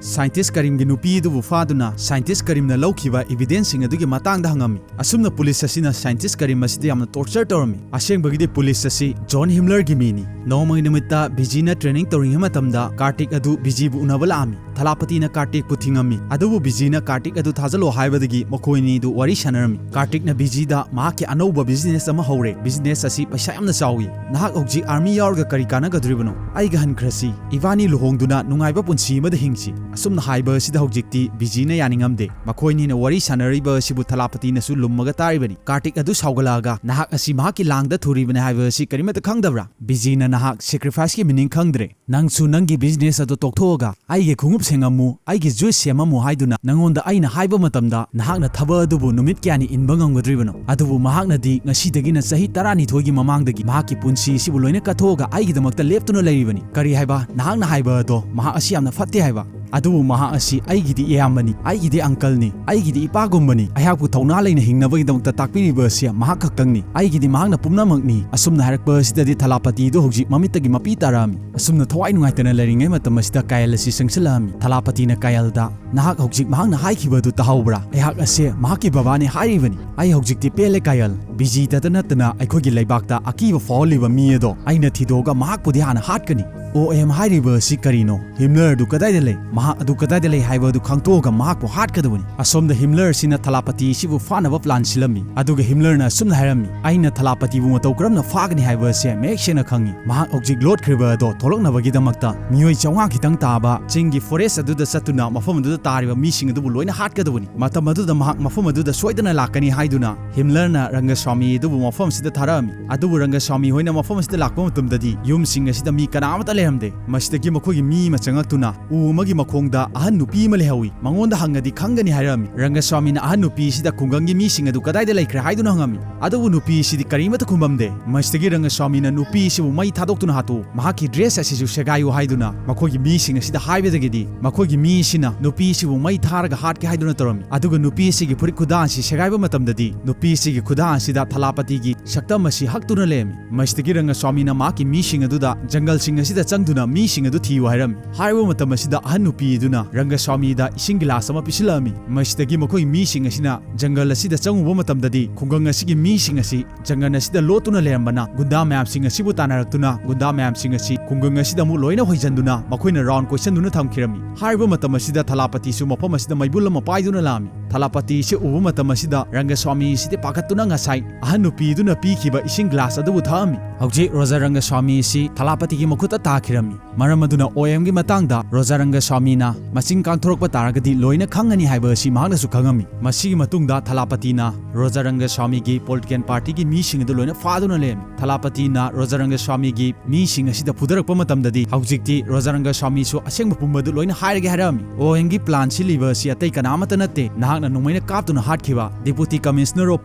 ꯁꯥꯏꯟꯇꯤꯁ ꯀꯔꯤꯝꯒꯤ ꯅꯨꯄꯤ ꯑꯗꯨꯕꯨ ꯐꯥꯗꯨꯅ ꯁꯥꯏꯟꯇꯤꯁ ꯀꯔꯤꯝꯅ ꯂꯧꯈꯤꯕ ꯏꯕꯤꯗꯦꯟꯁꯁꯤꯡ ꯑꯗꯨꯒꯤ ꯃꯇꯥꯡꯗ ꯍꯪꯉꯝꯃꯤ꯫ ꯑꯁꯨꯝꯅ ꯄꯨꯂꯤꯁ ꯑꯁꯤꯅ ꯁꯥꯏꯟꯇꯤꯁ ꯀꯔꯤꯝ ꯑꯁꯤꯗ ꯌꯥꯝꯅ ꯇꯣꯔꯆꯔ ꯇꯧꯔꯝꯃꯤ꯫ ꯑꯁꯦꯡꯕꯒꯤꯗꯤ ꯄꯨꯂꯤꯁ ꯑꯁꯤ ꯖꯣꯟ ꯍꯤꯝꯂꯔꯒꯤ ꯃꯤꯅꯤ꯫ ꯅꯣꯡꯃꯒꯤ ꯅꯨꯃꯤꯠꯇ ꯕꯤꯖꯤꯅ ꯇ꯭ꯔꯦꯅꯤꯡ ꯇꯧꯔꯤꯉꯩ ꯃꯇꯝꯗ ꯀꯥꯔꯇꯤꯛ ꯑꯗꯨ ꯕꯤꯖꯤꯕꯨ ꯎꯅꯕ ꯂꯥꯛꯑꯝꯃꯤ꯫ ꯊꯂꯥꯄꯇꯤꯅ ꯀꯥꯔꯇꯤꯛꯄꯨ ꯊꯤꯡꯉꯝꯃꯤ, ꯑꯗꯨꯕꯨ ꯕꯤꯖꯤꯅ ꯀꯥꯔꯇꯤꯛ ꯑꯗꯨ ꯊꯥꯖꯜꯂꯣ ꯍꯥꯏꯕꯗꯒꯤ ꯃꯈꯣꯏ ꯑꯅꯤꯗꯨ ꯋꯥꯔꯤ ꯁꯥꯟꯅꯔꯝꯃꯤ꯫ ꯀꯥꯔꯇꯤꯛꯅ ꯕꯤꯖꯤꯗ ꯃꯍꯥꯛꯀꯤ ꯑꯅꯧꯕ ꯕꯤꯖꯤꯅꯦꯁ ꯑꯃ ꯍꯧꯔꯦ꯫ ꯕꯤꯖꯤꯅꯦꯁ ꯑꯁꯤ ꯄꯩꯁꯥ ꯌꯥꯝꯅ ꯆꯥꯎꯏ꯫ ꯅꯍꯥꯛ ꯍꯧꯖꯤꯛ ꯑꯥꯔꯃꯤ ꯌꯥꯎꯔꯒ ꯀꯔꯤ ꯀꯥꯟꯅꯒꯗꯧꯔꯤꯕꯅꯣ? ꯑꯩꯒ ꯍꯟꯈ꯭ꯔꯁꯤ꯫ ꯏꯕꯥꯅꯤ ꯂꯨꯍꯣꯡꯗꯨꯅ ꯅꯨꯡꯉꯥꯏꯕ ꯄꯨꯟꯁꯤ ꯑꯃꯗ ꯍꯤꯡꯁꯤ꯫ ꯑꯁꯨꯝꯅ ꯍꯥꯏꯕ ꯑꯁꯤꯗ ꯍꯧꯖꯤꯛꯇꯤ ꯕꯤꯖꯤꯅ ꯌꯥꯅꯤꯡꯉꯝꯗꯦ꯫ ꯃꯈꯣꯏꯅꯤꯅ ꯋꯥꯔꯤ ꯁꯥꯟꯅꯔꯤꯕ ꯑꯁꯤꯕꯨ ꯊꯂꯥꯄꯇꯤꯅꯁꯨ ꯂꯨꯝꯃꯒ ꯇꯥꯔꯤꯕꯅꯤ꯫ ꯀꯥꯔꯇꯤꯛ ꯑꯗꯨ ꯁꯥꯎꯒꯠꯂꯛꯑꯒ, "ꯅꯍꯥꯛ ꯑꯁꯤ ꯃꯍꯥꯛꯀꯤ ꯂꯥꯡꯗ ꯊꯨꯔꯤꯕꯅꯤ ꯍꯥꯏꯕ ꯑꯁꯤ ꯀꯔꯤꯃꯠꯇ ꯈꯪꯗꯕ꯭ꯔꯥ? ꯕꯤꯖꯤꯅ ꯅꯍꯥꯛ ꯁꯦꯀ꯭ꯔꯤꯐꯥꯏꯁꯀꯤ ꯃꯤꯅꯤꯡ ꯈꯪ" ꯈꯪꯗ꯭ꯔꯦ꯫ ꯅꯪꯁꯨ ꯅꯪꯒꯤ business ꯑꯗꯨ ꯇꯣꯛꯊꯣꯛꯑꯒ ꯑꯩꯒꯤ ꯈꯣꯡꯎꯞ ꯁꯦꯡꯉꯝꯃꯨ, ꯑꯩꯒꯤ juice ꯁꯦꯝꯃꯝꯃꯨ ꯍꯥꯏꯗꯨꯅ ꯅꯉꯣꯟꯗ ꯑꯩꯅ ꯍꯥꯏꯕ ꯃꯇꯝꯗ ꯅꯍꯥꯛꯅ ꯊꯕꯛ ꯑꯗꯨꯕꯨ ꯅꯨꯃꯤꯠ ꯀꯌꯥꯅꯤ ꯏꯟꯕ ꯉꯝꯒꯗ꯭ꯔꯤꯕꯅꯣ? ꯑꯗꯨꯕꯨ ꯃꯍꯥꯛꯅꯗꯤ ꯉꯁꯤꯗꯒꯤꯅ ꯆꯍꯤ ꯇꯔꯥꯅꯤꯊꯣꯏꯒꯤ ꯃꯃꯥꯡꯗꯒꯤ ꯃꯍꯥꯛꯀꯤ ꯄꯨꯟꯁꯤ ꯑꯁꯤꯕꯨ ꯂꯣꯏꯅ ꯀꯠꯊꯣꯛꯑꯒ ꯑꯩꯒꯤꯗꯃꯛꯇ ꯂꯦꯞꯇꯨꯅ ꯂꯩꯔꯤꯕꯅꯤ꯫ ꯀꯔꯤ ꯍꯥꯏꯕ? ꯅꯍꯥꯛꯅ ꯍꯥꯏꯕ ꯑꯗꯣ ꯃꯍꯥꯛ ꯑꯁꯤ ꯌꯥꯝꯅ ꯐꯠꯇꯦ ꯍꯥꯏꯕ꯫ ꯑꯗꯨꯕꯨ ꯃꯍꯥꯛ ꯑꯁꯤ ꯑꯩꯒꯤꯗꯤ ꯏꯌꯥꯝꯕꯅꯤ, ꯑꯩꯒꯤꯗꯤ uncleꯅꯤ, ꯑꯩꯒꯤꯗꯤ ꯏꯄꯥꯒꯨꯝꯕꯅꯤ꯫ ꯑꯩꯍꯥꯛꯄꯨ ꯊꯧꯅꯥ ꯂꯩꯅ ꯍꯤꯡꯅꯕꯒꯤꯗꯃꯛꯇ ꯇꯥꯛꯄꯤꯔꯤꯕ ꯑꯁꯤ ꯃꯍꯥꯛ ꯈꯛꯇꯪꯅꯤ꯫ ꯑꯩꯒꯤꯗꯤ ꯃꯍꯥꯛꯅ ꯄꯨꯝꯅꯃꯛꯅꯤ꯫ ꯑꯁꯨꯝꯅ ꯍꯥꯏꯔꯛꯄ ꯑꯁꯤꯗꯗꯤ ꯊꯂꯥꯄꯇꯤꯗꯨ ꯍꯧꯖꯤꯛ ꯃꯃꯤꯠꯇꯒꯤ ꯃꯄꯤ ꯇꯥꯔꯛꯑꯝꯃꯤ꯫ ꯑꯁꯨꯝꯅ ꯊꯋꯥꯏ ꯅꯨꯡꯉꯥꯏꯇꯅ ꯂꯩꯔꯤꯉꯩ ꯃꯇꯝ ꯑꯁꯤꯗ ꯀꯥꯌꯜ ꯑꯁꯤ ꯆꯪꯁꯤꯜꯂꯛꯑꯝꯃꯤ꯫ ꯊꯂꯥꯄꯇꯤꯅ ꯀꯥꯌꯜꯗ, "ꯅꯍꯥꯛ ꯍꯧꯖꯤꯛ ꯃꯍꯥꯛꯅ ꯍꯥꯏꯈꯤꯕ ꯑꯗꯨ ꯇꯥꯍꯧꯕ꯭ꯔꯥ? ꯑꯩꯍꯥꯛ ꯑꯁꯦ ꯃꯍꯥꯛꯀꯤ ꯕꯕꯥꯅꯤ ꯍꯥꯏꯔꯤꯕꯅꯤ꯫ ꯑꯩ ꯍꯧꯖꯤꯛꯇꯤ ꯄꯦꯜꯂꯦ ꯀꯥꯌꯜ꯫ ꯕꯤꯖꯤꯇꯗ ꯅꯠꯇꯅ ꯑꯩꯈꯣꯏꯒꯤ ꯂꯩꯕꯥꯛꯇ ꯑꯀꯤꯕ ꯐꯥꯎꯍꯜꯂꯤꯕ ꯃꯤ ꯑꯗꯣ ꯑꯩꯅ ꯊꯤꯗꯣꯛꯑꯒ ꯃꯍꯥꯛꯄꯨꯗꯤ ꯍꯥꯟꯅ ꯍꯥꯠꯀꯅꯤ꯫ ꯑꯣ ꯑꯦꯝ ꯍꯥꯏꯔꯤꯕ ꯑꯁꯤ ꯀꯔꯤꯅꯣ? ꯍꯤꯝꯂꯔ ꯑꯗꯨ ꯀꯗꯥꯏꯗ ꯂꯩ? ꯃꯍꯥꯛ ꯑꯗꯨ ꯀꯗꯥꯏꯗ ꯂꯩ ꯍꯥꯏꯕ ꯑꯗꯨ ꯈꯪꯗꯣꯛꯑꯒ ꯃꯍꯥꯛꯄꯨ ꯍꯥꯠꯀꯗꯕꯅꯤ꯫" ꯑꯁꯣꯝꯗ ꯍꯤꯝꯂꯔ ꯑꯁꯤꯅ ꯊꯂꯥꯄꯇꯤ ꯑꯁꯤꯕꯨ ꯐꯥꯅꯕ plan ꯁꯤꯜꯂꯝꯃꯤ꯫ ꯑꯗꯨꯒ ꯍꯤꯝꯂꯔꯅ ꯑꯁꯨꯝꯅ ꯍꯥꯏꯔꯝꯃꯤ, "ꯑꯩꯅ ꯊꯂꯥꯄꯇꯤꯕꯨ ꯃꯇꯧ ꯀꯔꯝꯅ ꯐꯥꯒꯅꯤ ꯍꯥꯏꯕ ꯑꯁꯦ ꯃꯌꯦꯛ ꯁꯦꯡꯅ ꯈꯪꯉꯤ꯫ ꯃꯍꯥꯛ ꯍꯧꯖꯤꯛ ꯂꯣꯠꯈ꯭ꯔꯤꯕ ꯑꯗꯣ ꯊꯣꯛꯂꯛꯅꯕꯒꯤꯗꯃꯛꯇ ꯃꯤꯑꯣꯏ ꯆꯥꯝꯃꯉꯥ ꯈꯤꯇꯪ ꯇꯥꯕ ꯆꯤꯡꯒꯤ forest ꯑꯗꯨꯗ ꯆꯠꯇꯨꯅ ꯃꯐꯝ ꯑꯗꯨꯗ ꯇꯥꯔꯤꯕ ꯃꯤꯁꯤꯡ ꯑꯗꯨꯕꯨ ꯂꯣꯏꯅ ꯍꯥꯠꯀꯗꯕꯅꯤ꯫ ꯃꯇꯝ ꯑꯗꯨꯗ ꯃꯍꯥꯛ ꯃꯐꯝ ꯑꯗꯨꯗ ꯁꯣꯏꯗꯅ ꯂꯥꯛꯀꯅꯤ" ꯍꯥꯏꯗꯨꯅ ꯍꯤꯝꯂꯔꯅ ꯔꯪꯒꯁ꯭ꯋꯥꯃꯤ ꯑꯗꯨꯕꯨ ꯃꯐꯝ ꯑꯁꯤꯗ ꯊꯥꯔꯛꯑꯝꯃꯤ꯫ ꯑꯗꯨꯕꯨ ꯔꯪꯒꯁ꯭ꯋꯥꯃꯤ ꯍꯣꯏꯅ ꯃꯐꯝ ꯑꯁꯤꯗ ꯂꯥꯛꯄ ꯃꯇꯝꯗꯗꯤ ꯌꯨꯝꯁꯤꯡ ꯑꯁꯤꯗ ꯃꯤ ꯀꯅꯥ ꯑꯃꯠꯇ ꯂꯩꯔꯝꯗꯦ꯫ ꯃꯁꯤꯗꯒꯤ ꯃꯈꯣꯏꯒꯤ ꯃꯤ ꯑꯃ ꯆꯪꯉꯛꯇꯨꯅ ꯎ ꯑꯃꯒꯤ ꯃꯈꯣꯡꯗ ꯑꯍꯟ ꯅꯨꯄꯤ ꯑꯃ ꯂꯩꯍꯧꯏ꯫ ꯃꯉꯣꯟꯗ ꯍꯪꯉꯗꯤ ꯈꯪꯒꯅꯤ ꯍꯥꯏꯔꯝꯃꯤ꯫ ꯔꯪꯒꯁ꯭ꯋꯥꯃꯤꯅ ꯑꯍꯟ ꯅꯨꯄꯤ ꯑꯁꯤꯗ ꯈꯨꯡꯒꯪꯒꯤ ꯃꯤꯁꯤꯡ ꯑꯗꯨ ꯀꯗꯥꯏꯗ ꯂꯩꯈ꯭ꯔꯦ ꯍꯥꯏꯗꯨꯅ ꯍꯪꯉꯝꯃꯤ꯫ ꯑꯗꯨꯕꯨ ꯅꯨꯄꯤ ꯑꯁꯤꯗꯤ ꯀꯔꯤꯃꯠꯇ ꯈꯨꯝꯃꯝꯗꯦ꯫ ꯃꯁꯤꯗꯒꯤ ꯔꯪꯒꯁ꯭ꯋꯥꯃꯤꯅ ꯅꯨꯄꯤ ꯑꯁꯤꯕꯨ ꯃꯩ ꯊꯥꯗꯣꯛꯇꯨꯅ ꯍꯥꯠꯇꯣꯛꯎ, ꯃꯍꯥꯛꯀꯤ dress ꯑꯁꯤꯁꯨ ꯁꯦꯒꯥꯏꯌꯨ ꯍꯥꯏꯗꯨꯅ ꯃꯈꯣꯏꯒꯤ ꯃꯤꯁꯤꯡ ꯑꯁꯤꯗ ꯍꯥꯏꯕꯗꯒꯤꯗꯤ ꯃꯈꯣꯏꯒꯤ ꯃꯤ ꯑꯁꯤꯅ ꯅꯨꯄꯤ ꯑꯁꯤꯕꯨ ꯃꯩ ꯊꯥꯔꯒ ꯍꯥꯠꯀꯦ ꯍꯥꯏꯗꯨꯅ ꯇꯧꯔꯝꯃꯤ꯫ ꯑꯗꯨꯒ ꯅꯨꯄꯤ ꯑꯁꯤꯒꯤ ꯐꯨꯔꯤꯠ ꯈꯨꯗꯥꯡ ꯑꯁꯤ ꯁꯦꯒꯥꯏꯕ ꯃꯇꯝꯗꯗꯤ ꯅꯨꯄꯤ ꯑꯁꯤꯒꯤ ꯈꯨꯗꯥꯡ ꯑꯁꯤꯗ ꯊꯂꯥꯄꯇꯤꯒꯤ ꯁꯛꯇꯝ ꯑꯁꯤ ꯍꯛꯇꯨꯅ ꯂꯩꯔꯝꯃꯤ꯫ ꯃꯁꯤꯗꯒꯤ ꯔꯪꯒꯁ꯭ꯋꯥꯃꯤꯅ ꯃꯍꯥꯛꯀꯤ ꯃꯤꯁꯤꯡ ꯑꯗꯨꯗ ꯖꯪꯒꯜꯁꯤꯡ ꯑꯁꯤꯗ ꯆꯪꯗꯨꯅ ꯃꯤꯁꯤꯡ ꯑꯗꯨ ꯊꯤꯌꯨ ꯍꯥꯏꯔꯝꯃꯤ꯫ ꯍꯥꯏꯔꯤꯕ ꯃꯇꯝ ꯑꯁꯤꯗ ꯑꯍꯟ ꯅꯨꯄꯤ ꯑꯗꯨꯅ ꯔꯪꯒꯁ꯭ꯋꯥꯃꯤꯗ ꯏꯁꯤꯡ ꯒꯤꯂꯥꯁ ꯑꯃ ꯄꯤꯁꯤꯜꯂꯛꯑꯝꯃꯤ꯫ ꯃꯁꯤꯗꯒꯤ ꯃꯈꯣꯏ ꯃꯤꯁꯤꯡ ꯑꯁꯤꯅ ꯖꯪꯒꯜ ꯑꯁꯤꯗ ꯆꯪꯉꯨꯕ ꯃꯇꯝꯗꯗꯤ ꯈꯨꯡꯒꯪ ꯑꯁꯤꯒꯤ ꯃꯤꯁꯤꯡ ꯑꯁꯤ ꯖꯪꯒꯜ ꯑꯁꯤꯗ ꯂꯣꯠꯇꯨꯅ ꯂꯩꯔꯝꯕꯅ ꯒꯨꯟꯗꯥ ꯃꯌꯥꯝꯁꯤꯡ ꯑꯁꯤꯕꯨ ꯇꯥꯟꯅꯔꯛꯇꯨꯅ ꯒꯨꯟꯗꯥ ꯃꯌꯥꯝꯁꯤꯡ ꯑꯁꯤ ꯈꯨꯡꯒꯪ ꯑꯁꯤꯗ ꯑꯃꯨꯛ ꯂꯣꯏꯅ ꯍꯣꯏꯖꯟꯗꯨꯅ ꯃꯈꯣꯏꯅ round ꯀꯣꯏꯁꯟꯗꯨꯅ ꯊꯝꯈꯤꯔꯝꯃꯤ꯫ ꯍꯥꯏꯔꯤꯕ ꯃꯇꯝ ꯑꯁꯤꯗ ꯊꯂꯥꯄꯇꯤꯁꯨ ꯃꯐꯝ ꯑꯁꯤꯗ ꯃꯩꯕꯨꯜ ꯑꯃ ꯄꯥꯏꯗꯨꯅ ꯂꯥꯛꯑꯝꯃꯤ꯫ ꯊꯂꯥꯄꯇꯤꯁꯤ ꯎꯕ ꯃꯇꯝ ꯑꯁꯤꯗ ꯔꯪꯒꯁ꯭ꯋꯥꯃꯤꯁꯤꯗꯤ ꯄꯥꯈꯠꯇꯨꯅ ꯉꯁꯥꯏ ꯑꯍꯟ ꯅꯨꯄꯤꯗꯨꯅ ꯄꯤꯈꯤꯕ ꯏꯁꯤꯡ ꯒ꯭ꯂꯥꯁ ꯑꯗꯨꯕꯨ ꯊꯛꯑꯝꯃꯤ꯫ ꯍꯧꯖꯤꯛ ꯔꯣꯖꯥ ꯔꯪꯒꯁ꯭ꯋꯥꯃꯤꯁꯤ ꯊꯂꯥꯄꯇꯤꯒꯤ ꯃꯈꯨꯠꯇ ꯇꯥꯈꯤꯔꯝꯃꯤ꯫ ꯃꯔꯝ ꯑꯗꯨꯅ ꯑꯣ ꯑꯦꯝꯒꯤ ꯃꯇꯥꯡꯗ ꯔꯣꯖꯥ ꯔꯪꯒꯁ꯭ꯋꯥꯃꯤꯅ ꯃꯆꯤꯟ ꯀꯥꯡꯊꯣꯔꯛꯄ ꯇꯥꯔꯒꯗꯤ ꯂꯣꯏꯅ ꯈꯪꯒꯅꯤ ꯍꯥꯏꯕ ꯑꯁꯤ ꯃꯍꯥꯛꯅꯁꯨ ꯈꯪꯉꯝꯃꯤ꯫ ꯃꯁꯤꯒꯤ ꯃꯇꯨꯡꯗ ꯊꯂꯥꯄꯇꯤꯅ ꯔꯣꯖꯥ ꯔꯪꯒꯁ꯭ꯋꯥꯃꯤꯒꯤ ꯄꯣꯂꯤꯇꯤꯀꯦꯜ ꯄꯥꯔꯇꯤꯒꯤ ꯃꯤꯁꯤꯡ ꯑꯗꯨ ꯂꯣꯏꯅ ꯐꯥꯗꯨꯅ ꯂꯩꯔꯝꯃꯤ꯫ ꯊꯂꯥꯄꯇꯤꯅ ꯔꯣꯖꯥ ꯔꯪꯒꯁ꯭ꯋꯥꯃꯤꯒꯤ ꯃꯤꯁꯤꯡ ꯑꯁꯤꯗ ꯐꯨꯗꯔꯛꯄ ꯃꯇꯝꯗꯗꯤ ꯍꯧꯖꯤꯛꯇꯤ ꯔꯣꯖꯥ ꯔꯪꯒꯁ꯭ꯋꯥꯃꯤꯁꯨ ꯑꯁꯦꯡꯕ ꯄꯨꯝꯕꯗꯨ ꯂꯣꯏꯅ ꯍꯥꯏꯔꯒꯦ ꯍꯥꯏꯔꯛꯑꯝꯃꯤ꯫ ꯑꯣ ꯑꯦꯝꯒꯤ ꯄ꯭ꯂꯥꯟ ꯁꯤꯜꯂꯤꯕ ꯑꯁꯤ ꯑꯇꯩ ꯀꯅꯥ ꯑꯃꯠꯇ ꯅꯠꯇꯦ, ꯅꯍꯥꯛꯅ ꯅꯣꯡꯃꯩꯅ ꯀꯥꯞꯇꯨꯅ ꯍꯥꯠꯈꯤꯕ Deputy Commissioner of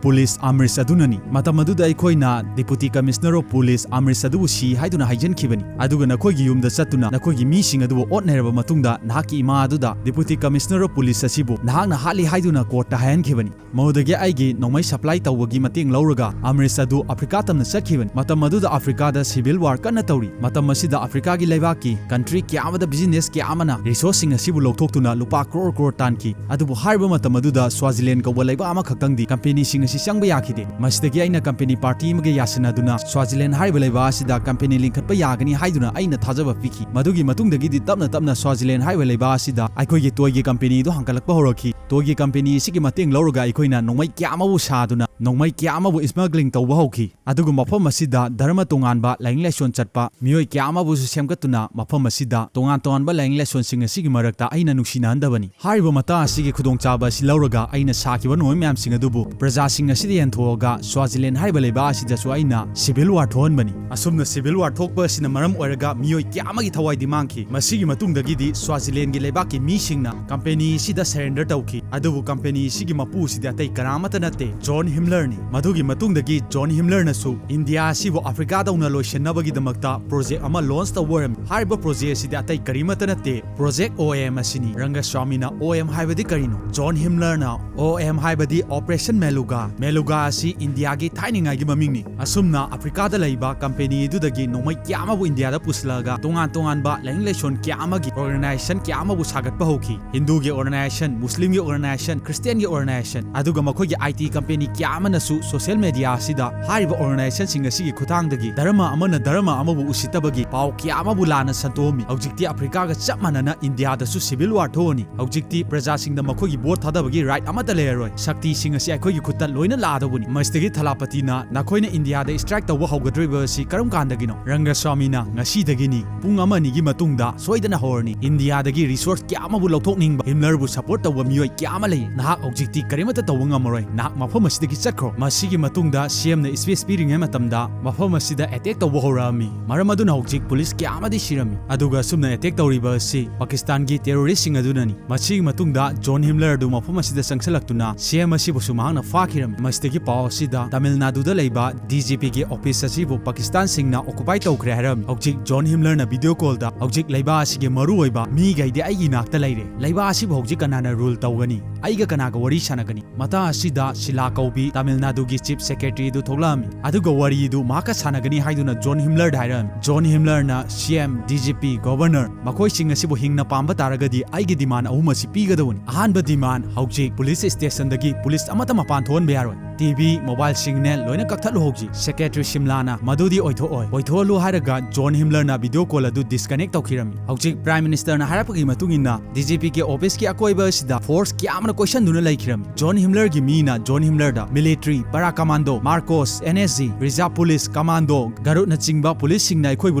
Police ꯑꯃ꯭ꯔꯤꯁ ꯑꯗꯨꯅꯅꯤ꯫ ꯃꯇꯝ ꯑꯗꯨꯗ ꯑꯩꯈꯣꯏꯅ Deputy Commissioner of Police ꯑꯃ꯭ꯔꯤꯁ ꯑꯗꯨꯕꯨ ꯁꯤ ꯍꯥꯏꯗꯨꯅ ꯍꯥꯏꯖꯟꯈꯤꯕꯅꯤ꯫ ꯑꯗꯨꯒ ꯅꯈꯣꯏꯒꯤ ꯌꯨꯝꯗ ꯆꯠꯇꯨꯅ ꯅꯈꯣꯏꯒꯤ ꯃꯤꯁꯤꯡ ꯑꯗꯨꯕꯨ ꯑꯣꯠꯅꯔꯕ ꯃꯇꯨꯡꯗ ꯅꯍꯥꯛꯀꯤ ꯏꯃꯥ ꯑꯗꯨꯗ Deputy Commissioner of Police ꯑꯁꯤꯕꯨ ꯅꯍꯥꯛꯅ ꯍꯥꯠꯂꯤ ꯍꯥꯏꯗꯨꯅ ꯀꯣꯔꯠꯇ ꯍꯥꯏꯍꯟꯈꯤꯕꯅꯤ꯫ ꯃꯗꯨꯗꯒꯤ ꯑꯩꯒꯤ ꯅꯣꯡꯃꯩ ꯁꯄ꯭ꯂꯥꯏ ꯇꯧꯕꯒꯤ ꯃꯇꯦꯡ ꯂꯧꯔꯒ ꯑꯃ꯭ꯔꯤꯁ ꯑꯗꯨ ꯑꯐ꯭ꯔꯤꯀꯥ ꯇꯝꯅ ꯆꯠꯈꯤꯕꯅꯤ꯫ ꯃꯇꯝ ꯑꯗꯨꯗ ꯑꯐ꯭ꯔꯤꯀꯥꯗ civil war ꯀꯟꯅ ꯇꯧꯔꯤ꯫ ꯃꯇꯝ ꯑꯁꯤꯗ ꯑꯐ꯭ꯔꯤꯀꯥꯒꯤ ꯂꯩꯕꯥꯛꯀꯤ country ꯀꯌꯥ ꯑꯃꯗ business ꯀꯌꯥ ꯑꯃꯅ resourceꯁꯤꯡ ꯑꯁꯤꯕꯨ ꯂꯧꯊꯣꯛꯇꯨꯅ ꯂꯨꯄꯥ ꯀ꯭ꯔꯣꯔ ꯀ꯭ꯔꯣꯔ ꯇꯥꯟꯈꯤ꯫ ꯑꯗꯨꯕꯨ ꯍꯥꯏꯔꯤꯕ ꯃꯇꯝ ꯑꯗꯨꯗ ꯁ꯭ꯋꯥꯖꯤꯂꯦꯟ ꯀꯧꯕ ꯂꯩꯕꯥꯛ ꯑꯃꯈꯛꯇꯪꯗꯤ companyꯁꯤꯡ ꯑꯁꯤ ꯆꯪꯕ ꯌꯥꯈꯤꯗꯦ꯫ ꯃꯁꯤꯗꯒꯤ ꯑꯩꯅ company party ꯑꯃꯒ ꯌꯥꯁꯤꯟꯅꯗꯨꯅ ꯁ꯭ꯋꯥꯖꯤꯂꯦꯟ ꯍꯥꯏꯔꯤꯕ ꯂꯩꯕꯥꯛ ꯑꯁꯤꯗ company ꯂꯤꯡꯈꯠꯄ ꯌꯥꯒꯅꯤ ꯍꯥꯏꯗꯨꯅ ꯑꯩꯅ ꯊꯥꯖꯕ ꯄꯤꯈꯤ꯫ ꯃꯗꯨꯒꯤ ꯃꯇꯨꯡꯗꯒꯤꯗꯤ ꯇꯞꯅ ꯇꯞꯅ ꯁ꯭ꯋꯥꯖꯤꯂꯦꯟ ꯍꯥꯏꯔꯤꯕ ꯂꯩꯕꯥꯛ ꯑꯁꯤꯗ ꯑꯩꯈꯣꯏꯒꯤ toyꯒꯤ companyꯗꯨ ꯍꯥꯡꯒꯠꯂꯛꯄ ꯍꯧꯔꯛꯈꯤ꯫ Toyꯒꯤ company ꯑꯁꯤꯒꯤ ꯃꯇꯦꯡ ꯂꯧꯔꯒ ꯑꯩꯈꯣꯏꯅ ꯅꯣꯡꯃꯩ ꯀꯌꯥ ꯑꯃꯕꯨ ꯁꯥꯗꯨꯅ ꯅꯣꯡꯃꯩ ꯀꯌꯥ ꯑꯃꯕꯨ smuggling ꯇꯧꯕ ꯍꯧꯈꯤ꯫ ꯑꯗꯨꯒ ꯃꯐꯝ ꯑꯁꯤꯗ ꯙꯔꯃ ꯇꯣꯉꯥꯟꯕ ꯂꯥꯏꯅꯤꯡ ꯂꯥꯏꯁꯣꯟ ꯆꯠꯄ ꯃꯤꯑꯣꯏ ꯀꯌꯥ ꯑꯃꯕꯨꯁꯨ ꯁꯦꯝꯒꯠꯇꯨꯅ ꯃꯐꯝ ꯑꯁꯤꯗ ꯇꯣꯉꯥꯟ ꯇꯣꯉꯥꯟꯕ ꯂꯥꯏꯅꯤꯡ ꯂꯥꯏꯁꯣꯟꯁꯤꯡ ꯑꯁꯤꯒꯤ ꯃꯔꯛꯇ ꯑꯩꯅ ꯅꯨꯡꯁꯤꯅꯍꯟꯗꯕꯅꯤ꯫ ꯍꯥꯏꯔꯤꯕ ꯃꯇꯥꯡ ꯑꯁꯤꯒꯤ ꯈꯨꯗꯣꯡꯆꯥꯕ ꯑꯁꯤ ꯂꯧꯔꯒ ꯑꯩꯅ ꯁꯥꯈꯤꯕ ꯅꯣꯡꯃꯩ ꯃꯌꯥꯝꯁꯤꯡ ꯑꯗꯨꯕꯨ ꯄ꯭ꯔꯖꯥꯁꯤꯡ ꯑꯁꯤꯗ ꯌꯦꯟꯊꯣꯛꯑꯒ ꯁ꯭ꯋꯥꯖꯤꯂꯦꯟ ꯍꯥꯏꯔꯤꯕ ꯂꯩꯕꯥꯛ ꯑꯁꯤꯗꯁꯨ ꯑꯩꯅ civil war ꯊꯣꯛꯍꯟꯕꯅꯤ꯫ ꯑꯁꯨꯝꯅ civil war ꯊꯣꯛꯄ ꯑꯁꯤꯅ ꯃꯔꯝ ꯑꯣꯏꯔꯒ ꯃꯤꯑꯣꯏ ꯀꯌꯥ ꯑꯃꯒꯤ ꯊꯋꯥꯏꯗꯤ ꯃꯥꯡꯈꯤ꯫ ꯃꯁꯤꯒꯤ ꯃꯇꯨꯡꯗꯒꯤꯗꯤ ꯁ꯭ꯋꯥꯖꯤꯂꯦꯟꯒꯤ ꯂꯩꯕꯥꯛꯀꯤ ꯃꯤꯁꯤꯡꯅ company ꯑꯁꯤꯗ surrender ꯇꯧꯈꯤ꯫ ꯑꯗꯨꯕꯨ company ꯑꯁꯤꯒꯤ ꯃꯄꯨ ꯑꯁꯤꯗꯤ ꯑꯇꯩ ꯀꯅꯥ ꯑꯃꯠꯇ ꯅꯠꯇꯦ, ꯖꯣꯟ ꯍꯤꯝꯂꯔꯅꯤ꯫ ꯃꯗꯨꯒꯤ ꯃꯇꯨꯡꯗꯒꯤ ꯖꯣꯟ ꯍꯤꯝꯂꯔꯅꯁꯨ ꯏꯟꯗꯤꯌꯥ ꯑꯁꯤꯕꯨ ꯑꯐ꯭ꯔꯤꯀꯥꯗꯧꯅ ꯂꯣꯏꯁꯤꯟꯅꯕꯒꯤꯗꯃꯛꯇ project ꯑꯃ launch ꯇꯧꯕ ꯑꯣꯏꯔꯝꯃꯤ꯫ ꯍꯥꯏꯔꯤꯕ project ꯑꯁꯤꯗꯤ ꯑꯇꯩ ꯀꯔꯤꯃꯠꯇ ꯅꯠꯇꯦ, Project ꯑꯣ ꯑꯦꯝ ꯑꯁꯤꯅꯤ꯫ ꯔꯪꯒꯁ꯭ꯋꯥꯃꯤꯅ ꯑꯣ ꯑꯦꯝ ꯍꯥꯏꯕꯗꯤ ꯀꯔꯤꯅꯣ? ꯖꯣꯟ ꯍꯤꯝꯂꯔꯅ ꯑꯣ ꯑꯦꯝ ꯍꯥꯏꯕꯗꯤ Operation Meluga, ꯃꯦꯂꯨꯒꯥ ꯑꯁꯤ ꯏꯟꯗꯤꯌꯥꯒꯤ ꯊꯥꯏꯅꯉꯥꯏꯒꯤ ꯃꯃꯤꯡꯅꯤ꯫ ꯑꯁꯨꯝꯅ ꯑꯐ꯭ꯔꯤꯀꯥꯗ ꯂꯩꯕ company ꯑꯗꯨꯗꯒꯤ ꯅꯣꯡꯃꯩ ꯀꯌꯥ ꯑꯃꯕꯨ ꯏꯟꯗꯤꯌꯥꯗ ꯄꯨꯁꯤꯜꯂꯛꯑꯒ ꯇꯣꯉꯥꯟ ꯇꯣꯉꯥꯟꯕ ꯂꯥꯏꯅꯤꯡ ꯂꯥꯏꯁꯣꯟ ꯀꯌꯥ ꯑꯃꯒꯤ organization ꯀꯌꯥ ꯑꯃꯕꯨ ꯁꯥꯒꯠꯄ ꯍꯧꯈꯤ꯫ ꯍꯤꯟꯗꯨꯒꯤ organization, ꯃꯨꯁꯂꯤꯝꯒꯤ organization, ꯈ꯭ꯔꯤꯁꯇꯤꯌꯥꯟꯒꯤ organization, ꯑꯗꯨꯒ ꯃꯈꯣꯏꯒꯤ I T company ꯀꯌꯥ ꯑꯃꯅꯁꯨ social media ꯑꯁꯤꯗ ꯍꯥꯏꯔꯤꯕ organizationꯁꯤꯡ ꯑꯁꯤꯒꯤ ꯈꯨꯠꯊꯥꯡꯗꯒꯤ ꯙꯔꯃ ꯑꯃꯅ ꯙꯔꯃ ꯑꯃꯕꯨ ꯎꯁꯤꯠꯇꯕꯒꯤ ꯄꯥꯎ ꯀꯌꯥ ꯑꯃꯕꯨ ꯂꯥꯟꯅ ꯁꯟꯇꯣꯛꯑꯝꯃꯤ꯫ ꯍꯧꯖꯤꯛꯇꯤ ꯑꯐ꯭ꯔꯤꯀꯥꯒ ꯆꯞ ꯃꯥꯟꯅꯅ ꯏꯟꯗꯤꯌꯥꯗꯁꯨ civil war ꯊꯣꯛꯑꯅꯤ꯫ ꯍꯧꯖꯤꯛꯇꯤ ꯄ꯭ꯔꯖꯥꯁꯤꯡꯗ ꯃꯈꯣꯏꯒꯤ vote ꯊꯥꯗꯕꯒꯤ ꯔꯥꯏꯠ ꯑꯃꯠꯇ ꯂꯩꯔꯔꯣꯏ꯫ ꯁꯛꯇꯤꯁꯤꯡ ꯑꯁꯤ ꯑꯩꯈꯣꯏꯒꯤ ꯈꯨꯠꯇ ꯂꯣꯏꯅ ꯂꯥꯗꯧꯕꯅꯤ꯫ ꯃꯁꯤꯗꯒꯤ ꯊꯂꯥꯄꯇꯤꯅ ꯅꯈꯣꯏꯅ ꯏꯟꯗꯤꯌꯥꯗ ꯁ꯭ꯇ꯭ꯔꯥꯏꯛ ꯇꯧꯕ ꯍꯧꯒꯗꯧꯔꯤꯕ ꯑꯁꯤ ꯀꯔꯝ ꯀꯥꯟꯗꯒꯤꯅꯣ? ꯔꯪꯒꯁ꯭ꯋꯥꯃꯤꯅ ꯉꯁꯤꯗꯒꯤꯅꯤ꯫ ꯄꯨꯡ ꯑꯃ ꯑꯅꯤꯒꯤ ꯃꯇꯨꯡꯗ ꯁꯣꯏꯗꯅ ꯍꯧꯔꯅꯤ꯫ ꯏꯟꯗꯤꯌꯥꯗꯒꯤ ꯔꯤꯁꯣꯔꯁ ꯀꯌꯥ ꯑꯃꯕꯨ ꯂꯧꯊꯣꯛꯅꯤꯡꯕ, ꯍꯤꯝꯂꯔꯕꯨ ꯁꯄꯣꯔꯠ ꯇꯧꯕ ꯃꯤꯑꯣꯏ ꯀꯌꯥ ꯑꯃ ꯂꯩ꯫ ꯅꯍꯥꯛ ꯍꯧꯖꯤꯛꯇꯤ ꯀꯔꯤꯃꯠꯇ ꯇꯧꯕ ꯉꯝꯃꯔꯣꯏ꯫ ꯅꯍꯥꯛ ꯃꯐꯝ ꯑꯁꯤꯗꯒꯤ ꯆꯠꯈ꯭ꯔꯣ꯫ ꯃꯁꯤꯒꯤ ꯃꯇꯨꯡꯗ ꯁꯤ ꯑꯦꯝꯅ ꯁ꯭ꯄꯤꯆ ꯄꯤꯔꯤꯉꯩ ꯃꯇꯝꯗ ꯃꯐꯝ ꯑꯁꯤꯗ ꯑꯦꯇꯦꯛ ꯇꯧꯕ ꯍꯧꯔꯛꯑꯝꯃꯤ꯫ ꯃꯔꯝ ꯑꯗꯨꯅ ꯍꯧꯖꯤꯛ ꯄꯨꯂꯤꯁ ꯀꯌꯥ ꯑꯃꯗꯤ ꯁꯤꯔꯝꯃꯤ꯫ ꯑꯗꯨꯒ ꯑꯁꯨꯝꯅ ꯑꯦꯇꯦꯛ ꯇꯧꯔꯤꯕ ꯑꯁꯤ ꯄꯥꯀꯤꯁꯇꯥꯟꯒꯤ ꯇꯦꯔꯣꯔꯤꯁꯁꯤꯡ ꯑꯗꯨꯅꯅꯤ꯫ ꯃꯁꯤꯒꯤ ꯃꯇꯨꯡꯗ ꯖꯣꯟ ꯍꯤꯝꯂꯔ ꯑꯗꯨ ꯃꯐꯝ ꯑꯁꯤꯗ ꯆꯪꯁꯤꯜꯂꯛꯇꯨꯅ ꯁꯤ ꯑꯦꯝ ꯑꯁꯤꯕꯨꯁꯨ ꯃꯍꯥꯛꯅ ꯐꯥꯈꯤꯔꯝꯃꯤ꯫ ꯃꯁꯤꯗꯒꯤ ꯄꯥꯎ ꯑꯁꯤꯗ ꯇꯥꯃꯤꯜ ꯅꯥꯗꯨꯗ ꯂꯩꯕ ꯗꯤ ꯖꯤ ꯄꯤꯒꯤ ꯑꯣꯐꯤꯁ ꯑꯁꯤꯕꯨ ꯄꯥꯀꯤꯁꯇꯥꯟꯁꯤꯡꯅ ꯑꯣꯀꯨꯄꯥꯏ ꯇꯧꯈ꯭ꯔꯦ ꯍꯥꯏꯔꯝꯃꯤ꯫ ꯍꯧꯖꯤꯛ ꯖꯣꯟ ꯍꯤꯝꯂꯔꯅ ꯚꯤꯗꯤꯑꯣ ꯀꯣꯜꯗ, "ꯍꯧꯖꯤꯛ ꯂꯩꯕꯥꯛ ꯑꯁꯤꯒꯤ ꯃꯔꯨꯑꯣꯏꯕ ꯃꯤꯈꯩꯗꯤ ꯑꯩꯒꯤ ꯏꯅꯥꯛꯇ ꯂꯩꯔꯦ꯫ ꯂꯩꯕꯥꯛ ꯑꯁꯤꯕꯨ ꯍꯧꯖꯤꯛ ꯀꯅꯥꯅ ꯔꯨꯜ ꯇꯧꯒꯅꯤ? ꯑꯩꯒ ꯀꯅꯥꯒ ꯋꯥꯔꯤ ꯁꯥꯟꯅꯒꯅꯤ?" ꯃꯇꯥꯡ ꯑꯁꯤꯗ ꯁꯤꯂꯥ ꯀꯧꯕꯤ ꯇꯥꯃꯤꯜ ꯅꯥꯗꯨꯒꯤ ꯆꯤꯐ ꯁꯦꯀ꯭ꯔꯦꯇꯔꯤ ꯑꯗꯨ ꯊꯣꯛꯂꯛꯑꯝꯃꯤ꯫ ꯑꯗꯨꯒ ꯋꯥꯔꯤ ꯑꯗꯨ ꯃꯍꯥꯛꯀ ꯁꯥꯟꯅꯒꯅꯤ ꯍꯥꯏꯗꯨꯅ ꯖꯣꯟ ꯍꯤꯝꯂꯔꯗ ꯍꯥꯏꯔꯛꯑꯝꯃꯤ꯫ ꯖꯣꯟ ꯍꯤꯝꯂꯔꯅ, "ꯁꯤ M, D G P, governor, ꯃꯈꯣꯏꯁꯤꯡ ꯑꯁꯤꯕꯨ ꯍꯤꯡꯅ ꯄꯥꯝꯕ ꯇꯥꯔꯒꯗꯤ ꯑꯩꯒꯤ ꯗꯤꯃꯥꯟ ꯑꯍꯨꯝ ꯑꯁꯤ ꯄꯤꯒꯗꯧꯕꯅꯤ꯫ ꯑꯍꯥꯟꯕ ꯗꯤꯃꯥꯟ, ꯍꯧꯖꯤꯛ ꯄꯨꯂꯤꯁ ꯁ꯭ꯇꯦꯁꯟꯗꯒꯤ ꯄꯨꯂꯤꯁ ꯑꯃꯠꯇ ꯃꯄꯥꯟ ꯊꯣꯛꯍꯟꯕ ꯌꯥꯔꯣꯏ꯫ ꯇꯤ ꯚꯤ, ꯃꯣꯕꯥꯏꯜ ꯁꯤꯒꯅꯦꯜ ꯂꯣꯏꯅ ꯀꯛꯊꯠꯂꯨ ꯍꯧꯖꯤꯛ꯫" ꯁꯦꯀ꯭ꯔꯦꯇꯔꯤ ꯁꯤꯝꯂꯥꯅ, "ꯃꯗꯨꯗꯤ ꯑꯣꯏꯊꯣꯛꯑꯣꯏ꯫" "ꯑꯣꯏꯊꯣꯛꯍꯜꯂꯨ" ꯍꯥꯏꯔꯒ ꯖꯣꯟ ꯍꯤꯝꯂꯔꯅ ꯚꯤꯗꯤꯑꯣ ꯀꯣꯜ ꯑꯗꯨ ꯗꯤꯁꯀꯅꯦꯛ ꯇꯧꯈꯤꯔꯝꯃꯤ꯫ ꯍꯧꯖꯤꯛ ꯄ꯭ꯔꯥꯏꯝ ꯃꯤꯅꯤꯁꯇꯔꯅ ꯍꯥꯏꯔꯛꯄꯒꯤ ꯃꯇꯨꯡ ꯏꯟꯅ ꯗꯤ ꯖꯤ ꯄꯤꯒꯤ ꯑꯣꯐꯤꯁꯀꯤ ꯑꯀꯣꯏꯕ ꯑꯁꯤꯗ ꯐꯣꯔꯁ ꯀꯌꯥ ꯑꯃꯅ ꯀꯣꯏꯁꯟꯗꯨꯅ ꯂꯩꯈꯤꯔꯝꯃꯤ꯫ ꯖꯣꯟ ꯍꯤꯝꯂꯔꯒꯤ ꯃꯤꯅ ꯖꯣꯟ ꯍꯤꯝꯂꯔꯗ military, para commando, Marcos, N S G, reserve police, commando, ꯒꯔꯨꯗꯅꯆꯤꯡꯕ ꯄꯨꯂꯤꯁꯁꯤꯡꯅ ꯑꯩꯈꯣꯏꯕꯨ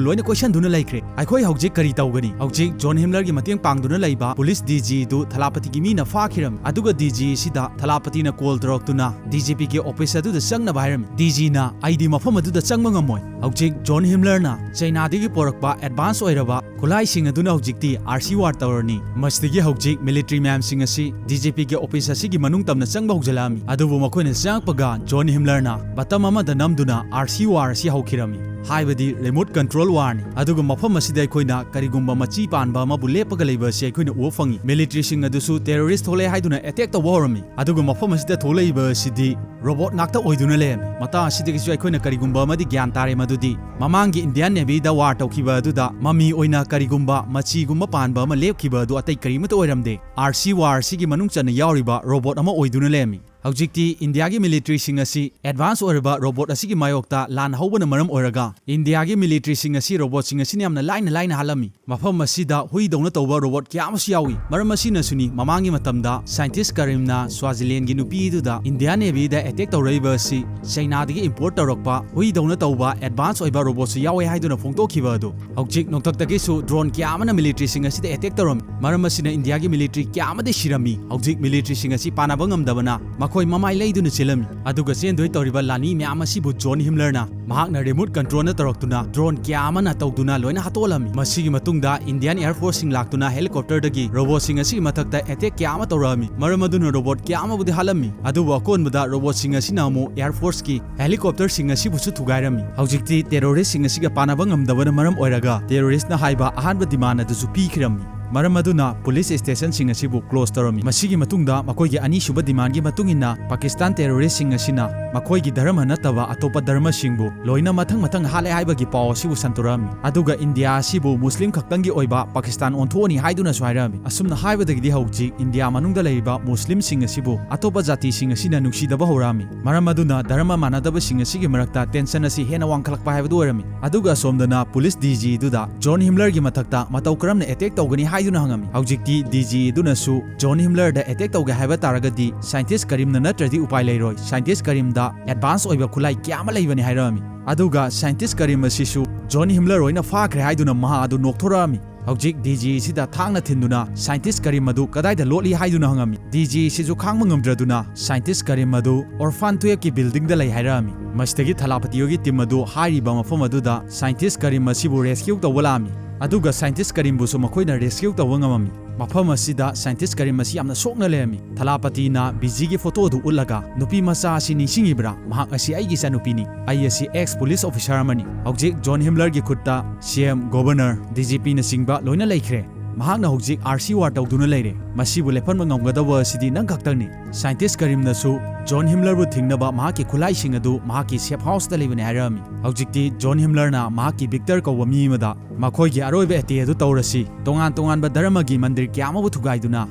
ꯂꯣꯏꯅ ꯀꯣꯏꯁꯟꯗꯨꯅ ꯂꯩꯈ꯭ꯔꯦ꯫ ꯑꯩꯈꯣꯏ ꯍꯧꯖꯤꯛ ꯀꯔꯤ ꯇꯧꯒꯅꯤ? ꯍꯧꯖꯤꯛ ꯖꯣꯟ ꯍꯤꯝꯂꯔꯒꯤ ꯃꯇꯦꯡ ꯄꯥꯡꯗꯨꯅ ꯂꯩꯕ ꯄꯨꯂꯤꯁ ꯗꯤ ꯖꯤ ꯑꯗꯨ ꯊꯂꯥꯄꯇꯤꯒꯤ ꯃꯤꯅ ꯐꯥꯈꯤꯔꯝꯃꯤ꯫ ꯑꯗꯨꯒ ꯗꯤ ꯖꯤ ꯑꯁꯤꯗ ꯊꯂꯥꯄꯇꯤꯅ ꯀꯣꯜ ꯇꯧꯔꯛꯇꯨꯅ ꯗꯤ ꯖꯤ ꯄꯤꯒꯤ ꯑꯣꯐꯤꯁ ꯑꯗꯨꯗ ꯆꯪꯅꯕ ꯍꯥꯏꯔꯝꯃꯤ꯫ ꯗꯤ ꯖꯤꯅ, "ꯑꯩꯗꯤ ꯃꯐꯝ ꯑꯗꯨꯗ ꯆꯪꯕ ꯉꯝꯃꯣꯏ꯫ ꯍꯧꯖꯤꯛ ꯖꯣꯟ ꯍꯤꯝꯂꯔꯅ ꯆꯩꯅꯥꯗꯒꯤ ꯄꯨꯔꯛꯄ ꯑꯦꯗꯚꯥꯟꯁ ꯑꯣꯏꯔꯕ ꯈꯨꯠꯂꯥꯏꯁꯤꯡ ꯑꯗꯨꯅ ꯍꯧꯖꯤꯛꯇꯤ ꯑꯥꯔꯁꯤ ꯋꯥꯔ ꯇꯧꯔꯅꯤ꯫" ꯃꯁꯤꯗꯒꯤ ꯍꯧꯖꯤꯛ ꯃꯤꯂꯤꯇꯔꯤ ꯃꯌꯥꯝꯁꯤꯡ ꯑꯁꯤ ꯗꯤ ꯖꯤ ꯄꯤꯒꯤ ꯑꯣꯐꯤꯁ ꯑꯁꯤꯒꯤ ꯃꯅꯨꯡ ꯇꯝꯅ ꯆꯪꯕ ꯍꯧꯖꯤꯜꯂꯛꯑꯝꯃꯤ꯫ ꯑꯗꯨꯕꯨ ꯃꯈꯣꯏꯅ ꯆꯪꯉꯛꯄꯒ ꯖꯣꯟ ꯍꯤꯝꯂꯔꯅ ꯕꯇꯝ ꯑꯃꯗ ꯅꯝꯗꯨꯅ ꯑꯥꯔꯁꯤ ꯋꯥꯔ ꯑꯁꯤ ꯍꯧꯈꯤꯔꯝꯃꯤ꯫ ꯍꯥꯏꯕꯗꯤ ꯔꯤꯃꯣꯠ ꯀꯟꯇ꯭ꯔꯣꯜ ꯋꯥꯔꯅꯤ꯫ ꯑꯗꯨꯒ ꯃꯐꯝ ꯑꯁꯤꯗ ꯑꯩꯈꯣꯏꯅ ꯀꯔꯤꯒꯨꯝꯕ ꯃꯆꯤ ꯄꯥꯟꯕ ꯑꯃꯕꯨ ꯂꯦꯞꯄꯒ ꯂꯩꯕ ꯑꯁꯤ ꯑꯩꯈꯣꯏꯅ ꯎꯕ ꯐꯪꯉꯤ꯫ ꯃꯤꯂꯤꯇꯔꯤꯁꯤꯡ ꯑꯗꯨꯁꯨ ꯇꯦꯔꯣꯔꯤꯁ ꯊꯣꯛꯂꯛꯑꯦ ꯍꯥꯏꯗꯨꯅ ꯑꯦꯇꯦꯛ ꯇꯧꯕ ꯍꯧꯔꯝꯃꯤ꯫ ꯑꯗꯨꯒ ꯃꯐꯝ ꯑꯁꯤꯗ ꯊꯣꯛꯂꯛꯏꯕ ꯑꯁꯤꯗꯤ ꯔꯣꯕꯣꯠ ꯉꯥꯛꯇ ꯑꯣꯏꯗꯨꯅ ꯂꯩꯔꯝꯃꯤ꯫ ꯃꯇꯥꯡ ꯑꯁꯤꯗꯒꯤꯁꯨ ꯑꯩꯈꯣꯏꯅ ꯀꯔꯤꯒꯨꯝꯕ ꯑꯃꯗꯤ ꯒ꯭ꯌꯥꯟ ꯇꯥꯔꯦ, ꯃꯗꯨꯗꯤ ꯃꯃꯥꯡꯒꯤ ꯏꯟꯗꯤꯌꯥꯟ ꯅꯦꯚꯤꯗ ꯋꯥꯔ ꯇꯧꯈꯤꯕ ꯑꯗꯨꯗ ꯃꯃꯤ ꯑꯣꯏꯅ ꯀꯔꯤꯒꯨꯝꯕ ꯃꯆꯤꯒꯨꯝꯕ ꯄꯥꯟꯕ ꯑꯃ ꯂꯦꯞꯈꯤꯕ ꯑꯗꯨ ꯑꯇꯩ ꯀꯔꯤꯃꯠꯇ ꯑꯣꯏꯔꯝꯗꯦ꯫ ꯑꯥꯔꯁꯤ ꯋꯥꯔ ꯑꯁꯤꯒꯤ ꯃꯅꯨꯡ ꯆꯟꯅ ꯌꯥꯎꯔꯤꯕ ꯔꯣꯕꯣꯠ ꯑꯃ ꯑꯣꯏꯗꯨꯅ ꯂꯩꯔꯝꯃꯤ꯫ ꯍꯧꯖꯤꯛꯇꯤ ꯏꯟꯗꯤꯌꯥꯒꯤ ꯃꯤꯂꯤꯇ꯭ꯔꯤꯁꯤꯡ ꯑꯁꯤ ꯑꯦꯗꯚꯥꯟꯁ ꯑꯣꯏꯔꯕ ꯔꯣꯕꯣꯠ ꯑꯁꯤꯒꯤ ꯃꯥꯌꯣꯛꯇ ꯂꯥꯟ ꯍꯧꯕꯅ ꯃꯔꯝ ꯑꯣꯏꯔꯒ ꯏꯟꯗꯤꯌꯥꯒꯤ ꯃꯤꯂꯤꯇ꯭ꯔꯤꯁꯤꯡ ꯑꯁꯤ ꯔꯣꯕꯣꯠꯁꯤꯡ ꯑꯁꯤꯅ ꯌꯥꯝꯅ ꯂꯥꯏꯅ ꯂꯥꯏꯅ ꯍꯥꯠꯂꯝꯃꯤ꯫ ꯃꯐꯝ ꯑꯁꯤꯗ ꯍꯨꯏꯗꯧꯅ ꯇꯧꯕ ꯔꯣꯕꯣꯠ ꯀꯌꯥ ꯑꯃꯁꯨ ꯌꯥꯎꯏ꯫ ꯃꯔꯝ ꯑꯁꯤꯅꯁꯨꯅꯤ ꯃꯃꯥꯡꯒꯤ ꯃꯇꯝꯗ ꯁꯥꯏꯟꯇꯤꯁ ꯀꯔꯤꯝꯅ ꯁ꯭ꯋꯥꯖꯤꯂꯦꯟꯒꯤ ꯅꯨꯄꯤꯗꯨꯗ ꯏꯟꯗꯤꯌꯥꯟ ꯅꯦꯚꯤꯗ ꯑꯦꯇꯦꯛ ꯇꯧꯔꯛꯏꯕ ꯑꯁꯤ ꯆꯩꯅꯥꯗꯒꯤ ꯏꯝꯄꯣꯔꯠ ꯇꯧꯔꯛꯄ ꯍꯨꯏꯗꯧꯅ ꯇꯧꯕ ꯑꯦꯗꯚꯥꯟꯁ ꯑꯣꯏꯕ ꯔꯣꯕꯣꯠꯁꯨ ꯌꯥꯎꯋꯦ ꯍꯥꯏꯗꯨꯅ ꯐꯣꯡꯗꯣꯛꯈꯤꯕ ꯑꯗꯨ꯫ ꯍꯧꯖꯤꯛ ꯅꯣꯡꯊꯛꯇꯒꯤꯁꯨ ꯗ꯭ꯔꯣꯟ ꯀꯌꯥ ꯑꯃꯅ ꯃꯤꯂꯤꯇ꯭ꯔꯤꯁꯤꯡ ꯑꯁꯤꯗ ꯑꯦꯇꯦꯛ ꯇꯧꯔꯝꯃꯤ꯫ ꯃꯔꯝ ꯑꯁꯤꯅ ꯏꯟꯗꯤꯌꯥꯒꯤ ꯃꯤꯂꯤꯇ꯭ꯔꯤ ꯀꯌꯥ ꯑꯃꯗꯤ ꯁꯤꯔꯝꯃꯤ꯫ ꯍꯧꯖꯤꯛ ꯃꯤꯂꯤꯇ꯭ꯔꯤꯁꯤꯡ ꯑꯁꯤ ꯄꯥꯅꯕ ꯉꯝꯗꯕꯅ ꯃꯈꯣꯏ ꯃꯃꯥꯏ ꯂꯩꯗꯨꯅ ꯆꯦꯜꯂꯝꯃꯤ꯫ ꯑꯗꯨꯒ ꯆꯦꯟꯗꯣꯏ ꯇꯧꯔꯤꯕ ꯂꯥꯟꯃꯤ ꯃꯌꯥꯝ ꯑꯁꯤꯕꯨ ꯖꯣꯟ ꯍꯤꯝꯂꯔꯅ ꯃꯍꯥꯛꯅ ꯔꯤꯃꯣꯠ ꯀꯟꯇ꯭ꯔꯣꯜꯅ ꯇꯧꯔꯛꯇꯨꯅ ꯗ꯭ꯔꯣꯟ ꯀꯌꯥ ꯑꯃꯅ ꯇꯧꯗꯨꯅ ꯂꯣꯏꯅ ꯍꯥꯠꯇꯣꯛꯍꯜꯂꯝꯃꯤ꯫ ꯃꯁꯤꯒꯤ ꯃꯇꯨꯡꯗ ꯏꯟꯗꯤꯌꯥꯟ ꯑꯦꯌꯔ ꯐꯣꯔꯁꯁꯤꯡ ꯂꯥꯛꯇꯨꯅ ꯍꯦꯂꯤꯀꯣꯞꯇꯔꯗꯒꯤ ꯔꯣꯕꯣꯠꯁꯤꯡ ꯑꯁꯤꯒꯤ ꯃꯊꯛꯇ ꯑꯦꯇꯦꯛ ꯀꯌꯥ ꯑꯃ ꯇꯧꯔꯛꯑꯝꯃꯤ꯫ ꯃꯔꯝ ꯑꯗꯨꯅ ꯔꯣꯕꯣꯠ ꯀꯌꯥ ꯑꯃꯕꯨꯗꯤ ꯍꯥꯠꯂꯝꯃꯤ꯫ ꯑꯗꯨꯕꯨ ꯑꯀꯣꯟꯕꯗ ꯔꯣꯕꯣꯠꯁꯤꯡ ꯑꯁꯤꯅ ꯑꯃꯨꯛ ꯑꯦꯌꯔ ꯐꯣꯔꯁꯀꯤ ꯍꯦꯂꯤꯀꯣꯞꯇꯔꯁꯤꯡ ꯑꯁꯤꯕꯨꯁꯨ ꯊꯨꯒꯥꯏꯔꯝꯃꯤ꯫ ꯍꯧꯖꯤꯛꯇꯤ ꯇꯦꯔꯣꯔꯤꯁꯁꯤꯡ ꯑꯁꯤꯒ ꯄꯥꯅꯕ ꯉꯝꯗꯕꯅ ꯃꯔꯝ ꯑꯣꯏꯔꯒ ꯇꯦꯔꯣꯔꯤꯁꯅ ꯍꯥꯏꯕ ꯑꯍꯥꯟꯕ ꯗꯤꯃꯥꯟ ꯑꯗꯨꯁꯨ ꯄꯤꯈꯤꯔꯝꯃꯤ꯫ ꯃꯔꯝ ꯑꯗꯨꯅ ꯄꯨꯂꯤꯁ ꯁ꯭ꯇꯦꯁꯟꯁꯤꯡ ꯑꯁꯤꯕꯨ ꯀ꯭ꯂꯣꯖ ꯇꯧꯔꯝꯃꯤ꯫ ꯃꯁꯤꯒꯤ ꯃꯇꯨꯡꯗ ꯃꯈꯣꯏꯒꯤ ꯑꯅꯤꯁꯨꯕ ꯗꯤꯃꯥꯟꯒꯤ ꯃꯇꯨꯡ ꯏꯟꯅ ꯄꯥꯀꯤꯁꯇꯥꯟ ꯇꯦꯔꯣꯔꯤꯁꯁꯤꯡ ꯑꯁꯤꯅ ꯃꯈꯣꯏꯒꯤ ꯙꯔꯃ ꯅꯠꯇꯕ ꯑꯇꯣꯞꯄ ꯙꯔꯃꯁꯤꯡꯕꯨ ꯂꯣꯏꯅ ꯃꯊꯪ ꯃꯊꯪ ꯍꯥꯠꯂꯦ ꯍꯥꯏꯕꯒꯤ ꯄꯥꯎ ꯑꯁꯤꯕꯨ ꯁꯟꯗꯣꯔꯛꯑꯝꯃꯤ꯫ ꯑꯗꯨꯒ ꯏꯟꯗꯤꯌꯥ ꯑꯁꯤꯕꯨ ꯃꯨꯁꯂꯤꯝ ꯈꯛꯇꯪꯒꯤ ꯑꯣꯏꯕ ꯄꯥꯀꯤꯁꯇꯥꯟ ꯑꯣꯟꯊꯣꯛꯑꯅꯤ ꯍꯥꯏꯗꯨꯅꯁꯨ ꯍꯥꯏꯔꯛꯑꯝꯃꯤ꯫ ꯑꯁꯨꯝꯅ ꯍꯥꯏꯕꯗꯒꯤꯗꯤ ꯍꯧꯖꯤꯛ ꯏꯟꯗꯤꯌꯥ ꯃꯅꯨꯡꯗ ꯂꯩꯔꯤꯕ ꯃꯨꯁꯂꯤꯝꯁꯤꯡ ꯑꯁꯤꯕꯨ ꯑꯇꯣꯞꯄ ꯖꯥꯇꯤꯁꯤꯡ ꯑꯁꯤꯅ ꯅꯨꯡꯁꯤꯗꯕ ꯍꯧꯔꯛꯑꯝꯃꯤ꯫ ꯃꯔꯝ ꯑꯗꯨꯅ ꯙꯔꯃ ꯃꯥꯟꯅꯗꯕꯁꯤꯡ ꯑꯁꯤꯒꯤ ꯃꯔꯛꯇ ꯇꯦꯟꯁꯟ ꯑꯁꯤ ꯍꯦꯟꯅ ꯋꯥꯡꯈꯠꯂꯛꯄ ꯍꯥꯏꯕꯗꯨ ꯑꯣꯏꯔꯝꯃꯤ꯫ ꯑꯗꯨꯒ ꯑꯁꯣꯝꯗꯅ ꯄꯨꯂꯤꯁ ꯗꯤ ꯖꯤ ꯑꯗꯨꯗ ꯖꯣꯟ ꯍꯤꯝꯂꯔꯒꯤ ꯃꯊꯛꯇ ꯃꯇꯧ ꯀꯔꯝꯅ ꯑꯦꯇꯦꯛ ꯇꯧꯒꯅꯤ ꯍꯥꯏꯗꯨꯅ ꯍꯪꯉꯝꯃꯤ꯫ ꯍꯧꯖꯤꯛꯇꯤ ꯗꯤ ꯖꯤ ꯑꯗꯨꯅꯁꯨ ꯖꯣꯟ ꯍꯤꯝꯂꯔꯗ ꯑꯦꯇꯦꯛ ꯇꯧꯒꯦ ꯍꯥꯏꯕ ꯇꯥꯔꯒꯗꯤ ꯁꯥꯏꯟꯇꯤꯁ ꯀꯔꯤꯝꯅ ꯅꯠꯇ꯭ꯔꯗꯤ ꯎꯄꯥꯏ ꯂꯩꯔꯣꯏ꯫ ꯁꯥꯏꯟꯇꯤꯁ ꯀꯔꯤꯝꯗ ꯑꯦꯗꯚꯥꯟꯁ ꯑꯣꯏꯕ ꯈꯨꯠꯂꯥꯏ ꯀꯌꯥ ꯑꯃ ꯂꯩꯕꯅꯤ ꯍꯥꯏꯔꯛꯑꯝꯃꯤ꯫ ꯑꯗꯨꯒ ꯁꯥꯏꯟꯇꯤꯁ ꯀꯔꯤꯝ ꯑꯁꯤꯁꯨ ꯖꯣꯟ ꯍꯤꯝꯂꯔ ꯑꯣꯏꯅ ꯐꯥꯈ꯭ꯔꯦ ꯍꯥꯏꯗꯨꯅ ꯃꯍꯥꯛ ꯑꯗꯨ ꯅꯣꯛꯊꯣꯔꯛꯑꯝꯃꯤ꯫ ꯍꯧꯖꯤꯛ ꯗꯤ ꯖꯤ ꯑꯁꯤꯗ ꯊꯥꯡꯅ ꯊꯤꯟꯗꯨꯅ ꯁꯥꯏꯟꯇꯤꯁ ꯀꯔꯤꯝ ꯑꯗꯨ ꯀꯗꯥꯏꯗ ꯂꯣꯠꯂꯤ ꯍꯥꯏꯗꯨꯅ ꯍꯪꯉꯝꯃꯤ꯫ ꯗꯤ ꯖꯤ ꯑꯁꯤꯁꯨ ꯈꯥꯡꯕ ꯉꯝꯗ꯭ꯔꯗꯨꯅ ꯁꯥꯏꯟꯇꯤꯁ ꯀꯔꯤꯝ ꯑꯗꯨ ꯑꯣꯔꯐꯥꯟ ꯇꯨꯌꯦꯞꯀꯤ ꯕꯤꯜꯗꯤꯡꯗ ꯂꯩ ꯍꯥꯏꯔꯛꯑꯝꯃꯤ꯫ ꯃꯁꯤꯗꯒꯤ ꯊꯂꯥꯄꯇꯤ ꯍꯣꯏꯒꯤ ꯇꯤꯝ ꯑꯗꯨ ꯍꯥꯏꯔꯤꯕ ꯃꯐꯝ ꯑꯗꯨꯗ ꯁꯥꯏꯟꯇꯤꯁ ꯀꯔꯤꯝ ꯑꯁꯤꯕꯨ ꯔꯦꯁꯀ꯭ꯌꯨ ꯇꯧꯕ ꯂꯥꯛꯑꯝꯃꯤ꯫ ꯑꯗꯨꯒ ꯁꯥꯏꯟꯇꯤꯁ ꯀꯔꯤꯝꯕꯨꯁꯨ ꯃꯈꯣꯏꯅ ꯔꯦꯁꯀ꯭ꯌꯨ ꯇꯧꯕ ꯉꯝꯃꯝꯃꯤ꯫ ꯃꯐꯝ ꯑꯁꯤꯗ ꯁꯥꯏꯟꯇꯤꯁ ꯀꯔꯤꯝ ꯑꯁꯤ ꯌꯥꯝꯅ ꯁꯣꯛꯅ ꯂꯩꯔꯝꯃꯤ꯫ ꯊꯂꯥꯄꯇꯤꯅ ꯕꯤꯖꯤꯒꯤ ꯐꯣꯇꯣ ꯑꯗꯨ ꯎꯠꯂꯒ, "ꯅꯨꯄꯤ ꯃꯆꯥ ꯑꯁꯤ ꯅꯤꯡꯁꯤꯡꯉꯤꯕ꯭ꯔꯥ? ꯃꯍꯥꯛ ꯑꯁꯤ ꯑꯩꯒꯤ ꯏꯆꯥꯅꯨꯄꯤꯅꯤ꯫ ꯑꯩ ꯑꯁꯤ ꯑꯦꯛꯁ ꯄꯨꯂꯤꯁ ꯑꯣꯐꯤꯁꯥꯔ ꯑꯃꯅꯤ꯫" ꯍꯧꯖꯤꯛ ꯖꯣꯟ ꯍꯤꯝꯂꯔꯒꯤ ꯈꯨꯠꯇ ꯁꯤ ꯑꯦꯝ, ꯒꯣꯚꯔꯅꯔ, ꯗꯤ ꯖꯤ ꯄꯤꯅꯆꯤꯡꯕ ꯂꯣꯏꯅ ꯂꯩꯈ꯭ꯔꯦ꯫ ꯃꯍꯥꯛꯅ ꯍꯧꯖꯤꯛ ꯑꯥꯔꯁꯤ ꯋꯥꯔ ꯇꯧꯗꯨꯅ ꯂꯩꯔꯦ꯫ ꯃꯁꯤꯕꯨ ꯂꯦꯞꯍꯟꯕ ꯉꯝꯒꯗꯧꯕ ꯑꯁꯤꯗꯤ ꯅꯪ ꯈꯛꯇꯪꯅꯤ꯫ ꯁꯥꯏꯟꯇꯤꯁ ꯀꯔꯤꯝꯅꯁꯨ ꯖꯣꯟ ꯍꯤꯝꯂꯔꯕꯨ ꯊꯤꯡꯅꯕ ꯃꯍꯥꯛꯀꯤ ꯈꯨꯠꯂꯥꯏꯁꯤꯡ ꯑꯗꯨ ꯃꯍꯥꯛꯀꯤ ꯁꯦꯐ ꯍꯥꯎꯁꯇ ꯂꯩꯕꯅꯤ ꯍꯥꯏꯔꯛꯑꯝꯃꯤ꯫ ꯍꯧꯖꯤꯛꯇꯤ ꯖꯣꯟ ꯍꯤꯝꯂꯔꯅ ꯃꯍꯥꯛꯀꯤ ꯚꯤꯛꯇꯔ ꯀꯧꯕ ꯃꯤ ꯑꯃꯗ ꯃꯈꯣꯏꯒꯤ ꯑꯔꯣꯏꯕ ꯑꯦꯇꯦꯛ ꯑꯗꯨ ꯇꯧꯔꯁꯤ꯫ ꯇꯣꯉꯥꯟ ꯇꯣꯉꯥꯟꯕ ꯙꯔꯃꯒꯤ ꯃꯟꯗꯤꯔ ꯀꯌꯥ ꯑꯃꯕꯨ ꯊꯨꯒꯥꯏꯗꯨꯅ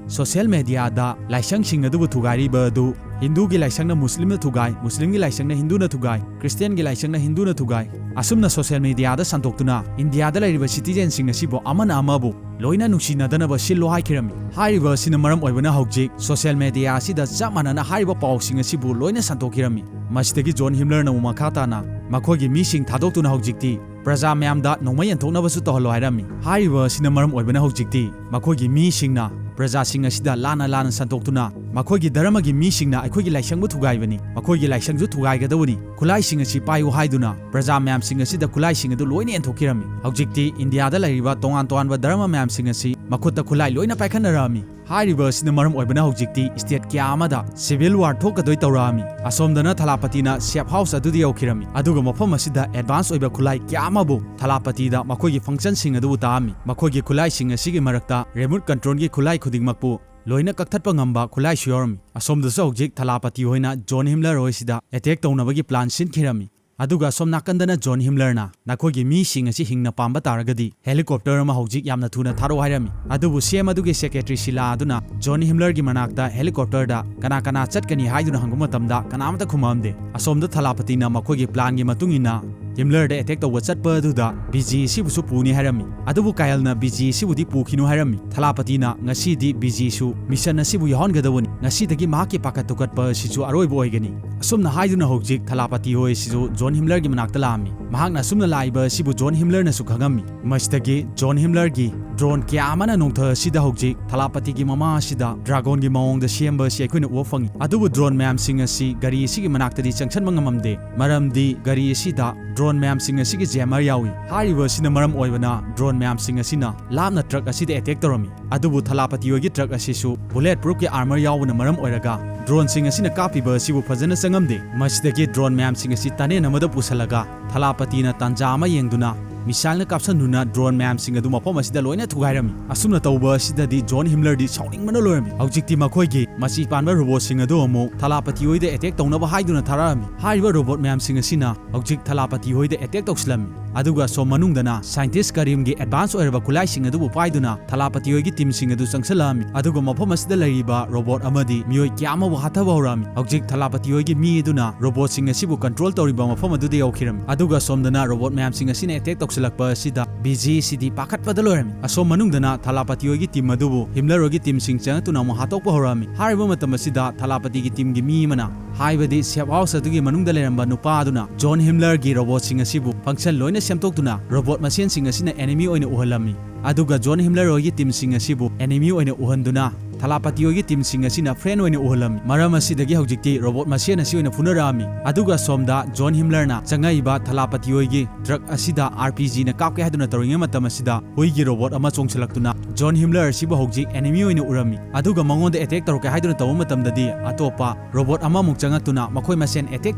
ꯁꯣꯁꯤꯌꯦꯜ ꯃꯦꯗꯤꯌꯥꯗ ꯂꯥꯏꯁꯪꯁꯤꯡ ꯑꯗꯨꯕꯨ ꯊꯨꯒꯥꯏꯔꯤꯕ ꯑꯗꯨ ꯍꯤꯟꯗꯨꯒꯤ ꯂꯥꯏꯁꯪꯅ ꯃꯨꯁꯂꯤꯝꯅ ꯊꯨꯒꯥꯏ, ꯃꯨꯁꯂꯤꯝꯒꯤ ꯂꯥꯏꯁꯪꯅ ꯍꯤꯟꯗꯨꯅ ꯊꯨꯒꯥꯏ, ꯈ꯭ꯔꯤꯁꯇꯤꯌꯥꯟꯒꯤ ꯂꯥꯏꯁꯪꯅ ꯍꯤꯟꯗꯨꯅ ꯊꯨꯒꯥꯏ꯫ ꯑꯁꯨꯝꯅ ꯁꯣꯁꯤꯌꯦꯜ ꯃꯤꯗꯤꯌꯥꯗ ꯁꯟꯗꯣꯛꯇꯨꯅ ꯏꯟꯗꯤꯌꯥꯗ ꯂꯩꯔꯤꯕ ꯁꯤꯇꯤꯖꯦꯟꯁꯤꯡ ꯑꯁꯤꯕꯨ ꯑꯃꯅ ꯑꯃꯕꯨ ꯂꯣꯏꯅ ꯅꯨꯡꯁꯤꯅꯗꯅꯕ ꯁꯤꯜꯂꯨ ꯍꯥꯏꯈꯤꯔꯝꯃꯤ꯫ ꯍꯥꯏꯔꯤꯕ ꯑꯁꯤꯅ ꯃꯔꯝ ꯑꯣꯏꯕꯅ ꯍꯧꯖꯤꯛ ꯁꯣꯁꯤꯌꯦꯜ ꯃꯤꯗꯤꯌꯥ ꯑꯁꯤꯗ ꯆꯞ ꯃꯥꯟꯅꯅ ꯍꯥꯏꯔꯤꯕ ꯄꯥꯎꯁꯤꯡ ꯑꯁꯤꯕꯨ ꯂꯣꯏꯅ ꯁꯟꯗꯣꯛꯈꯤꯔꯝꯃꯤ꯫ ꯃꯁꯤꯗꯒꯤ ꯖꯣꯟ ꯍꯤꯝꯂꯔꯅ ꯑꯃꯨꯛ ꯃꯈꯥ ꯇꯥꯅ ꯃꯈꯣꯏꯒꯤ ꯃꯤꯁꯤꯡ ꯊꯥꯗꯣꯛꯇꯨꯅ ꯍꯧꯖꯤꯛꯇꯤ ꯄ꯭ꯔꯖꯥ ꯃꯌꯥꯝꯗ ꯅꯣꯡꯃꯩ ꯌꯦꯟꯊꯣꯛꯅꯕꯁꯨ ꯇꯧꯍꯜꯂꯣ ꯍꯥꯏꯔꯝꯃꯤ꯫ ꯍꯥꯏꯔꯤꯕ ꯑꯁꯤꯅ ꯃꯔꯝ ꯑꯣꯏꯕꯅ ꯍꯧꯖꯤꯛꯇꯤ ꯃꯈꯣꯏꯒꯤ ꯃꯤꯁꯤꯡꯅ ꯄ꯭ꯔꯖꯥꯁꯤꯡ ꯑꯁꯤꯗ ꯂꯥꯟꯅ ꯂꯥꯟꯅ ꯁꯟꯗꯣꯛꯇꯨꯅ ꯃꯈꯣꯏꯒꯤ ꯙꯔꯃꯒꯤ ꯃꯤꯁꯤꯡꯅ ꯑꯩꯈꯣꯏꯒꯤ ꯂꯥꯏꯁꯪꯕꯨ ꯊꯨꯒꯥꯏꯕꯅꯤ, ꯃꯈꯣꯏꯒꯤ ꯂꯥꯏꯁꯪꯁꯨ ꯊꯨꯒꯥꯏꯒꯗꯕꯅꯤ, ꯈꯨꯠꯂꯥꯏꯁꯤꯡ ꯑꯁꯤ ꯄꯥꯏꯌꯨ ꯍꯥꯏꯗꯨꯅ ꯄ꯭ꯔꯖꯥ ꯃꯌꯥꯝꯁꯤꯡ ꯑꯁꯤꯗ ꯈꯨꯠꯂꯥꯏꯁꯤꯡ ꯑꯗꯨ ꯂꯣꯏꯅ ꯌꯦꯟꯊꯣꯛꯈꯤꯔꯝꯃꯤ꯫ ꯍꯧꯖꯤꯛꯇꯤ ꯏꯟꯗꯤꯌꯥꯗ ꯂꯩꯔꯤꯕ ꯇꯣꯉꯥꯟ ꯇꯣꯉꯥꯟꯕ ꯙꯔꯃ ꯃꯌꯥꯝꯁꯤꯡ ꯑꯁꯤ ꯃꯈꯨꯠꯇ ꯈꯨꯠꯂꯥꯏ ꯂꯣꯏꯅ ꯄꯥꯏꯈꯠꯅꯔꯛꯑꯝꯃꯤ꯫ ꯍꯥꯏꯔꯤꯕ ꯑꯁꯤꯅ ꯃꯔꯝ ꯑꯣꯏꯕꯅ ꯍꯧꯖꯤꯛꯇꯤ ꯁ꯭ꯇꯦꯠ ꯀꯌꯥ ꯑꯃꯗ ꯁꯤꯚꯤꯜ ꯋꯥꯔ ꯊꯣꯛꯀꯗꯣꯏ ꯇꯧꯔꯛꯑꯝꯃꯤ꯫ ꯑꯁꯣꯝꯗꯅ ꯊꯂꯥꯄꯇꯤꯅ ꯁꯦꯐ ꯍꯥꯎꯁ ꯑꯗꯨꯗ ꯌꯧꯈꯤꯔꯝꯃꯤ, ꯑꯗꯨꯒ ꯃꯐꯝ ꯑꯁꯤꯗ ꯑꯦꯗꯚꯥꯟꯁ ꯑꯣꯏꯕ ꯈꯨꯠꯂꯥꯏ ꯀꯌꯥ ꯑꯃꯕꯨ ꯊꯂꯥꯄꯇꯤꯗ ꯃꯈꯣꯏꯒꯤ ꯐꯪꯁꯟꯁꯤꯡ ꯑꯗꯨꯕꯨ ꯇꯥꯛꯑꯝꯃꯤ꯫ ꯃꯈꯣꯏꯒꯤ ꯈꯨꯠꯂꯥꯏꯁꯤꯡ ꯑꯁꯤꯒꯤ ꯃꯔꯛꯇ ꯔꯤꯃꯣꯠ ꯀꯟꯇ꯭ꯔꯣꯜꯒꯤ ꯈꯨꯠꯂꯥꯏ ꯈꯨꯗꯤꯡꯃꯛꯄꯨ ꯂꯣꯏꯅ ꯀꯛꯊꯠꯄ ꯉꯝꯕ ꯈꯨꯠꯂꯥꯏꯁꯨ ꯌꯥꯎꯔꯝꯃꯤ꯫ ꯑꯁꯣꯝꯗꯁꯨ ꯍꯧꯖꯤꯛ ꯊꯂꯥꯄꯇꯤ ꯍꯣꯏꯅ ꯖꯣꯟ ꯍꯤꯝꯂꯔ ꯍꯣꯏꯁꯤꯗ ꯑꯦꯇꯦꯛ ꯇꯧꯅꯕꯒꯤ ꯄ꯭ꯂꯥꯟ ꯁꯤꯟꯈꯤꯔꯝꯃꯤ꯫ ꯑꯗꯨꯒ ꯑꯁꯣꯝ ꯅꯥꯀꯟꯗꯅ ꯖꯣꯟ ꯍꯤꯝꯂꯔꯅ ꯅꯈꯣꯏꯒꯤ ꯃꯤꯁꯤꯡ ꯑꯁꯤ ꯍꯤꯡꯅ ꯄꯥꯝꯕ ꯇꯥꯔꯒꯗꯤ ꯍꯦꯂꯤꯀꯣꯞꯇꯔ ꯑꯃ ꯍꯧꯖꯤꯛ ꯌꯥꯝꯅ ꯊꯨꯅ ꯊꯥꯔꯛꯑꯣ ꯍꯥꯏꯔꯝꯃꯤ꯫ ꯑꯗꯨꯕꯨ ꯁꯤ ꯑꯦꯝ ꯑꯗꯨꯒꯤ ꯁꯦꯀ꯭ꯔꯦꯇꯔꯤ ꯁꯤꯂꯥ ꯑꯗꯨꯅ ꯖꯣꯟ ꯍꯤꯝꯂꯔꯒꯤ ꯃꯅꯥꯛꯇ ꯍꯦꯂꯤꯀꯣꯞꯇꯔꯗ ꯀꯅꯥ ꯀꯅꯥ ꯆꯠꯀꯅꯤ ꯍꯥꯏꯗꯨꯅ ꯍꯪꯕ ꯃꯇꯝꯗ ꯀꯅꯥꯃꯠꯇ ꯈꯨꯝꯃꯛꯑꯝꯗꯦ꯫ ꯑꯁꯣꯝꯗ ꯊꯂꯥꯄꯇꯤꯅ ꯃꯈꯣꯏꯒꯤ ꯄ꯭ꯂꯥꯟꯒꯤ ꯃꯇꯨꯡ ꯏꯟꯅ ꯍꯤꯝꯂꯔꯗ ꯑꯦꯇꯦꯛ ꯇꯧꯕ ꯆꯠꯄ ꯑꯗꯨꯗ ꯕꯤꯖꯤ ꯑꯁꯤꯕꯨꯁꯨ ꯄꯨꯅꯤ ꯍꯥꯏꯔꯝꯃꯤ꯫ ꯑꯗꯨꯕꯨ ꯀꯥꯏꯜꯅ ꯕꯤꯖꯤ ꯑꯁꯤꯕꯨꯗꯤ ꯄꯨꯈꯤꯅꯨ ꯍꯥꯏꯔꯝꯃꯤ꯫ ꯊꯂꯥꯄꯇꯤꯅ ꯉꯁꯤꯗꯤ ꯕꯤꯖꯤꯁꯨ ꯃꯤꯁꯟ ꯑꯁꯤꯕꯨ ꯌꯥꯎꯍꯟꯒꯗꯕꯅꯤ, ꯉꯁꯤꯗꯒꯤ ꯃꯍꯥꯛꯀꯤ ꯄꯥꯈꯠ ꯊꯨꯀꯠꯄ ꯑꯁꯤꯁꯨ ꯑꯔꯣꯏꯕ ꯑꯣꯏꯒꯅꯤ꯫ ꯑꯁꯨꯝꯅ ꯍꯥꯏꯗꯨꯅ ꯍꯧꯖꯤꯛ ꯊꯂꯥꯄꯇꯤ ꯍꯣꯏ ꯑꯁꯤꯁꯨ ꯖꯣꯟ ꯍꯤꯝꯂꯔꯒꯤ ꯃꯅꯥꯛꯇ ꯂꯥꯛꯑꯝꯃꯤ꯫ ꯃꯍꯥꯛꯅ ꯑꯁꯨꯝꯅ ꯂꯥꯛꯏꯕ ꯑꯁꯤꯕꯨ ꯖꯣꯟ ꯍꯤꯝꯂꯔꯅꯁꯨ ꯈꯪꯉꯝꯃꯤ꯫ ꯃꯁꯤꯗꯒꯤ ꯖꯣꯟ ꯍꯤꯝꯂꯔꯒꯤ ꯗ꯭ꯔꯣꯟ ꯀꯌꯥ ꯑꯃꯅ ꯅꯣꯡꯊ ꯑꯁꯤꯗ ꯍꯧꯖꯤꯛ ꯊꯂꯥꯄꯇꯤꯒꯤ ꯃꯃꯥ ꯑꯁꯤꯗ ꯗ꯭ꯔꯥꯒꯣꯟꯒꯤ ꯃꯑꯣꯡꯗ ꯁꯦꯝꯕ ꯑꯁꯤ ꯑꯩꯈꯣꯏꯅ ꯎꯕ ꯐꯪꯉꯤ꯫ ꯑꯗꯨꯕꯨ ꯗ꯭ꯔꯣꯟ ꯃꯌꯥꯝꯁꯤꯡ ꯑꯁꯤ ꯒꯥꯔꯤ ꯑꯁꯤꯒꯤ ꯃꯅꯥꯛꯇꯗꯤ ꯆꯪꯁꯟꯕ ꯉꯝꯃꯝꯗꯦ, ꯃꯔꯝꯗꯤ ꯒꯥꯔꯤ ꯑꯁꯤꯗ ꯗ꯭ꯔꯣꯟ ꯃꯌꯥꯝꯁꯤꯡ ꯑꯁꯤꯒꯤ ꯖꯦꯃꯔ ꯌꯥꯎꯏ꯫ ꯍꯥꯏꯔꯤꯕ ꯑꯁꯤꯅ ꯃꯔꯝ ꯑꯣꯏꯕꯅ ꯗ꯭ꯔꯣꯟ ꯃꯌꯥꯝꯁꯤꯡ ꯑꯁꯤꯅ ꯂꯥꯞꯅ ꯇ꯭ꯔꯛ ꯑꯁꯤꯗ ꯑꯦꯇꯦꯛ ꯇꯧꯔꯝꯃꯤ꯫ ꯑꯗꯨꯕꯨ ꯊꯂꯥꯄꯇꯤ ꯍꯣꯏꯒꯤ ꯇ꯭ꯔꯛ ꯑꯁꯤꯁꯨ ꯕꯨꯂꯦꯠ ꯄ꯭ꯔꯨꯐꯀꯤ ꯑꯥꯔꯃꯔ ꯌꯥꯎꯕꯅ ꯃꯔꯝ ꯑꯣꯏꯔꯒ ꯗ꯭ꯔꯣꯟꯁꯤꯡ ꯑꯁꯤꯅ ꯀꯥꯞꯄꯤꯕ ꯑꯁꯤꯕꯨ ꯐꯖꯅ ꯆꯪꯉꯝꯗꯦ꯫ ꯃꯁꯤꯗꯒꯤ ꯗ꯭ꯔꯣꯟ ꯃꯌꯥꯝꯁꯤꯡ ꯑꯁꯤ ꯇꯅꯦꯟ ꯑꯃꯗ ꯄꯨꯁꯜꯂꯒ ꯊꯂꯥꯄꯇꯤꯅ ꯇꯥꯟꯖꯥ ꯑꯃ ꯌꯦꯡꯗꯨꯅ missileꯅ ꯀꯥꯞꯁꯟꯗꯨꯅ drone ꯃꯌꯥꯝꯁꯤꯡ ꯑꯗꯨ ꯃꯐꯝ ꯑꯁꯤꯗ ꯂꯣꯏꯅ ꯊꯨꯒꯥꯏꯔꯝꯃꯤ꯫ ꯑꯁꯨꯝꯅ ꯇꯧꯕ ꯑꯁꯤꯗꯗꯤ John Himmlerꯗꯤ ꯁꯥꯎꯅꯤꯡꯕꯅ ꯂꯣꯏꯔꯝꯃꯤ꯫ ꯍꯧꯖꯤꯛꯇꯤ ꯃꯈꯣꯏꯒꯤ ꯃꯆꯤ ꯄꯥꯟꯕ robotꯁꯤꯡ ꯑꯗꯨ ꯑꯃꯨꯛ ꯊꯂꯥꯄꯇꯤ ꯍꯣꯏꯗ attack ꯇꯧꯅꯕ ꯍꯥꯏꯗꯨꯅ ꯊꯥꯔꯛꯑꯝꯃꯤ꯫ ꯍꯥꯏꯔꯤꯕ robot ꯃꯌꯥꯝꯁꯤꯡ ꯑꯁꯤꯅ ꯍꯧꯖꯤꯛ ꯊꯂꯥꯄꯇꯤ ꯍꯣꯏꯗ attack ꯇꯧꯁꯤꯜꯂꯝꯃꯤ꯫ ꯑꯗꯨꯒ ꯁꯣꯝ ꯃꯅꯨꯡꯗꯅ scientist ꯀꯔꯤꯝꯒꯤ advance ꯑꯣꯏꯔꯕ ꯈꯨꯠꯂꯥꯏꯁꯤꯡ ꯑꯗꯨꯕꯨ ꯄꯥꯏꯗꯨꯅ ꯊꯂꯥꯄꯇꯤ ꯍꯣꯏꯒꯤ teamꯁꯤꯡ ꯑꯗꯨ ꯆꯪꯁꯤꯜꯂꯛꯑꯝꯃꯤ꯫ ꯑꯗꯨꯒ ꯃꯐꯝ ꯑꯁꯤꯗ ꯂꯩꯔꯤꯕ robot ꯑꯃꯗꯤ ꯃꯤꯑꯣꯏ ꯀꯌꯥ ꯑꯃꯕꯨ ꯍꯥꯠꯊꯕ ꯍꯧꯔꯛꯑꯝꯃꯤ꯫ ꯍꯧꯖꯤꯛ ꯊꯂꯥꯄꯇꯤ ꯍꯣꯏꯒꯤ ꯃꯤ ꯑꯗꯨꯅ robotꯁꯤꯡ ꯑꯁꯤꯕꯨ control ꯇꯧꯔꯤꯕ ꯃꯐꯝ ꯑꯗꯨꯗ ꯌꯧꯈꯤꯔꯝꯃꯤ꯫ ꯑꯗꯨꯒ ꯁꯣꯝꯗꯅ robot ꯃꯌꯥꯝꯁꯤꯡ ꯑꯁꯤꯅ attack ꯇꯧꯁꯤꯜꯂꯛꯄ ꯑꯁꯤꯗ ꯕꯤꯖꯤ ꯁꯤꯗꯤ ꯄꯥꯈꯠꯄꯗ ꯂꯣꯏꯔꯝꯃꯤ꯫ ꯑꯁꯣꯝ ꯃꯅꯨꯡꯗꯅ ꯊꯂꯥꯄꯇꯤ ꯍꯣꯏꯒꯤ team ꯑꯗꯨꯕꯨ Himmler ꯍꯣꯏꯒꯤ teamꯁꯤꯡ ꯆꯪꯉꯛꯇꯨꯅ ꯑꯃꯨꯛ ꯍꯥꯠꯇꯣꯛꯄ ꯍꯧꯔꯛꯑꯝꯃꯤ꯫ ꯍꯥꯏꯔꯤꯕ ꯃꯇꯝ ꯑꯁꯤꯗ ꯊꯂꯥꯄꯇꯤꯒꯤ teamꯒꯤ ꯃꯤ ꯑꯃꯅ, ꯍꯥꯏꯕꯗꯤ safe house ꯑꯗꯨꯒꯤ ꯃꯅꯨꯡꯗ ꯂꯩꯔꯝꯕ ꯅꯨꯄꯥ ꯑꯗꯨꯅ John Himmlerꯒꯤ robotꯁꯤꯡ ꯑꯁꯤꯕꯨ function ꯂꯣꯏꯅ ꯁꯦꯝꯗꯣꯛꯇꯨꯅ robot ꯃꯁꯦꯟꯁꯤꯡ ꯑꯁꯤꯅ enemy ꯑꯣꯏꯅ ꯎꯍꯜꯂꯝꯃꯤ꯫ ꯑꯗꯨꯒ John Himmler ꯍꯣꯏꯒꯤ teamꯁꯤꯡ ꯑꯁꯤꯕꯨ enemy ꯑꯣꯏꯅ ꯎꯍꯟꯗꯨꯅ ꯊꯂꯥꯄꯇꯤ ꯍꯣꯏꯒꯤ teamꯁꯤꯡ ꯑꯁꯤꯅ friend ꯑꯣꯏꯅ ꯎꯍꯜꯂꯝꯃꯤ꯫ ꯃꯔꯝ ꯑꯁꯤꯗꯒꯤ ꯍꯧꯖꯤꯛꯇꯤ robot ꯃꯁꯦꯟ ꯑꯁꯤ ꯑꯣꯏꯅ ꯐꯨꯅꯔꯛꯑꯝꯃꯤ꯫ ꯑꯗꯨꯒ ꯁꯣꯝꯗ John Himmlerꯅ ꯆꯪꯉꯛꯏꯕ ꯊꯂꯥꯄꯇꯤ ꯍꯣꯏꯒꯤ truck ꯑꯁꯤꯗ RPGꯅ ꯀꯥꯞꯀꯦ ꯍꯥꯏꯗꯨꯅ ꯇꯧꯔꯤꯉꯩ ꯃꯇꯝ ꯑꯁꯤꯗ ꯍꯨꯏꯒꯤ robot ꯑꯃ ꯆꯣꯡꯁꯤꯜꯂꯛꯇꯨꯅ John Himmler ꯑꯁꯤꯕꯨ ꯍꯧꯖꯤꯛ enemy ꯑꯣꯏꯅ ꯎꯔꯝꯃꯤ꯫ ꯑꯗꯨꯒ ꯃꯉꯣꯟꯗ attack ꯇꯧꯔꯛꯀꯦ ꯍꯥꯏꯗꯨꯅ ꯇꯧꯕ ꯃꯇꯝꯗꯗꯤ ꯑꯇꯣꯞꯄ robot ꯑꯃꯃꯨꯛ ꯆꯪꯉꯛꯇꯨꯅ ꯃꯈꯣꯏ ꯃꯁꯦꯟ attack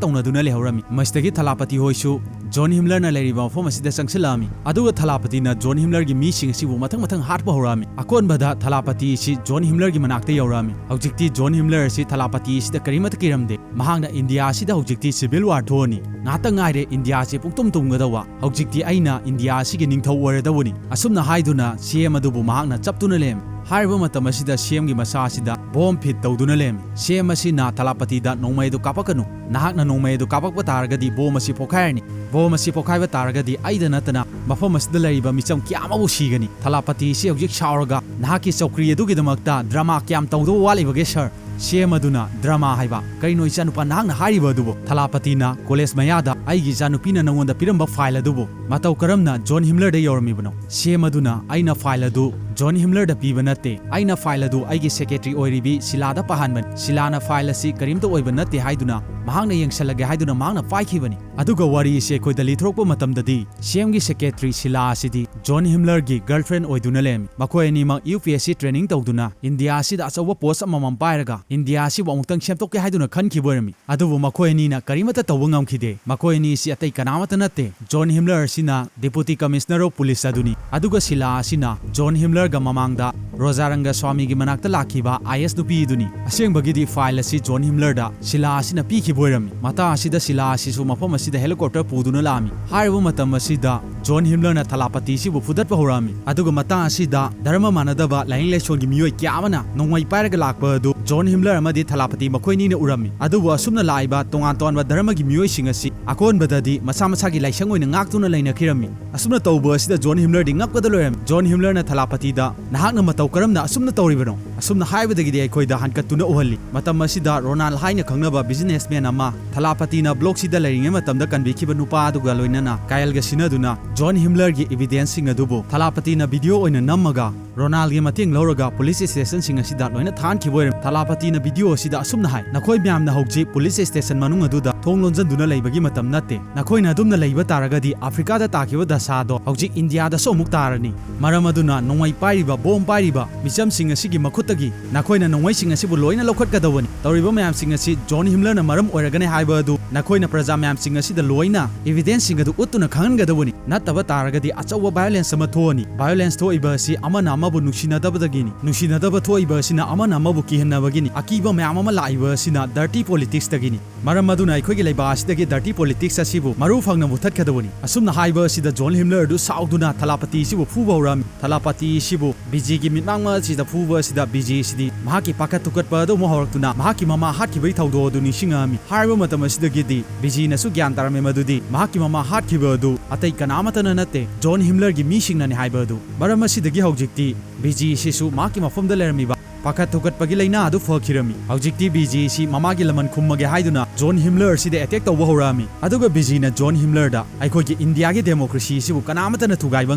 ꯇꯧꯅꯗꯨꯅ ꯂꯩꯍꯧꯔꯝꯃꯤ꯫ ꯃꯁꯤꯗꯒꯤ ꯊꯂꯥꯄꯇꯤ ꯍꯣꯏꯁꯨ John Himmlerꯅ ꯂꯩꯔꯤꯕ ꯃꯐꯝ ꯑꯁꯤꯗ ꯆꯪꯁꯤꯜꯂꯛꯑꯝꯃꯤ꯫ ꯑꯗꯨꯒ ꯊꯂꯥꯄꯇꯤꯅ John Himmlerꯒꯤ ꯃꯤꯁꯤꯡ ꯑꯁꯤꯕꯨ ꯃꯊꯪ ꯃꯊꯪ ꯍꯥꯠꯄ ꯍꯧꯔꯛꯑꯝꯃꯤ꯫ ꯑꯀꯣꯟꯕꯗ ꯊꯂꯥꯄꯇꯤ ꯑꯁꯤ John Himmlerꯒꯤ ꯃꯅꯥꯛꯇ ꯌꯧꯔꯛꯑꯝꯃꯤ꯫ ꯍꯧꯖꯤꯛꯇꯤ John Himmler ꯑꯁꯤ ꯊꯂꯥꯄꯇꯤ ꯑꯁꯤꯗ ꯀꯔꯤꯃꯠꯇ ꯀꯤꯔꯝꯗꯦ꯫ ꯃꯍꯥꯛꯅ "ꯏꯟꯗꯤꯌꯥ ꯑꯁꯤꯗ ꯍꯧꯖꯤꯛꯇꯤ civil war ꯊꯣꯛꯑꯅꯤ꯫ ꯉꯥꯏꯍꯥꯛꯇ ꯉꯥꯏꯔꯦ ꯏꯟꯗꯤꯌꯥ ꯑꯁꯤ ꯄꯨꯡꯇꯨꯝ ꯇꯨꯝꯒꯗꯧꯕ꯫ ꯍꯧꯖꯤꯛꯇꯤ ꯑꯩꯅ ꯏꯟꯗꯤꯌꯥ ꯑꯁꯤꯒꯤ ꯅꯤꯡꯊꯧ ꯑꯣꯏꯔꯗꯧꯕꯅꯤ"꯫ ꯑꯁꯨꯝꯅ ꯍꯥꯏꯗꯨꯅ ꯁꯤ ꯑꯦꯝ ꯑꯗꯨꯕꯨ ꯃꯍꯥꯛꯅ ꯆꯞꯇꯨꯅ ꯂꯩꯔꯝꯃꯤ꯫ ꯍꯥꯏꯔꯤꯕ ꯃꯇꯝ ꯑꯁꯤꯗ ꯁꯤ ꯑꯦꯝꯒꯤ ꯃꯁꯥ ꯑꯁꯤꯗ bomb fit ꯇꯧꯗꯨꯅ ꯂꯩꯔꯝꯃꯤ꯫ ꯁꯤ ꯑꯦꯝ ꯑꯁꯤꯅ ꯊꯂꯥꯄꯇꯤꯗ "ꯅꯣꯡꯃꯩ ꯑꯗꯨ ꯀꯥꯞꯄꯛꯀꯅꯨ꯫ ꯅꯍꯥꯛꯅ ꯅꯣꯡꯃꯩ ꯑꯗꯨ ꯀꯥꯞꯄꯛꯄ ꯇꯥꯔꯒꯗꯤ bomb ꯑꯁꯤ ꯄꯣꯈꯥꯏꯔꯅꯤ꯫ Bomb ꯑꯁꯤ ꯄꯣꯈꯥꯏꯕ ꯇꯥꯔꯒꯗꯤ ꯑꯩꯗ ꯅꯠꯇꯅ ꯃꯐꯝ ꯑꯁꯤꯗ ꯂꯩꯔꯤꯕ ꯃꯤꯆꯝ ꯀꯌꯥ ꯑꯃꯕꯨ ꯁꯤꯒꯅꯤ꯫ ꯊꯂꯥꯄꯇꯤ ꯑꯁꯤ ꯍꯧꯖꯤꯛ ꯁꯥꯎꯔꯒ ꯅꯍꯥꯛꯀꯤ ꯆꯧꯀ꯭ꯔꯤ ꯑꯗꯨꯒꯤꯗꯃꯛꯇ drama ꯀꯌꯥꯝ ꯇꯧꯗꯧꯕ ꯋꯥꯠꯂꯤꯕꯒꯦ, sir? ꯁꯤ ꯑꯦꯝ ꯑꯗꯨꯅ, "Drama ꯍꯥꯏꯕ? ꯀꯔꯤꯅꯣ ꯏꯆꯥꯅꯨꯄꯥ ꯅꯍꯥꯛꯅ ꯍꯥꯏꯔꯤꯕ ꯑꯗꯨꯕꯨ?" ꯊꯂꯥꯄꯇꯤꯅ, "College ꯃꯌꯥꯗ ꯑꯩꯒꯤ ꯏꯆꯥꯅꯨꯄꯤꯅ ꯅꯉꯣꯟꯗ ꯄꯤꯔꯝꯕ file ꯑꯗꯨꯕꯨ ꯃꯇꯧ ꯀꯔꯝꯅ John Himmlerꯗ ꯌꯧꯔꯝꯃꯤꯕꯅꯣ?" ꯁꯤ ꯑꯦꯝ ꯑꯗꯨꯅ, "ꯑꯩꯅ file ꯑꯗꯨ John Himmlerꯗ ꯄꯤꯕ ꯅꯠꯇꯦ꯫ ꯑꯩꯅ file ꯑꯗꯨ ꯑꯩꯒꯤ secretary ꯑꯣꯏꯔꯤꯕꯤ ꯁꯤꯂꯥꯗ ꯄꯥꯍꯟꯕꯅꯤ꯫ ꯁꯤꯂꯥꯅ file ꯑꯁꯤ ꯀꯔꯤꯝꯇ ꯑꯣꯏꯕ ꯅꯠꯇꯦ ꯍꯥꯏꯗꯨꯅ ꯃꯍꯥꯛꯅ ꯌꯦꯡꯁꯜꯂꯒꯦ ꯍꯥꯏꯗꯨꯅ ꯃꯍꯥꯛꯅ ꯄꯥꯏꯈꯤꯕꯅꯤ꯫ ꯑꯗꯨꯒ ꯋꯥꯔꯤ ꯑꯁꯤ ꯑꯩꯈꯣꯏꯗ ꯂꯤꯊꯣꯔꯛꯄ ꯃꯇꯝꯗꯗꯤ, ꯁꯤ ꯑꯦꯝꯒꯤ ꯁꯦꯀ꯭ꯔꯦꯇꯔꯤ ꯁꯤꯂꯥ ꯑꯁꯤꯗꯤ ꯖꯣꯟ ꯍꯤꯝꯂꯔꯒꯤ ꯒꯔꯜꯐ꯭ꯔꯦꯟ ꯑꯣꯏꯗꯨꯅ ꯂꯩꯔꯝꯃꯤ꯫ ꯃꯈꯣꯏ ꯑꯅꯤꯃꯛ U P S C training ꯇꯧꯗꯨꯅ ꯏꯟꯗꯤꯌꯥ ꯑꯁꯤꯗ ꯑꯆꯧꯕ ꯄꯣꯁ ꯑꯃꯃꯝ ꯄꯥꯏꯔꯒ ꯏꯟꯗꯤꯌꯥ ꯑꯁꯤꯕꯨ ꯑꯃꯨꯛꯇꯪ ꯁꯦꯝꯗꯣꯛꯀꯦ ꯍꯥꯏꯗꯨꯅ ꯈꯟꯈꯤꯕ ꯑꯣꯏꯔꯝꯃꯤ꯫ ꯑꯗꯨꯕꯨ ꯃꯈꯣꯏ ꯑꯅꯤꯅ ꯀꯔꯤꯃꯠꯇ ꯇꯧꯕ ꯉꯝꯈꯤꯗꯦ꯫ ꯃꯈꯣꯏ ꯑꯅꯤ ꯑꯁꯤ ꯑꯇꯩ ꯀꯅꯥꯃꯠꯇ ꯅꯠꯇꯦ, ꯖꯣꯟ ꯍꯤꯝꯂꯔ ꯑꯁꯤꯅ ꯗꯤꯄꯨꯇꯤ ꯀꯃꯤꯁꯅꯔ ꯑꯣꯐ ꯄꯨꯂꯤꯁ ꯑꯗꯨꯅꯤ, ꯑꯗꯨꯒ ꯁꯤꯂꯥ ꯑꯁꯤꯅ ꯖꯣꯟ ꯍꯤꯝꯂꯔꯒ ꯃꯃꯥꯡꯗ ꯔꯣꯖꯥ ꯔꯪꯒ ꯁ꯭ꯋꯥꯃꯤꯒꯤ ꯃꯅꯥꯛꯇ ꯂꯥꯛꯈꯤꯕ ꯑꯥꯏ ꯑꯦꯁ ꯅꯨꯄꯤ ꯑꯗꯨꯅꯤ꯫ ꯑꯁꯦꯡꯕꯒꯤꯗꯤ ꯐꯥꯏꯜ ꯑꯁꯤ ꯖꯣꯟ ꯍꯤꯝꯂꯔꯗ ꯁꯤꯂꯥ ꯑꯁꯤꯅ ꯄꯤꯈꯤꯕ ꯑꯣꯏꯔꯝꯃꯤ꯫ ꯃꯇꯥꯡ ꯑꯁꯤꯗ ꯁꯤꯂꯥ ꯑꯁꯤꯁꯨ ꯃꯐꯝ ꯑꯁꯤꯗ ꯍꯦꯂꯤꯀꯣꯞꯇꯔ ꯄꯨꯗꯨꯅ ꯂꯥꯛꯑꯝꯃꯤ꯫ ꯍꯥꯏꯔꯤꯕ ꯃꯇꯝ ꯑꯁꯤꯗ ꯖꯣꯟ ꯍꯤꯝꯂꯔꯅ ꯊꯂꯥꯄꯇꯤ ꯑꯁꯤꯕꯨ ꯐꯨꯗꯠꯄ ꯍꯧꯔꯛꯑꯝꯃꯤ꯫ ꯑꯗꯨꯒ ꯃꯇꯥꯡ ꯑꯁꯤꯗ ꯙꯔꯃ ꯃꯥꯟꯅꯗꯕ ꯂꯥꯏꯅꯤꯡ ꯂꯥꯏꯁꯣꯟꯒꯤ ꯃꯤꯑꯣꯏ ꯀꯌꯥ ꯑꯃꯅ ꯅꯣꯡꯃꯩ ꯄꯥꯏꯔꯒ ꯂꯥꯛꯄ ꯑꯗꯨ ꯖꯣꯟ ꯍꯤꯝꯂꯔ ꯑꯃꯗꯤ ꯊꯂꯥꯄꯇꯤ ꯃꯈꯣꯏꯅꯤꯅ ꯎꯔꯝꯃꯤ꯫ ꯑꯗꯨꯕꯨ ꯑꯁꯨꯝꯅ ꯂꯥꯛꯏꯕ ꯇꯣꯉꯥꯟ ꯇꯣꯉꯥꯟꯕ ꯙꯔꯃꯒꯤ ꯃꯤꯑꯣꯏꯁꯤꯡ ꯑꯁꯤ ꯑꯀꯣꯟꯕꯗꯗꯤ ꯃꯁꯥ ꯃꯁꯥꯒꯤ ꯂꯥꯏꯁꯪ ꯑꯣꯏꯅ ꯉꯥꯛꯇꯨꯅ ꯂꯩꯅꯈꯤꯔꯝꯃꯤ꯫ ꯑꯁꯨꯝꯅ ꯇꯧꯕ ꯑꯁꯤꯗ ꯖꯣꯟ ꯍꯤꯝꯂꯔꯗꯤ ꯉꯛꯄꯗ ꯂꯣꯏꯔꯝꯃꯤ꯫ ꯖꯣꯟ ꯍꯤꯝꯂꯔꯅ ꯊꯂꯥꯄꯇꯤꯗ, "ꯅꯍꯥꯛꯅ ꯃꯇꯧ ꯀꯔꯝꯅ ꯑꯁꯨꯝꯅ ꯇꯧꯔꯤꯕꯅꯣ?" ꯑꯁꯨꯝꯅ ꯍꯥꯏꯕꯗꯒꯤꯗꯤ ꯑꯩꯈꯣꯏꯗ ꯍꯟꯀꯠꯇꯨꯅ ꯎꯍꯜꯂꯤ꯫ ꯃꯇꯝ ꯑꯁꯤꯗ ꯔꯣꯅꯥꯜ ꯍꯥꯏꯅ ꯈꯪꯅꯕ ꯕꯤꯖꯤꯅꯦꯁꯃꯦꯟ ꯑꯃ ꯊꯂꯥꯄꯇꯤꯅ ꯕ꯭ꯂꯣꯛꯁꯤꯗ ꯂꯩꯔꯤꯉꯩ ꯃꯇꯝꯗ ꯀꯟꯕꯤꯈꯤꯕ ꯅꯨꯄꯥ ꯑꯗꯨꯒ ꯂꯣꯏꯅꯅ ꯀꯥꯏꯜꯒ ꯁꯤꯟꯅꯗꯨꯅ ꯖꯣꯟ ꯍꯤꯝꯂꯔꯒꯤ ꯏꯚꯤꯗꯦꯟꯁꯁꯤꯡ ꯑꯗꯨꯕꯨ ꯊꯂꯥꯄꯇꯤꯅ ꯚꯤꯗꯤꯑꯣ ꯑꯣꯏꯅ ꯅꯝꯃꯒ ꯔꯣꯅꯥꯜꯒꯤ ꯃꯇꯦꯡ ꯂꯧꯔꯒ ꯄꯨꯂꯤꯁ ꯁ꯭ꯇꯦꯁꯟꯁꯤꯡ ꯑꯁꯤꯗ ꯂꯣꯏꯅ ꯊꯥꯍꯟꯈꯤꯕ ꯑꯣꯏꯔꯝꯃꯤ꯫ ꯊꯂꯥꯄꯇꯤꯅ ꯚꯤꯗꯤꯑꯣ ꯑꯁꯤꯗ ꯑꯁꯨꯝꯅ ꯍꯥꯏ, "ꯅꯈꯣꯏ ꯃꯌꯥꯝꯅ ꯍꯧꯖꯤꯛ ꯄꯨꯂꯤꯁ ꯁ꯭ꯇꯦꯁꯟ ꯃꯅꯨꯡ ꯑꯗꯨꯗ ꯊꯣꯡ ꯂꯣꯟꯖꯟꯗꯨꯅ ꯂꯩꯕꯒꯤ ꯃꯇꯝ ꯅꯠꯇꯦ꯫ ꯅꯈꯣꯏꯅ ꯑꯗꯨꯝꯅ ꯂꯩꯕ ꯇꯥꯔꯒꯗꯤ ꯑꯐ꯭ꯔꯤꯀꯥꯗ ꯇꯥꯈꯤꯕ ꯗꯁꯥꯗꯣ ꯍꯧꯖꯤꯛ ꯏꯟꯗꯤꯌꯥꯗꯁꯨ ꯑꯃꯨꯛ ꯇꯥꯔꯅꯤ꯫ ꯃꯔꯝ ꯑꯗꯨꯅ ꯅꯣꯡꯃꯩ ꯄꯥꯏꯔꯤꯕ, ꯕꯣꯝ ꯄꯥꯏꯔꯤꯕ ꯃꯤꯆꯝꯁꯤꯡ ꯑꯁꯤꯒꯤ ꯃꯈꯨꯠꯇꯒꯤ ꯅꯈꯣꯏꯅ ꯅꯣꯡꯃꯩꯁꯤꯡ ꯑꯁꯤꯕꯨ ꯂꯣꯏꯅ ꯂꯧꯈꯠꯀꯗꯧꯕꯅꯤ꯫ ꯇꯧꯔꯤꯕ ꯃꯌꯥꯝꯁꯤꯡ ꯑꯁꯤ ꯖꯣꯟ ꯍꯤꯝꯂꯔꯅ ꯃꯔꯝ ꯑꯣꯏꯔꯒꯅꯤ ꯍꯥꯏꯕ ꯑꯗꯨ ꯅꯈꯣꯏꯅ ꯄ꯭ꯔꯖꯥ ꯃꯌꯥꯝꯁꯤꯡ ꯑꯁꯤꯗ ꯂꯣꯏꯅ ꯏꯚꯤꯗꯦꯟꯁꯁꯤꯡ ꯑꯗꯨ ꯎꯠꯇꯨꯅ ꯈꯪꯍꯟꯒꯗꯧꯕꯅꯤ꯫ ꯅꯠꯇꯕ ꯇꯥꯔꯒꯗꯤ ꯑꯆꯧꯕ ꯚꯥꯏꯑꯣꯂꯦꯟꯁ ꯑꯃ ꯊꯣꯛꯑꯅꯤ꯫ ꯚꯥꯏꯑꯣꯂꯦꯟꯁ ꯊꯣꯛꯏꯕ ꯑꯁꯤ ꯑꯃꯅ ꯑꯃꯕꯨ ꯅꯨꯡꯁꯤꯅꯗꯕꯗꯒꯤꯅꯤ꯫ ꯅꯨꯡꯁꯤꯅꯗꯕ ꯊꯣꯛꯏꯕ ꯑꯁꯤꯅ ꯑꯃꯅ ꯑꯃꯕꯨ ꯀꯤꯍꯟꯅꯕꯒꯤꯅꯤ꯫ ꯑꯀꯤꯕ ꯃꯌꯥꯝ ꯑꯃ ꯂꯥꯛꯏꯕ ꯑꯁꯤꯅ ꯗꯔꯇꯤ ꯄꯣꯂꯤꯇꯤꯛꯁꯇꯒꯤꯅꯤ꯫ ꯃꯔꯝ ꯑꯗꯨꯅ ꯑꯩꯈꯣꯏꯒꯤ ꯂꯩꯕꯥꯛ ꯑꯁꯤꯗꯒꯤ ꯗꯔꯇꯤ ꯄꯣꯂꯤꯇꯤꯛꯁ ꯑꯁꯤꯕꯨ ꯃꯔꯨ ꯐꯪꯅ ꯃꯨꯊꯠꯀꯗꯧꯕꯅꯤ꯫" ꯑꯁꯨꯝꯅ ꯍꯥꯏꯕ ꯑꯁꯤꯗ ꯖꯣꯟ ꯍꯤꯝꯂꯔ ꯑꯗꯨ ꯁꯥꯎꯗꯨꯅ ꯊꯂꯥꯄꯇꯤ ꯑꯁꯤꯕꯨ ꯐꯨꯕ ꯍꯧꯔꯛꯑꯝꯃꯤ꯫ ꯊꯂꯥꯄꯇꯤ ꯑꯁꯤꯕꯨ ꯕꯤꯖꯤꯒꯤ ꯃꯤꯠꯃꯥꯡ ꯑꯁꯤꯗ ꯐꯨꯕ ꯑꯁꯤꯗ ꯕꯤꯖꯤ ꯑꯁꯤꯗꯤ ꯃꯍꯥꯛꯀꯤ ꯄꯥꯈꯠ ꯊꯨꯀꯠꯄ ꯑꯗꯨ ꯑꯃꯨꯛ ꯍꯧꯔꯛꯇꯨꯅ ꯃꯍꯥꯛꯀꯤ ꯃꯃꯥ ꯍꯥꯠꯈꯤꯕꯒꯤ ꯊꯧꯗꯣꯛ ꯑꯗꯨ ꯅꯤꯡꯁꯤꯡꯉꯛꯑꯝꯃꯤ꯫ ꯍꯥꯏꯔꯤꯕ ꯃꯇꯝ ꯑꯁꯤꯗꯒꯤꯗꯤ ꯕꯤꯖꯤꯅꯁꯨ ꯒ꯭ꯌꯥꯟ ꯇꯥꯔꯝꯃꯤ ꯃꯗꯨꯗꯤ ꯃꯍꯥꯛꯀꯤ ꯃꯃꯥ ꯍꯥꯠꯈꯤꯕ ꯑꯗꯨ ꯑꯇꯩ ꯀꯅꯥꯃꯠꯇꯅ ꯅꯠꯇꯦ, ꯖꯣꯟ ꯍꯤꯝꯂꯔꯒꯤ ꯃꯤꯁꯤꯡꯅꯅꯤ ꯍꯥꯏꯕ ꯑꯗꯨ꯫ ꯃꯔꯝ ꯑꯁꯤꯗꯒꯤ ꯍꯧꯖꯤꯛꯇꯤ ꯕꯤꯖꯤ ꯑꯁꯤꯁꯨ ꯃꯍꯥꯛꯀꯤ ꯃꯐꯝꯗ ꯂꯩꯔꯝꯃꯤꯕ ꯄꯥꯈꯠ ꯊꯨꯀꯠꯄꯒꯤ ꯂꯥꯏꯅꯥ ꯑꯗꯨ ꯐꯈꯤꯔꯝꯃꯤ꯫ ꯍꯧꯖꯤꯛꯇꯤ ꯕꯤꯖꯤ ꯑꯁꯤ ꯃꯃꯥꯒꯤ ꯂꯃꯟ ꯈꯨꯝꯃꯒꯦ ꯍꯥꯏꯗꯨꯅ ꯖꯣꯟ ꯍꯤꯝꯂꯔ ꯑꯁꯤꯗ ꯑꯦꯇꯦꯛ ꯇꯧꯕ ꯍꯧꯔꯛꯑꯝꯃꯤ꯫ ꯑꯗꯨꯒ ꯕꯤꯖꯤꯅ ꯖꯣꯟ ꯍꯤꯝꯂꯔꯗ "ꯑꯩꯈꯣꯏꯒꯤ ꯏꯟꯗꯤꯌꯥꯒꯤ ꯗꯦꯃꯣꯀ꯭ꯔꯦꯁꯤ ꯑꯁꯤꯕꯨ ꯀꯅꯥꯃꯠꯇꯅ ꯊꯨꯒꯥꯏꯕ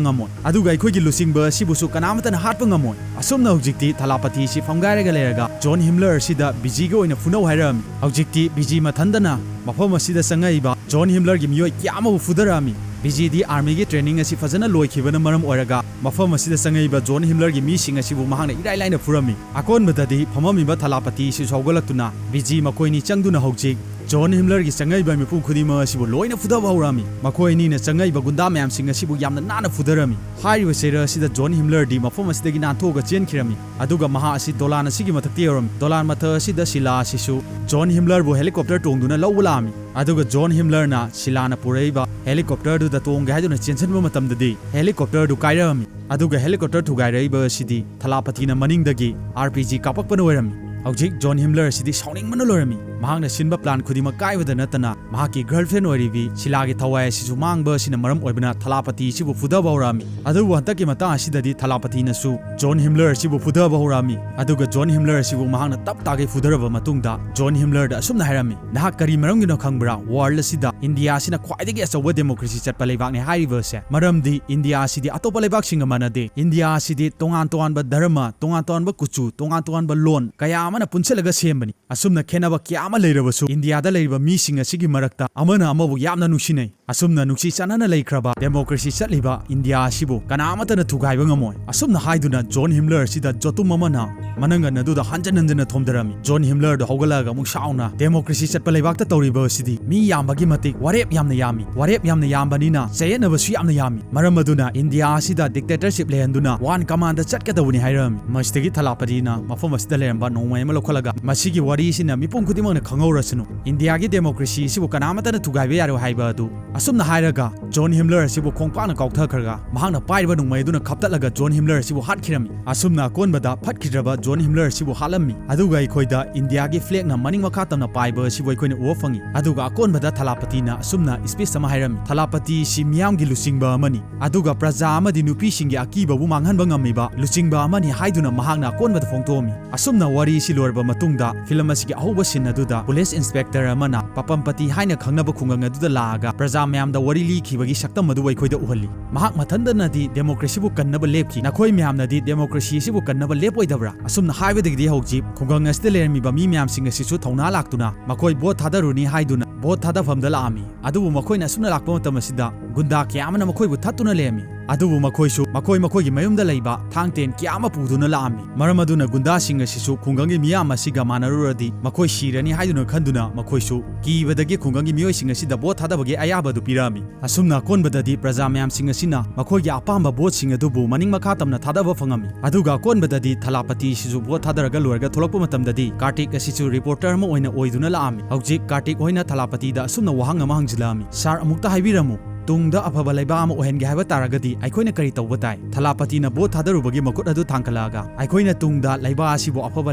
ꯉꯝꯃꯣꯏ, ꯑꯗꯨꯒ ꯑꯩꯈꯣꯏꯒꯤ ꯂꯨꯆꯤꯡꯕ ꯑꯁꯤꯕꯨꯁꯨ ꯀꯅꯥꯃꯠꯇꯅ ꯍꯥꯠꯄ ꯉꯝꯃꯣꯏ"꯫ ꯑꯁꯨꯝꯅ ꯍꯧꯖꯤꯛꯇꯤ ꯊꯂꯥꯄꯇꯤ ꯑꯁꯤ ꯐꯝꯒꯥꯏꯔꯒ ꯂꯩꯔꯒ ꯖꯣꯟ ꯍꯤꯝꯂꯔ ꯑꯁꯤꯗ ꯕꯤꯖꯤꯒ ꯑꯣꯏꯅ ꯐꯨꯅꯧ ꯍꯥꯏꯔꯛꯑꯝꯃꯤ꯫ ꯍꯧꯖꯤꯛꯇꯤ ꯕꯤꯖꯤ ꯃꯊꯟꯗꯅ ꯃꯐꯝ ꯑꯁꯤꯗ ꯆꯪꯉꯛꯏꯕ ꯖꯣꯟ ꯍꯤꯝꯂꯔꯒꯤ ꯃꯤꯑꯣꯏ ꯀꯌꯥ ꯑꯃꯕꯨ ꯐꯨꯊꯔꯛꯑꯝꯃꯤ꯫ ꯕꯤꯖꯤꯗꯤ ꯑꯥꯔꯃꯤꯒꯤ ꯇ꯭ꯔꯦꯅꯤꯡ ꯑꯁꯤ ꯐꯖꯅ ꯂꯣꯏꯈꯤꯕꯅ ꯃꯔꯝ ꯑꯣꯏꯔꯒ ꯃꯐꯝ ꯑꯁꯤꯗ ꯆꯪꯉꯛꯏꯕ ꯖꯣꯟ ꯍꯤꯝꯂꯔꯒꯤ ꯃꯤꯁꯤꯡ ꯑꯁꯤꯕꯨ ꯃꯍꯥꯛꯅ ꯏꯔꯥꯏ ꯂꯥꯏꯅ ꯐꯨꯔꯝꯃꯤ꯫ ꯑꯀꯣꯟꯕꯗꯗꯤ ꯐꯝꯃꯝꯃꯤꯕ ꯊꯂꯥꯄꯇꯤ ꯑꯁꯤꯁꯨ ꯍꯧꯒꯠꯂꯛꯇꯨꯅ ꯕꯤꯖꯤ ꯃꯈꯣꯏꯅꯤ ꯆꯪꯗꯨꯅ ꯍꯧꯖꯤꯛ ꯖꯣꯟ ꯍꯤꯝꯂꯔꯒꯤ ꯆꯪꯉꯛꯏꯕ ꯃꯤꯄꯨꯝ ꯈꯨꯗꯤꯡꯃꯛ ꯑꯁꯤꯕꯨ ꯂꯣꯏꯅ ꯐꯨꯊꯕ ꯍꯧꯔꯛꯑꯝꯃꯤ꯫ ꯃꯈꯣꯏ ꯑꯅꯤꯅ ꯆꯪꯉꯛꯏꯕ ꯒꯨꯟꯗꯥ ꯃꯌꯥꯝꯁꯤꯡ ꯑꯁꯤꯕꯨ ꯌꯥꯝꯅ ꯅꯥꯟꯅ ꯐꯨꯊꯔꯝꯃꯤ꯫ ꯍꯥꯏꯔꯤꯕ ꯆꯩꯔꯛ ꯑꯁꯤꯗ ꯖꯣꯟ ꯍꯤꯝꯂꯔꯗꯤ ꯃꯐꯝ ꯑꯁꯤꯗꯒꯤ ꯅꯥꯟꯊꯣꯛꯑꯒ ꯆꯦꯟꯈꯤꯔꯝꯃꯤ꯫ ꯑꯗꯨꯒ ꯃꯍꯥꯛ ꯑꯁꯤ ꯗꯣꯂꯥꯟ ꯑꯁꯤꯒꯤ ꯃꯊꯛꯇ ꯌꯧꯔꯝꯃꯤ꯫ ꯗꯣꯂꯥꯟ ꯃꯊꯛ ꯑꯁꯤꯗ ꯁꯤꯂꯥ ꯑꯁꯤꯁꯨ ꯖꯣꯟ ꯍꯤꯝꯂꯔꯕꯨ ꯍꯦꯂꯤꯀꯣꯞꯇꯔ ꯇꯣꯡꯗꯨꯅ ꯂꯧꯕ ꯂꯥꯛꯑꯝꯃꯤ꯫ ꯑꯗꯨꯒ ꯖꯣꯟ ꯍꯤꯝꯂꯔꯅ ꯁꯤꯂꯥꯅ ꯄꯨꯔꯛꯏꯕ ꯍꯦꯂꯤꯀꯣꯞꯇꯔꯗꯨꯗ ꯇꯣꯡꯒꯦ ꯍꯥꯏꯗꯨꯅ ꯆꯦꯟꯁꯤꯟꯕ ꯃꯇꯝꯗꯗꯤ ꯍꯦꯂꯤꯀꯣꯞꯇꯔꯗꯨ ꯀꯥꯏꯔꯛꯑꯝꯃꯤ꯫ ꯑꯗꯨꯒ ꯍꯦꯂꯤꯀꯣꯞꯇꯔ ꯊꯨꯒꯥꯏꯔꯛꯏꯕ ꯑꯁꯤꯗꯤ ꯊꯂꯥꯄꯇꯤꯅ ꯃꯅꯤꯡꯗꯒꯤ ꯑꯥꯔ ꯄꯤ ꯖꯤ ꯀꯥꯞꯄꯛꯄꯅ ꯑꯣꯏꯔꯝꯃꯤ꯫ ꯍꯧꯖꯤꯛ ꯖꯣꯟ ꯍꯤꯝꯂꯔ ꯑꯁꯤꯗꯤ ꯁꯥꯎꯅꯤꯡꯕꯅ ꯂꯣꯏꯔꯝꯃꯤ꯫ ꯃꯍꯥꯛꯅ ꯁꯤꯟꯕ ꯄ꯭ꯂꯥꯟ ꯈꯨꯗꯤꯡꯃꯛ ꯀꯥꯏꯕꯗ ꯅꯠꯇꯅ ꯃꯍꯥꯛꯀꯤ ꯒꯔꯜꯐ꯭ꯔꯦꯟ ꯑꯣꯏꯔꯤꯕꯤ ꯁꯤꯂꯥꯒꯤ ꯊꯋꯥꯏ ꯑꯁꯤꯁꯨ ꯃꯥꯡꯕ ꯑꯁꯤꯅ ꯃꯔꯝ ꯑꯣꯏꯕꯅ ꯊꯂꯥꯄꯇꯤ ꯑꯁꯤꯕꯨ ꯐꯨꯊꯕ ꯍꯧꯔꯛꯑꯝꯃꯤ꯫ ꯑꯗꯨꯕꯨ ꯍꯟꯗꯛꯀꯤ ꯃꯇꯥꯡ ꯑꯁꯤꯗꯗꯤ ꯊꯂꯥꯄꯇꯤꯅꯁꯨ ꯖꯣꯟ ꯍꯤꯝꯂꯔ ꯑꯁꯤꯕꯨ ꯐꯨꯊꯕ ꯍꯧꯔꯛꯑꯝꯃꯤ꯫ ꯑꯗꯨꯒ ꯖꯣꯟ ꯍꯤꯝꯂꯔ ꯑꯁꯤꯕꯨ ꯃꯍꯥꯛꯅ ꯇꯞ ꯇꯥꯒꯩ ꯐꯨꯊꯔꯕ ꯃꯇꯨꯡꯗ ꯖꯣꯟ ꯍꯤꯝꯂꯔꯗ ꯑꯁꯨꯝꯅ ꯍꯥꯏꯔꯝꯃꯤ, "ꯅꯍꯥꯛ ꯀꯔꯤ ꯃꯔꯝꯒꯤꯅꯣ ꯈꯪꯕ꯭ꯔꯥ? ꯋꯥꯔꯜꯗ ꯑꯁꯤꯗ ꯏꯟꯗꯤꯌꯥ ꯑꯁꯤꯅ ꯈ꯭ꯋꯥꯏꯗꯒꯤ ꯑꯆꯧꯕ ꯗꯦꯃꯣꯀ꯭ꯔꯦꯁꯤ ꯆꯠꯄ ꯂꯩꯕꯥꯛꯅꯤ ꯍꯥꯏꯔꯤꯕ ꯑꯁꯦ꯫ ꯃꯔꯝꯗꯤ ꯏꯟꯗꯤꯌꯥ ꯑꯁꯤꯗꯤ ꯑꯇꯣꯞꯄ ꯂꯩꯕꯥꯛꯁꯤꯡꯒ ꯃꯥꯟꯅꯗꯦ꯫ ꯏꯟꯗꯤꯌꯥ ꯑꯁꯤꯗꯤ ꯇꯣꯉꯥꯟ ꯇꯣꯉꯥꯟꯕ ꯙꯔꯃ, ꯇꯣꯉꯥꯟ ꯇꯣꯉꯥꯟꯕ ꯀꯨꯆꯨ, ꯇꯣꯉꯥꯟ ꯇꯣꯉꯥꯟꯕ ꯂꯣꯟ ꯀꯌꯥ ꯑꯃꯅ ꯄꯨꯟꯁꯤꯜꯂꯒ ꯁꯦꯝꯕꯅꯤ꯫ ꯑꯁꯨꯝꯅ ꯈꯦꯠꯅꯕ ꯀꯌꯥ ꯑꯃ ꯂꯩꯔꯕꯁꯨ ꯏꯟꯗꯤꯌꯥꯗ ꯂꯩꯔꯤꯕ ꯃꯤꯁꯤꯡ ꯑꯁꯤꯒꯤ ꯃꯔꯛꯇ ꯑꯃꯅ ꯑꯃꯕꯨ ꯌꯥꯝꯅ ꯅꯨꯡꯁꯤꯅꯩ꯫ ꯑꯁꯨꯝꯅ ꯅꯨꯡꯁꯤ ꯆꯥꯟꯅꯅ ꯂꯩꯈ꯭ꯔꯕ ꯗꯦꯃꯣꯀ꯭ꯔꯦꯁꯤ ꯆꯠꯂꯤꯕ ꯏꯟꯗꯤꯌꯥ ꯑꯁꯤꯕꯨ ꯀꯅꯥ ꯑꯃꯠꯇꯅ ꯊꯨꯒꯥꯏꯕ ꯉꯝꯃꯣꯏ"꯫ ꯑꯁꯨꯝꯅ ꯍꯥꯏꯗꯨꯅ ꯖꯣꯟ ꯍꯤꯝꯂꯔ ꯑꯁꯤꯗ ꯖꯣꯇꯨꯝ ꯑꯃꯅ ꯃꯅꯪꯒꯟ ꯑꯗꯨꯗ ꯍꯟꯖꯟ ꯍꯟꯖꯟꯅ ꯊꯣꯝꯊꯔꯝꯃꯤ꯫ ꯖꯣꯟ ꯍꯤꯝꯂꯔꯗꯨ ꯍꯧꯒꯠꯂꯛꯑꯒ ꯑꯃꯨꯛ ꯁꯥꯎꯅ, "ꯗꯦꯃꯣꯀ꯭ꯔꯦꯁꯤ ꯆꯠꯄ ꯂꯩꯕꯥꯛꯇ ꯇꯧꯔꯤꯕ ꯑꯁꯤꯗꯤ ꯃꯤ ꯌꯥꯝꯕꯒꯤ ꯃꯇꯤꯛ ꯋꯥꯔꯦꯞ ꯌꯥꯝꯅ ꯌꯥꯝꯃꯤ꯫ ꯋꯥꯔꯦꯞ ꯌꯥꯝꯅ ꯌꯥꯝꯕꯅꯤꯅ ꯆꯌꯦꯠꯅꯕꯁꯨ ꯌꯥꯝꯅ ꯌꯥꯝꯃꯤ꯫ ꯃꯔꯝ ꯑꯗꯨꯅ ꯏꯟꯗꯤꯌꯥ ꯑꯁꯤꯗ ꯗꯤꯛꯇꯦꯇꯔꯁꯤꯞ ꯂꯩꯍꯟꯗꯨꯅ ꯋꯥꯟ ꯀꯃꯥꯟꯗ ꯆꯠꯀꯗꯧꯕꯅꯤ" ꯍꯥꯏꯔꯝꯃꯤ꯫ ꯃꯁꯤꯗꯒꯤ ꯊꯂꯥꯄꯇꯤꯅ ꯃꯐꯝ ꯑꯁꯤꯗ ꯂꯩꯔꯝꯕ ꯅꯣꯡꯃꯩ ꯑꯃ ꯂꯧꯈꯠꯂꯒ, ꯃꯁꯤꯒꯤ ꯋꯥꯔꯤꯁꯤꯅ ꯃꯤꯄꯨꯝ ꯈꯨꯗꯤꯡꯃꯛꯅ ꯈꯪꯍꯧꯔꯁꯅꯨ, ꯏꯟꯗꯤꯌꯥꯒꯤ ꯗꯦꯃꯣꯀ꯭ꯔꯦꯁꯤ ꯑꯁꯤꯕꯨ ꯀꯅꯥꯃꯠꯇꯅ ꯊꯨꯒꯥꯏꯕ ꯌꯥꯔꯣꯏ ꯍꯥꯏꯕ ꯑꯗꯨ꯫ ꯑꯁꯨꯝꯅ ꯍꯥꯏꯔꯒ ꯖꯣꯟ ꯍꯤꯝꯂꯔ ꯑꯁꯤꯕꯨ ꯈꯣꯡꯄꯥꯛꯅ ꯀꯥꯎꯊꯈ꯭ꯔꯒ, ꯃꯍꯥꯛꯅ ꯄꯥꯏꯔꯤꯕ ꯅꯣꯡꯃꯩ ꯑꯗꯨꯅ ꯈꯞꯇꯠꯂꯒ ꯖꯣꯟ ꯍꯤꯝꯂꯔ ꯑꯁꯤꯕꯨ ꯍꯥꯠꯈꯤꯔꯝꯃꯤ꯫ ꯑꯁꯨꯝꯅ ꯑꯀꯣꯟꯕꯗ ꯐꯠꯈꯤꯗ꯭ꯔꯕ ꯖꯣꯟ ꯍꯤꯝꯂꯔ ꯑꯁꯤꯕꯨ ꯍꯥꯠꯂꯝꯃꯤ꯫ ꯑꯗꯨꯒ ꯑꯩꯈꯣꯏꯗ ꯏꯟꯗꯤꯌꯥꯒꯤ ꯐ꯭ꯂꯦꯒꯅ ꯃꯅꯤꯡ ꯃꯈꯥ ꯇꯝꯅ ꯄꯥꯏꯕ ꯑꯁꯤꯕꯨ ꯑꯩꯈꯣꯏꯅ ꯎꯕ ꯐꯪꯉꯤ꯫ ꯑꯗꯨꯒ ꯑꯀꯣꯟꯕꯗ ꯊꯂꯥꯄꯇꯤꯅ ꯑꯁꯨꯝꯅ ꯁ꯭ꯄꯤꯆ ꯑꯃ ꯍꯥꯏꯔꯝꯃꯤ, "ꯊꯂꯥꯄꯇꯤ ꯑꯁꯤ ꯃꯤꯌꯥꯝꯒꯤ ꯂꯨꯆꯤꯡꯕ ꯑꯃꯅꯤ, ꯑꯗꯨꯒ ꯄ꯭ꯔꯖꯥ ꯑꯃꯗꯤ ꯅꯨꯄꯤꯁꯤꯡꯒꯤ ꯑꯀꯤꯕꯕꯨ ꯃꯥꯡꯍꯟꯕ ꯉꯝꯃꯤꯕ ꯂꯨꯆꯤꯡꯕ ꯑꯃꯅꯤ" ꯍꯥꯏꯗꯨꯅ ꯃꯍꯥꯛꯅ ꯑꯀꯣꯟꯕꯗ ꯐꯣꯡꯗꯣꯛꯑꯝꯃꯤ꯫ ꯑꯁꯨꯝꯅ ꯋꯥꯔꯤꯁꯤ ꯂꯣꯏꯔꯕ ꯃꯇꯨꯡꯗ, ꯐꯤꯂꯝ ꯑꯁꯤꯒꯤ ꯑꯍꯧꯕ ꯁꯤꯟ ꯑꯗꯨꯗ ꯄꯨꯂꯤꯁ ꯏꯟꯁꯄꯦꯛꯇꯔ ꯑꯃꯅ ꯄꯄꯝꯄꯇꯤ ꯍꯥꯏꯅ ꯈꯪꯅꯕ ꯈꯨꯡꯒꯪ ꯑꯗꯨꯗ ꯂꯥꯛꯑꯒ ꯄ꯭ꯔꯖꯥ ꯃꯌꯥꯝꯗ ꯋꯥꯔꯤ ꯂꯤꯈꯤꯕꯒꯤ ꯁꯛꯇꯝ ꯑꯗꯨ ꯑꯩꯈꯣꯏꯗ ꯎꯍꯜꯂꯤ꯫ ꯃꯍꯥꯛ ꯃꯊꯟꯇꯅꯗꯤ ꯗꯦꯃꯣꯀ꯭ꯔꯦꯁꯤꯕꯨ ꯀꯟꯅꯕ ꯂꯦꯞꯈꯤ, ꯅꯈꯣꯏ ꯃꯌꯥꯝꯅꯗꯤ ꯗꯦꯃꯣꯀ꯭ꯔꯦꯁꯤ ꯑꯁꯤꯕꯨ ꯀꯟꯅꯕ ꯂꯦꯞꯄꯣꯏꯗꯕ꯭ꯔꯥ? ꯑꯁꯨꯝꯅ ꯍꯥꯏꯕꯗꯒꯤꯗꯤ ꯍꯧꯖꯤꯛ ꯈꯨꯡꯒꯪ ꯑꯁꯤꯗ ꯂꯩꯔꯝꯃꯤꯕ ꯃꯤ ꯃꯌꯥꯝꯁꯤꯡ ꯑꯁꯤꯁꯨ ꯊꯧꯅꯥ ꯂꯥꯛꯇꯨꯅ ꯃꯈꯣꯏ ꯚꯣꯠ ꯊꯥꯗꯔꯨꯅꯤ ꯍꯥꯏꯗꯨꯅ ꯚꯣꯠ ꯊꯥꯗꯐꯝꯗ ꯂꯥꯛꯑꯝꯃꯤ꯫ ꯑꯗꯨꯕꯨ ꯃꯈꯣꯏꯅ ꯑꯁꯨꯝꯅ ꯂꯥꯛꯄ ꯃꯇꯝ ꯑꯁꯤꯗ ꯒꯨꯟꯗꯥ ꯀꯌꯥ ꯑꯃꯅ ꯃꯈꯣꯏꯕꯨ ꯊꯠꯇꯨꯅ ꯂꯩꯔꯝꯃꯤ꯫ ꯑꯗꯨꯕꯨ ꯃꯈꯣꯏꯁꯨ ꯃꯈꯣꯏ ꯃꯈꯣꯏꯒꯤ ꯃꯌꯨꯝꯗ ꯂꯩꯕ ꯊꯥꯡ ꯇꯦꯟ ꯀꯌꯥ ꯑꯃ ꯄꯨꯗꯨꯅ ꯂꯥꯛꯑꯝꯃꯤ꯫ ꯃꯔꯝ ꯑꯗꯨꯅ ꯒꯨꯟꯗꯥꯁꯤꯡ ꯑꯁꯤꯁꯨ ꯈꯨꯡꯒꯪꯒꯤ ꯃꯤꯌꯥꯝ ꯑꯁꯤꯒ ꯃꯥꯟꯅꯔꯨꯔꯗꯤ ꯃꯈꯣꯏ ꯁꯤꯔꯅꯤ ꯍꯥꯏꯗꯨꯅ ꯈꯟꯗꯨꯅ ꯃꯈꯣꯏꯁꯨ ꯀꯤꯕꯗꯒꯤ ꯈꯨꯡꯒꯪꯒꯤ ꯃꯤꯑꯣꯏꯁꯤꯡ ꯑꯁꯤꯗ ꯚꯣꯠ ꯊꯥꯗꯕꯒꯤ ꯑꯌꯥꯕ ꯑꯗꯨ ꯄꯤꯔꯛꯑꯝꯃꯤ꯫ ꯑꯁꯨꯝꯅ ꯑꯀꯣꯟꯕꯗꯗꯤ ꯄ꯭ꯔꯖꯥ ꯃꯌꯥꯝꯁꯤꯡ ꯑꯁꯤꯅ ꯃꯈꯣꯏꯒꯤ ꯑꯄꯥꯝꯕ ꯚꯣꯠꯁꯤꯡ ꯑꯗꯨꯕꯨ ꯃꯅꯤꯡ ꯃꯈꯥ ꯇꯝꯅ ꯊꯥꯗꯕ ꯐꯪꯉꯝꯃꯤ꯫ ꯑꯗꯨꯒ ꯑꯀꯣꯟꯕꯗꯗꯤ ꯊꯂꯥꯄꯇꯤꯁꯤꯁꯨ ꯚꯣꯠ ꯊꯥꯗꯔꯒ ꯂꯣꯏꯔꯒ ꯊꯣꯛꯂꯛꯄ ꯃꯇꯝꯗꯗꯤ ꯀꯥꯔꯇꯤꯛ ꯑꯁꯤꯁꯨ ꯔꯤꯄꯣꯔꯇꯔ ꯑꯃ ꯑꯣꯏꯅ ꯑꯣꯏꯗꯨꯅ ꯂꯥꯛꯑꯝꯃꯤ꯫ ꯍꯧꯖꯤꯛ ꯀꯥꯔꯇꯤꯛ ꯍꯣꯏꯅ ꯊꯂꯥꯄꯇꯤꯗ ꯑꯁꯨꯝꯅ ꯋꯥꯍꯪ ꯑꯃ ꯍꯪꯖꯤꯜꯂꯛꯑꯝꯃꯤ, "ꯁꯥꯔ, ꯑꯃꯨꯛꯇ ꯍꯥꯏꯕꯤꯔꯝꯃꯨ, ꯇꯨꯡꯗ ꯑꯐꯕ ꯂꯩꯕꯥꯛ ꯑꯃ ꯑꯣꯏꯍꯟꯒꯦ ꯍꯥꯏꯕ ꯇꯥꯔꯒꯗꯤ ꯑꯩꯈꯣꯏꯅ ꯀꯔꯤ ꯇꯧꯕ ꯇꯥꯏ?" ꯊꯂꯥꯄꯇꯤꯅ ꯚꯣꯠ ꯊꯥꯗꯔꯨꯕꯒꯤ ꯃꯈꯨꯠ ꯑꯗꯨ ꯊꯥꯡꯒꯠꯂꯛꯑꯒ, "ꯑꯩꯈꯣꯏꯅ ꯇꯨꯡꯗ ꯂꯩꯕꯥꯛ ꯑꯁꯤꯕꯨ ꯑꯐꯕ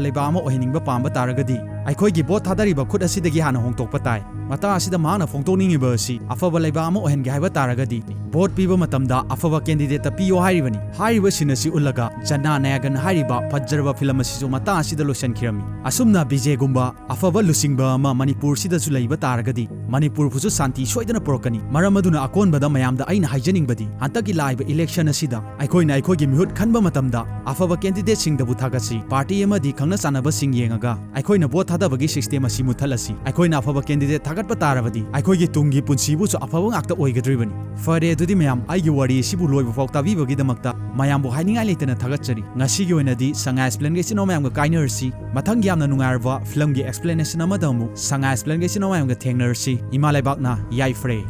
ꯂꯩꯕꯥꯛ ꯑꯃ ꯑꯣꯏꯍꯟꯅꯤꯡꯕ ꯄꯥꯝꯕ ꯇꯥꯔꯒꯗꯤ ꯑꯩꯈꯣꯏꯒꯤ ꯚꯣꯠ ꯊꯥꯗꯔꯤꯕ ꯈꯨꯠ ꯑꯁꯤꯗꯒꯤ ꯍꯥꯟꯅ ꯍꯣꯡꯗꯣꯛꯄ ꯇꯥꯏ"꯫ ꯃꯇꯥꯡ ꯑꯁꯤꯗ ꯃꯍꯥꯛꯅ ꯐꯣꯡꯗꯣꯛꯅꯤꯡꯉꯤꯕ ꯑꯁꯤ, ꯑꯐꯕ ꯂꯩꯕꯥꯛ ꯑꯃ ꯑꯣꯏꯍꯟꯒꯦ ꯍꯥꯏꯕ ꯇꯥꯔꯒꯗꯤ ꯚꯣꯠ ꯄꯤꯕ ꯃꯇꯝꯗ ꯑꯐꯕ ꯀꯦꯟꯗꯤꯗꯦꯠꯇ ꯄꯤꯌꯣ ꯍꯥꯏꯔꯤꯕꯅꯤ꯫ ꯍꯥꯏꯔꯤꯕ ꯁꯤꯟ ꯑꯁꯤ ꯎꯠꯂꯒ ꯖꯅ ꯅꯥꯌꯒꯟ ꯍꯥꯏꯔꯤꯕ ꯐꯖꯔꯕ ꯐꯤꯂꯝ ꯑꯁꯤꯁꯨ ꯃꯇꯥꯡ ꯑꯁꯤꯗ ꯂꯣꯏꯁꯤꯟꯈꯤꯔꯝꯃꯤ꯫ ꯑꯁꯨꯝꯅ ꯕꯤꯖꯦꯒꯨꯝꯕ ꯑꯐꯕ ꯂꯨꯆꯤꯡꯕ ꯑꯃ ꯃꯅꯤꯄꯨꯔꯁꯤꯗꯁꯨ ꯂꯩꯕ ꯇꯥꯔꯒꯗꯤ ꯃꯅꯤꯄꯨꯔꯕꯨꯁꯨ ꯁꯥꯟꯇꯤ ꯁꯣꯏꯗꯅ ꯄꯨꯔꯛꯀꯅꯤ꯫ ꯃꯔꯝ ꯑꯗꯨꯅ ꯑꯀꯣꯟꯕꯗ ꯃꯌꯥꯝꯗ ꯑꯩꯅ ꯍꯥꯏꯖꯅꯤꯡꯕꯗꯤ, ꯍꯟꯗꯛꯀꯤ ꯂꯥꯛꯏꯕ ꯏꯂꯦꯛꯁꯟ ꯑꯁꯤꯗ ꯑꯩꯈꯣꯏꯅ ꯑꯩꯈꯣꯏꯒꯤ ꯃꯤꯍꯨꯠ ꯈꯟꯕ ꯃꯇꯝꯗ ꯑꯐꯕ ꯀꯦꯟꯗꯤꯗꯦꯠꯁꯤꯡꯗꯕꯨ ꯊꯥꯒꯠꯁꯤ, ꯄꯥꯔꯇꯤ ꯑꯃꯗꯤ ꯈꯪꯅ ꯆꯥꯟꯅꯕꯁꯤꯡ ꯌꯦꯡꯉꯒ ꯑꯩꯈꯣꯏꯅ ꯚꯣꯠ ꯊꯥꯗꯕꯒꯤ ꯁꯤꯁꯇꯦꯝ ꯑꯁꯤ ꯃꯨꯠꯊꯠꯂꯁꯤ꯫ ꯑꯩꯈꯣꯏꯅ ꯑꯐꯕ ꯀꯦꯟꯗꯤꯗꯦꯠ ꯊꯥꯒꯠꯄ ꯇꯥꯔꯕꯗꯤ ꯑꯩꯈꯣꯏꯒꯤ ꯇꯨꯡꯒꯤ ꯄꯨꯟꯁꯤꯕꯨꯁꯨ ꯑꯐꯕ ꯉꯥꯛꯇ ꯑꯣꯏꯒꯗꯧꯔꯤꯕꯅꯤ꯫ ꯐꯔꯦ, ꯑꯗꯨꯗꯤ ꯃꯌꯥꯝ, ꯑꯩꯒꯤ ꯋꯥꯔꯤ ꯑꯁꯤꯕꯨ ꯂꯣꯏꯕ ꯐꯥꯎ ꯇꯥꯕꯤꯕꯒꯤꯗꯃꯛꯇ ꯃꯌꯥꯝꯕꯨ ꯍꯥꯏꯅꯤꯡꯉꯥꯏ ꯂꯩꯇꯅ ꯊꯥꯒꯠꯆꯔꯤ꯫ ꯉꯁꯤꯒꯤ ꯑꯣꯏꯅꯗꯤ ꯁꯉꯥꯏ ꯑꯦꯛꯁꯄ꯭ꯂꯦꯟꯒꯤ ꯏꯆꯤꯟ ꯏꯅꯥꯎ ꯃꯌꯥꯝꯒ ꯀꯥꯏꯅꯔꯁꯤ꯫ ꯃꯊꯪꯒꯤ ꯌꯥꯝꯅ ꯅꯨꯡꯉꯥꯏꯔꯕ ꯐꯤꯂꯝꯒꯤ ꯑꯦꯛꯁꯄ꯭ꯂꯦꯅꯦꯁꯟ ꯑꯃꯗ ꯑꯃꯨꯛ ꯁꯉꯥꯏ ꯑꯦꯛꯁꯄ꯭ꯂꯦꯟꯒꯤ ꯏꯆꯤꯟ ꯏꯅꯥꯎ ꯃꯌꯥꯝꯒ ꯊꯦꯡꯅꯔꯁꯤ꯫ ꯏꯃꯥ ꯂꯩꯕꯥꯛꯅ ꯌꯥꯏꯐꯔꯦ꯫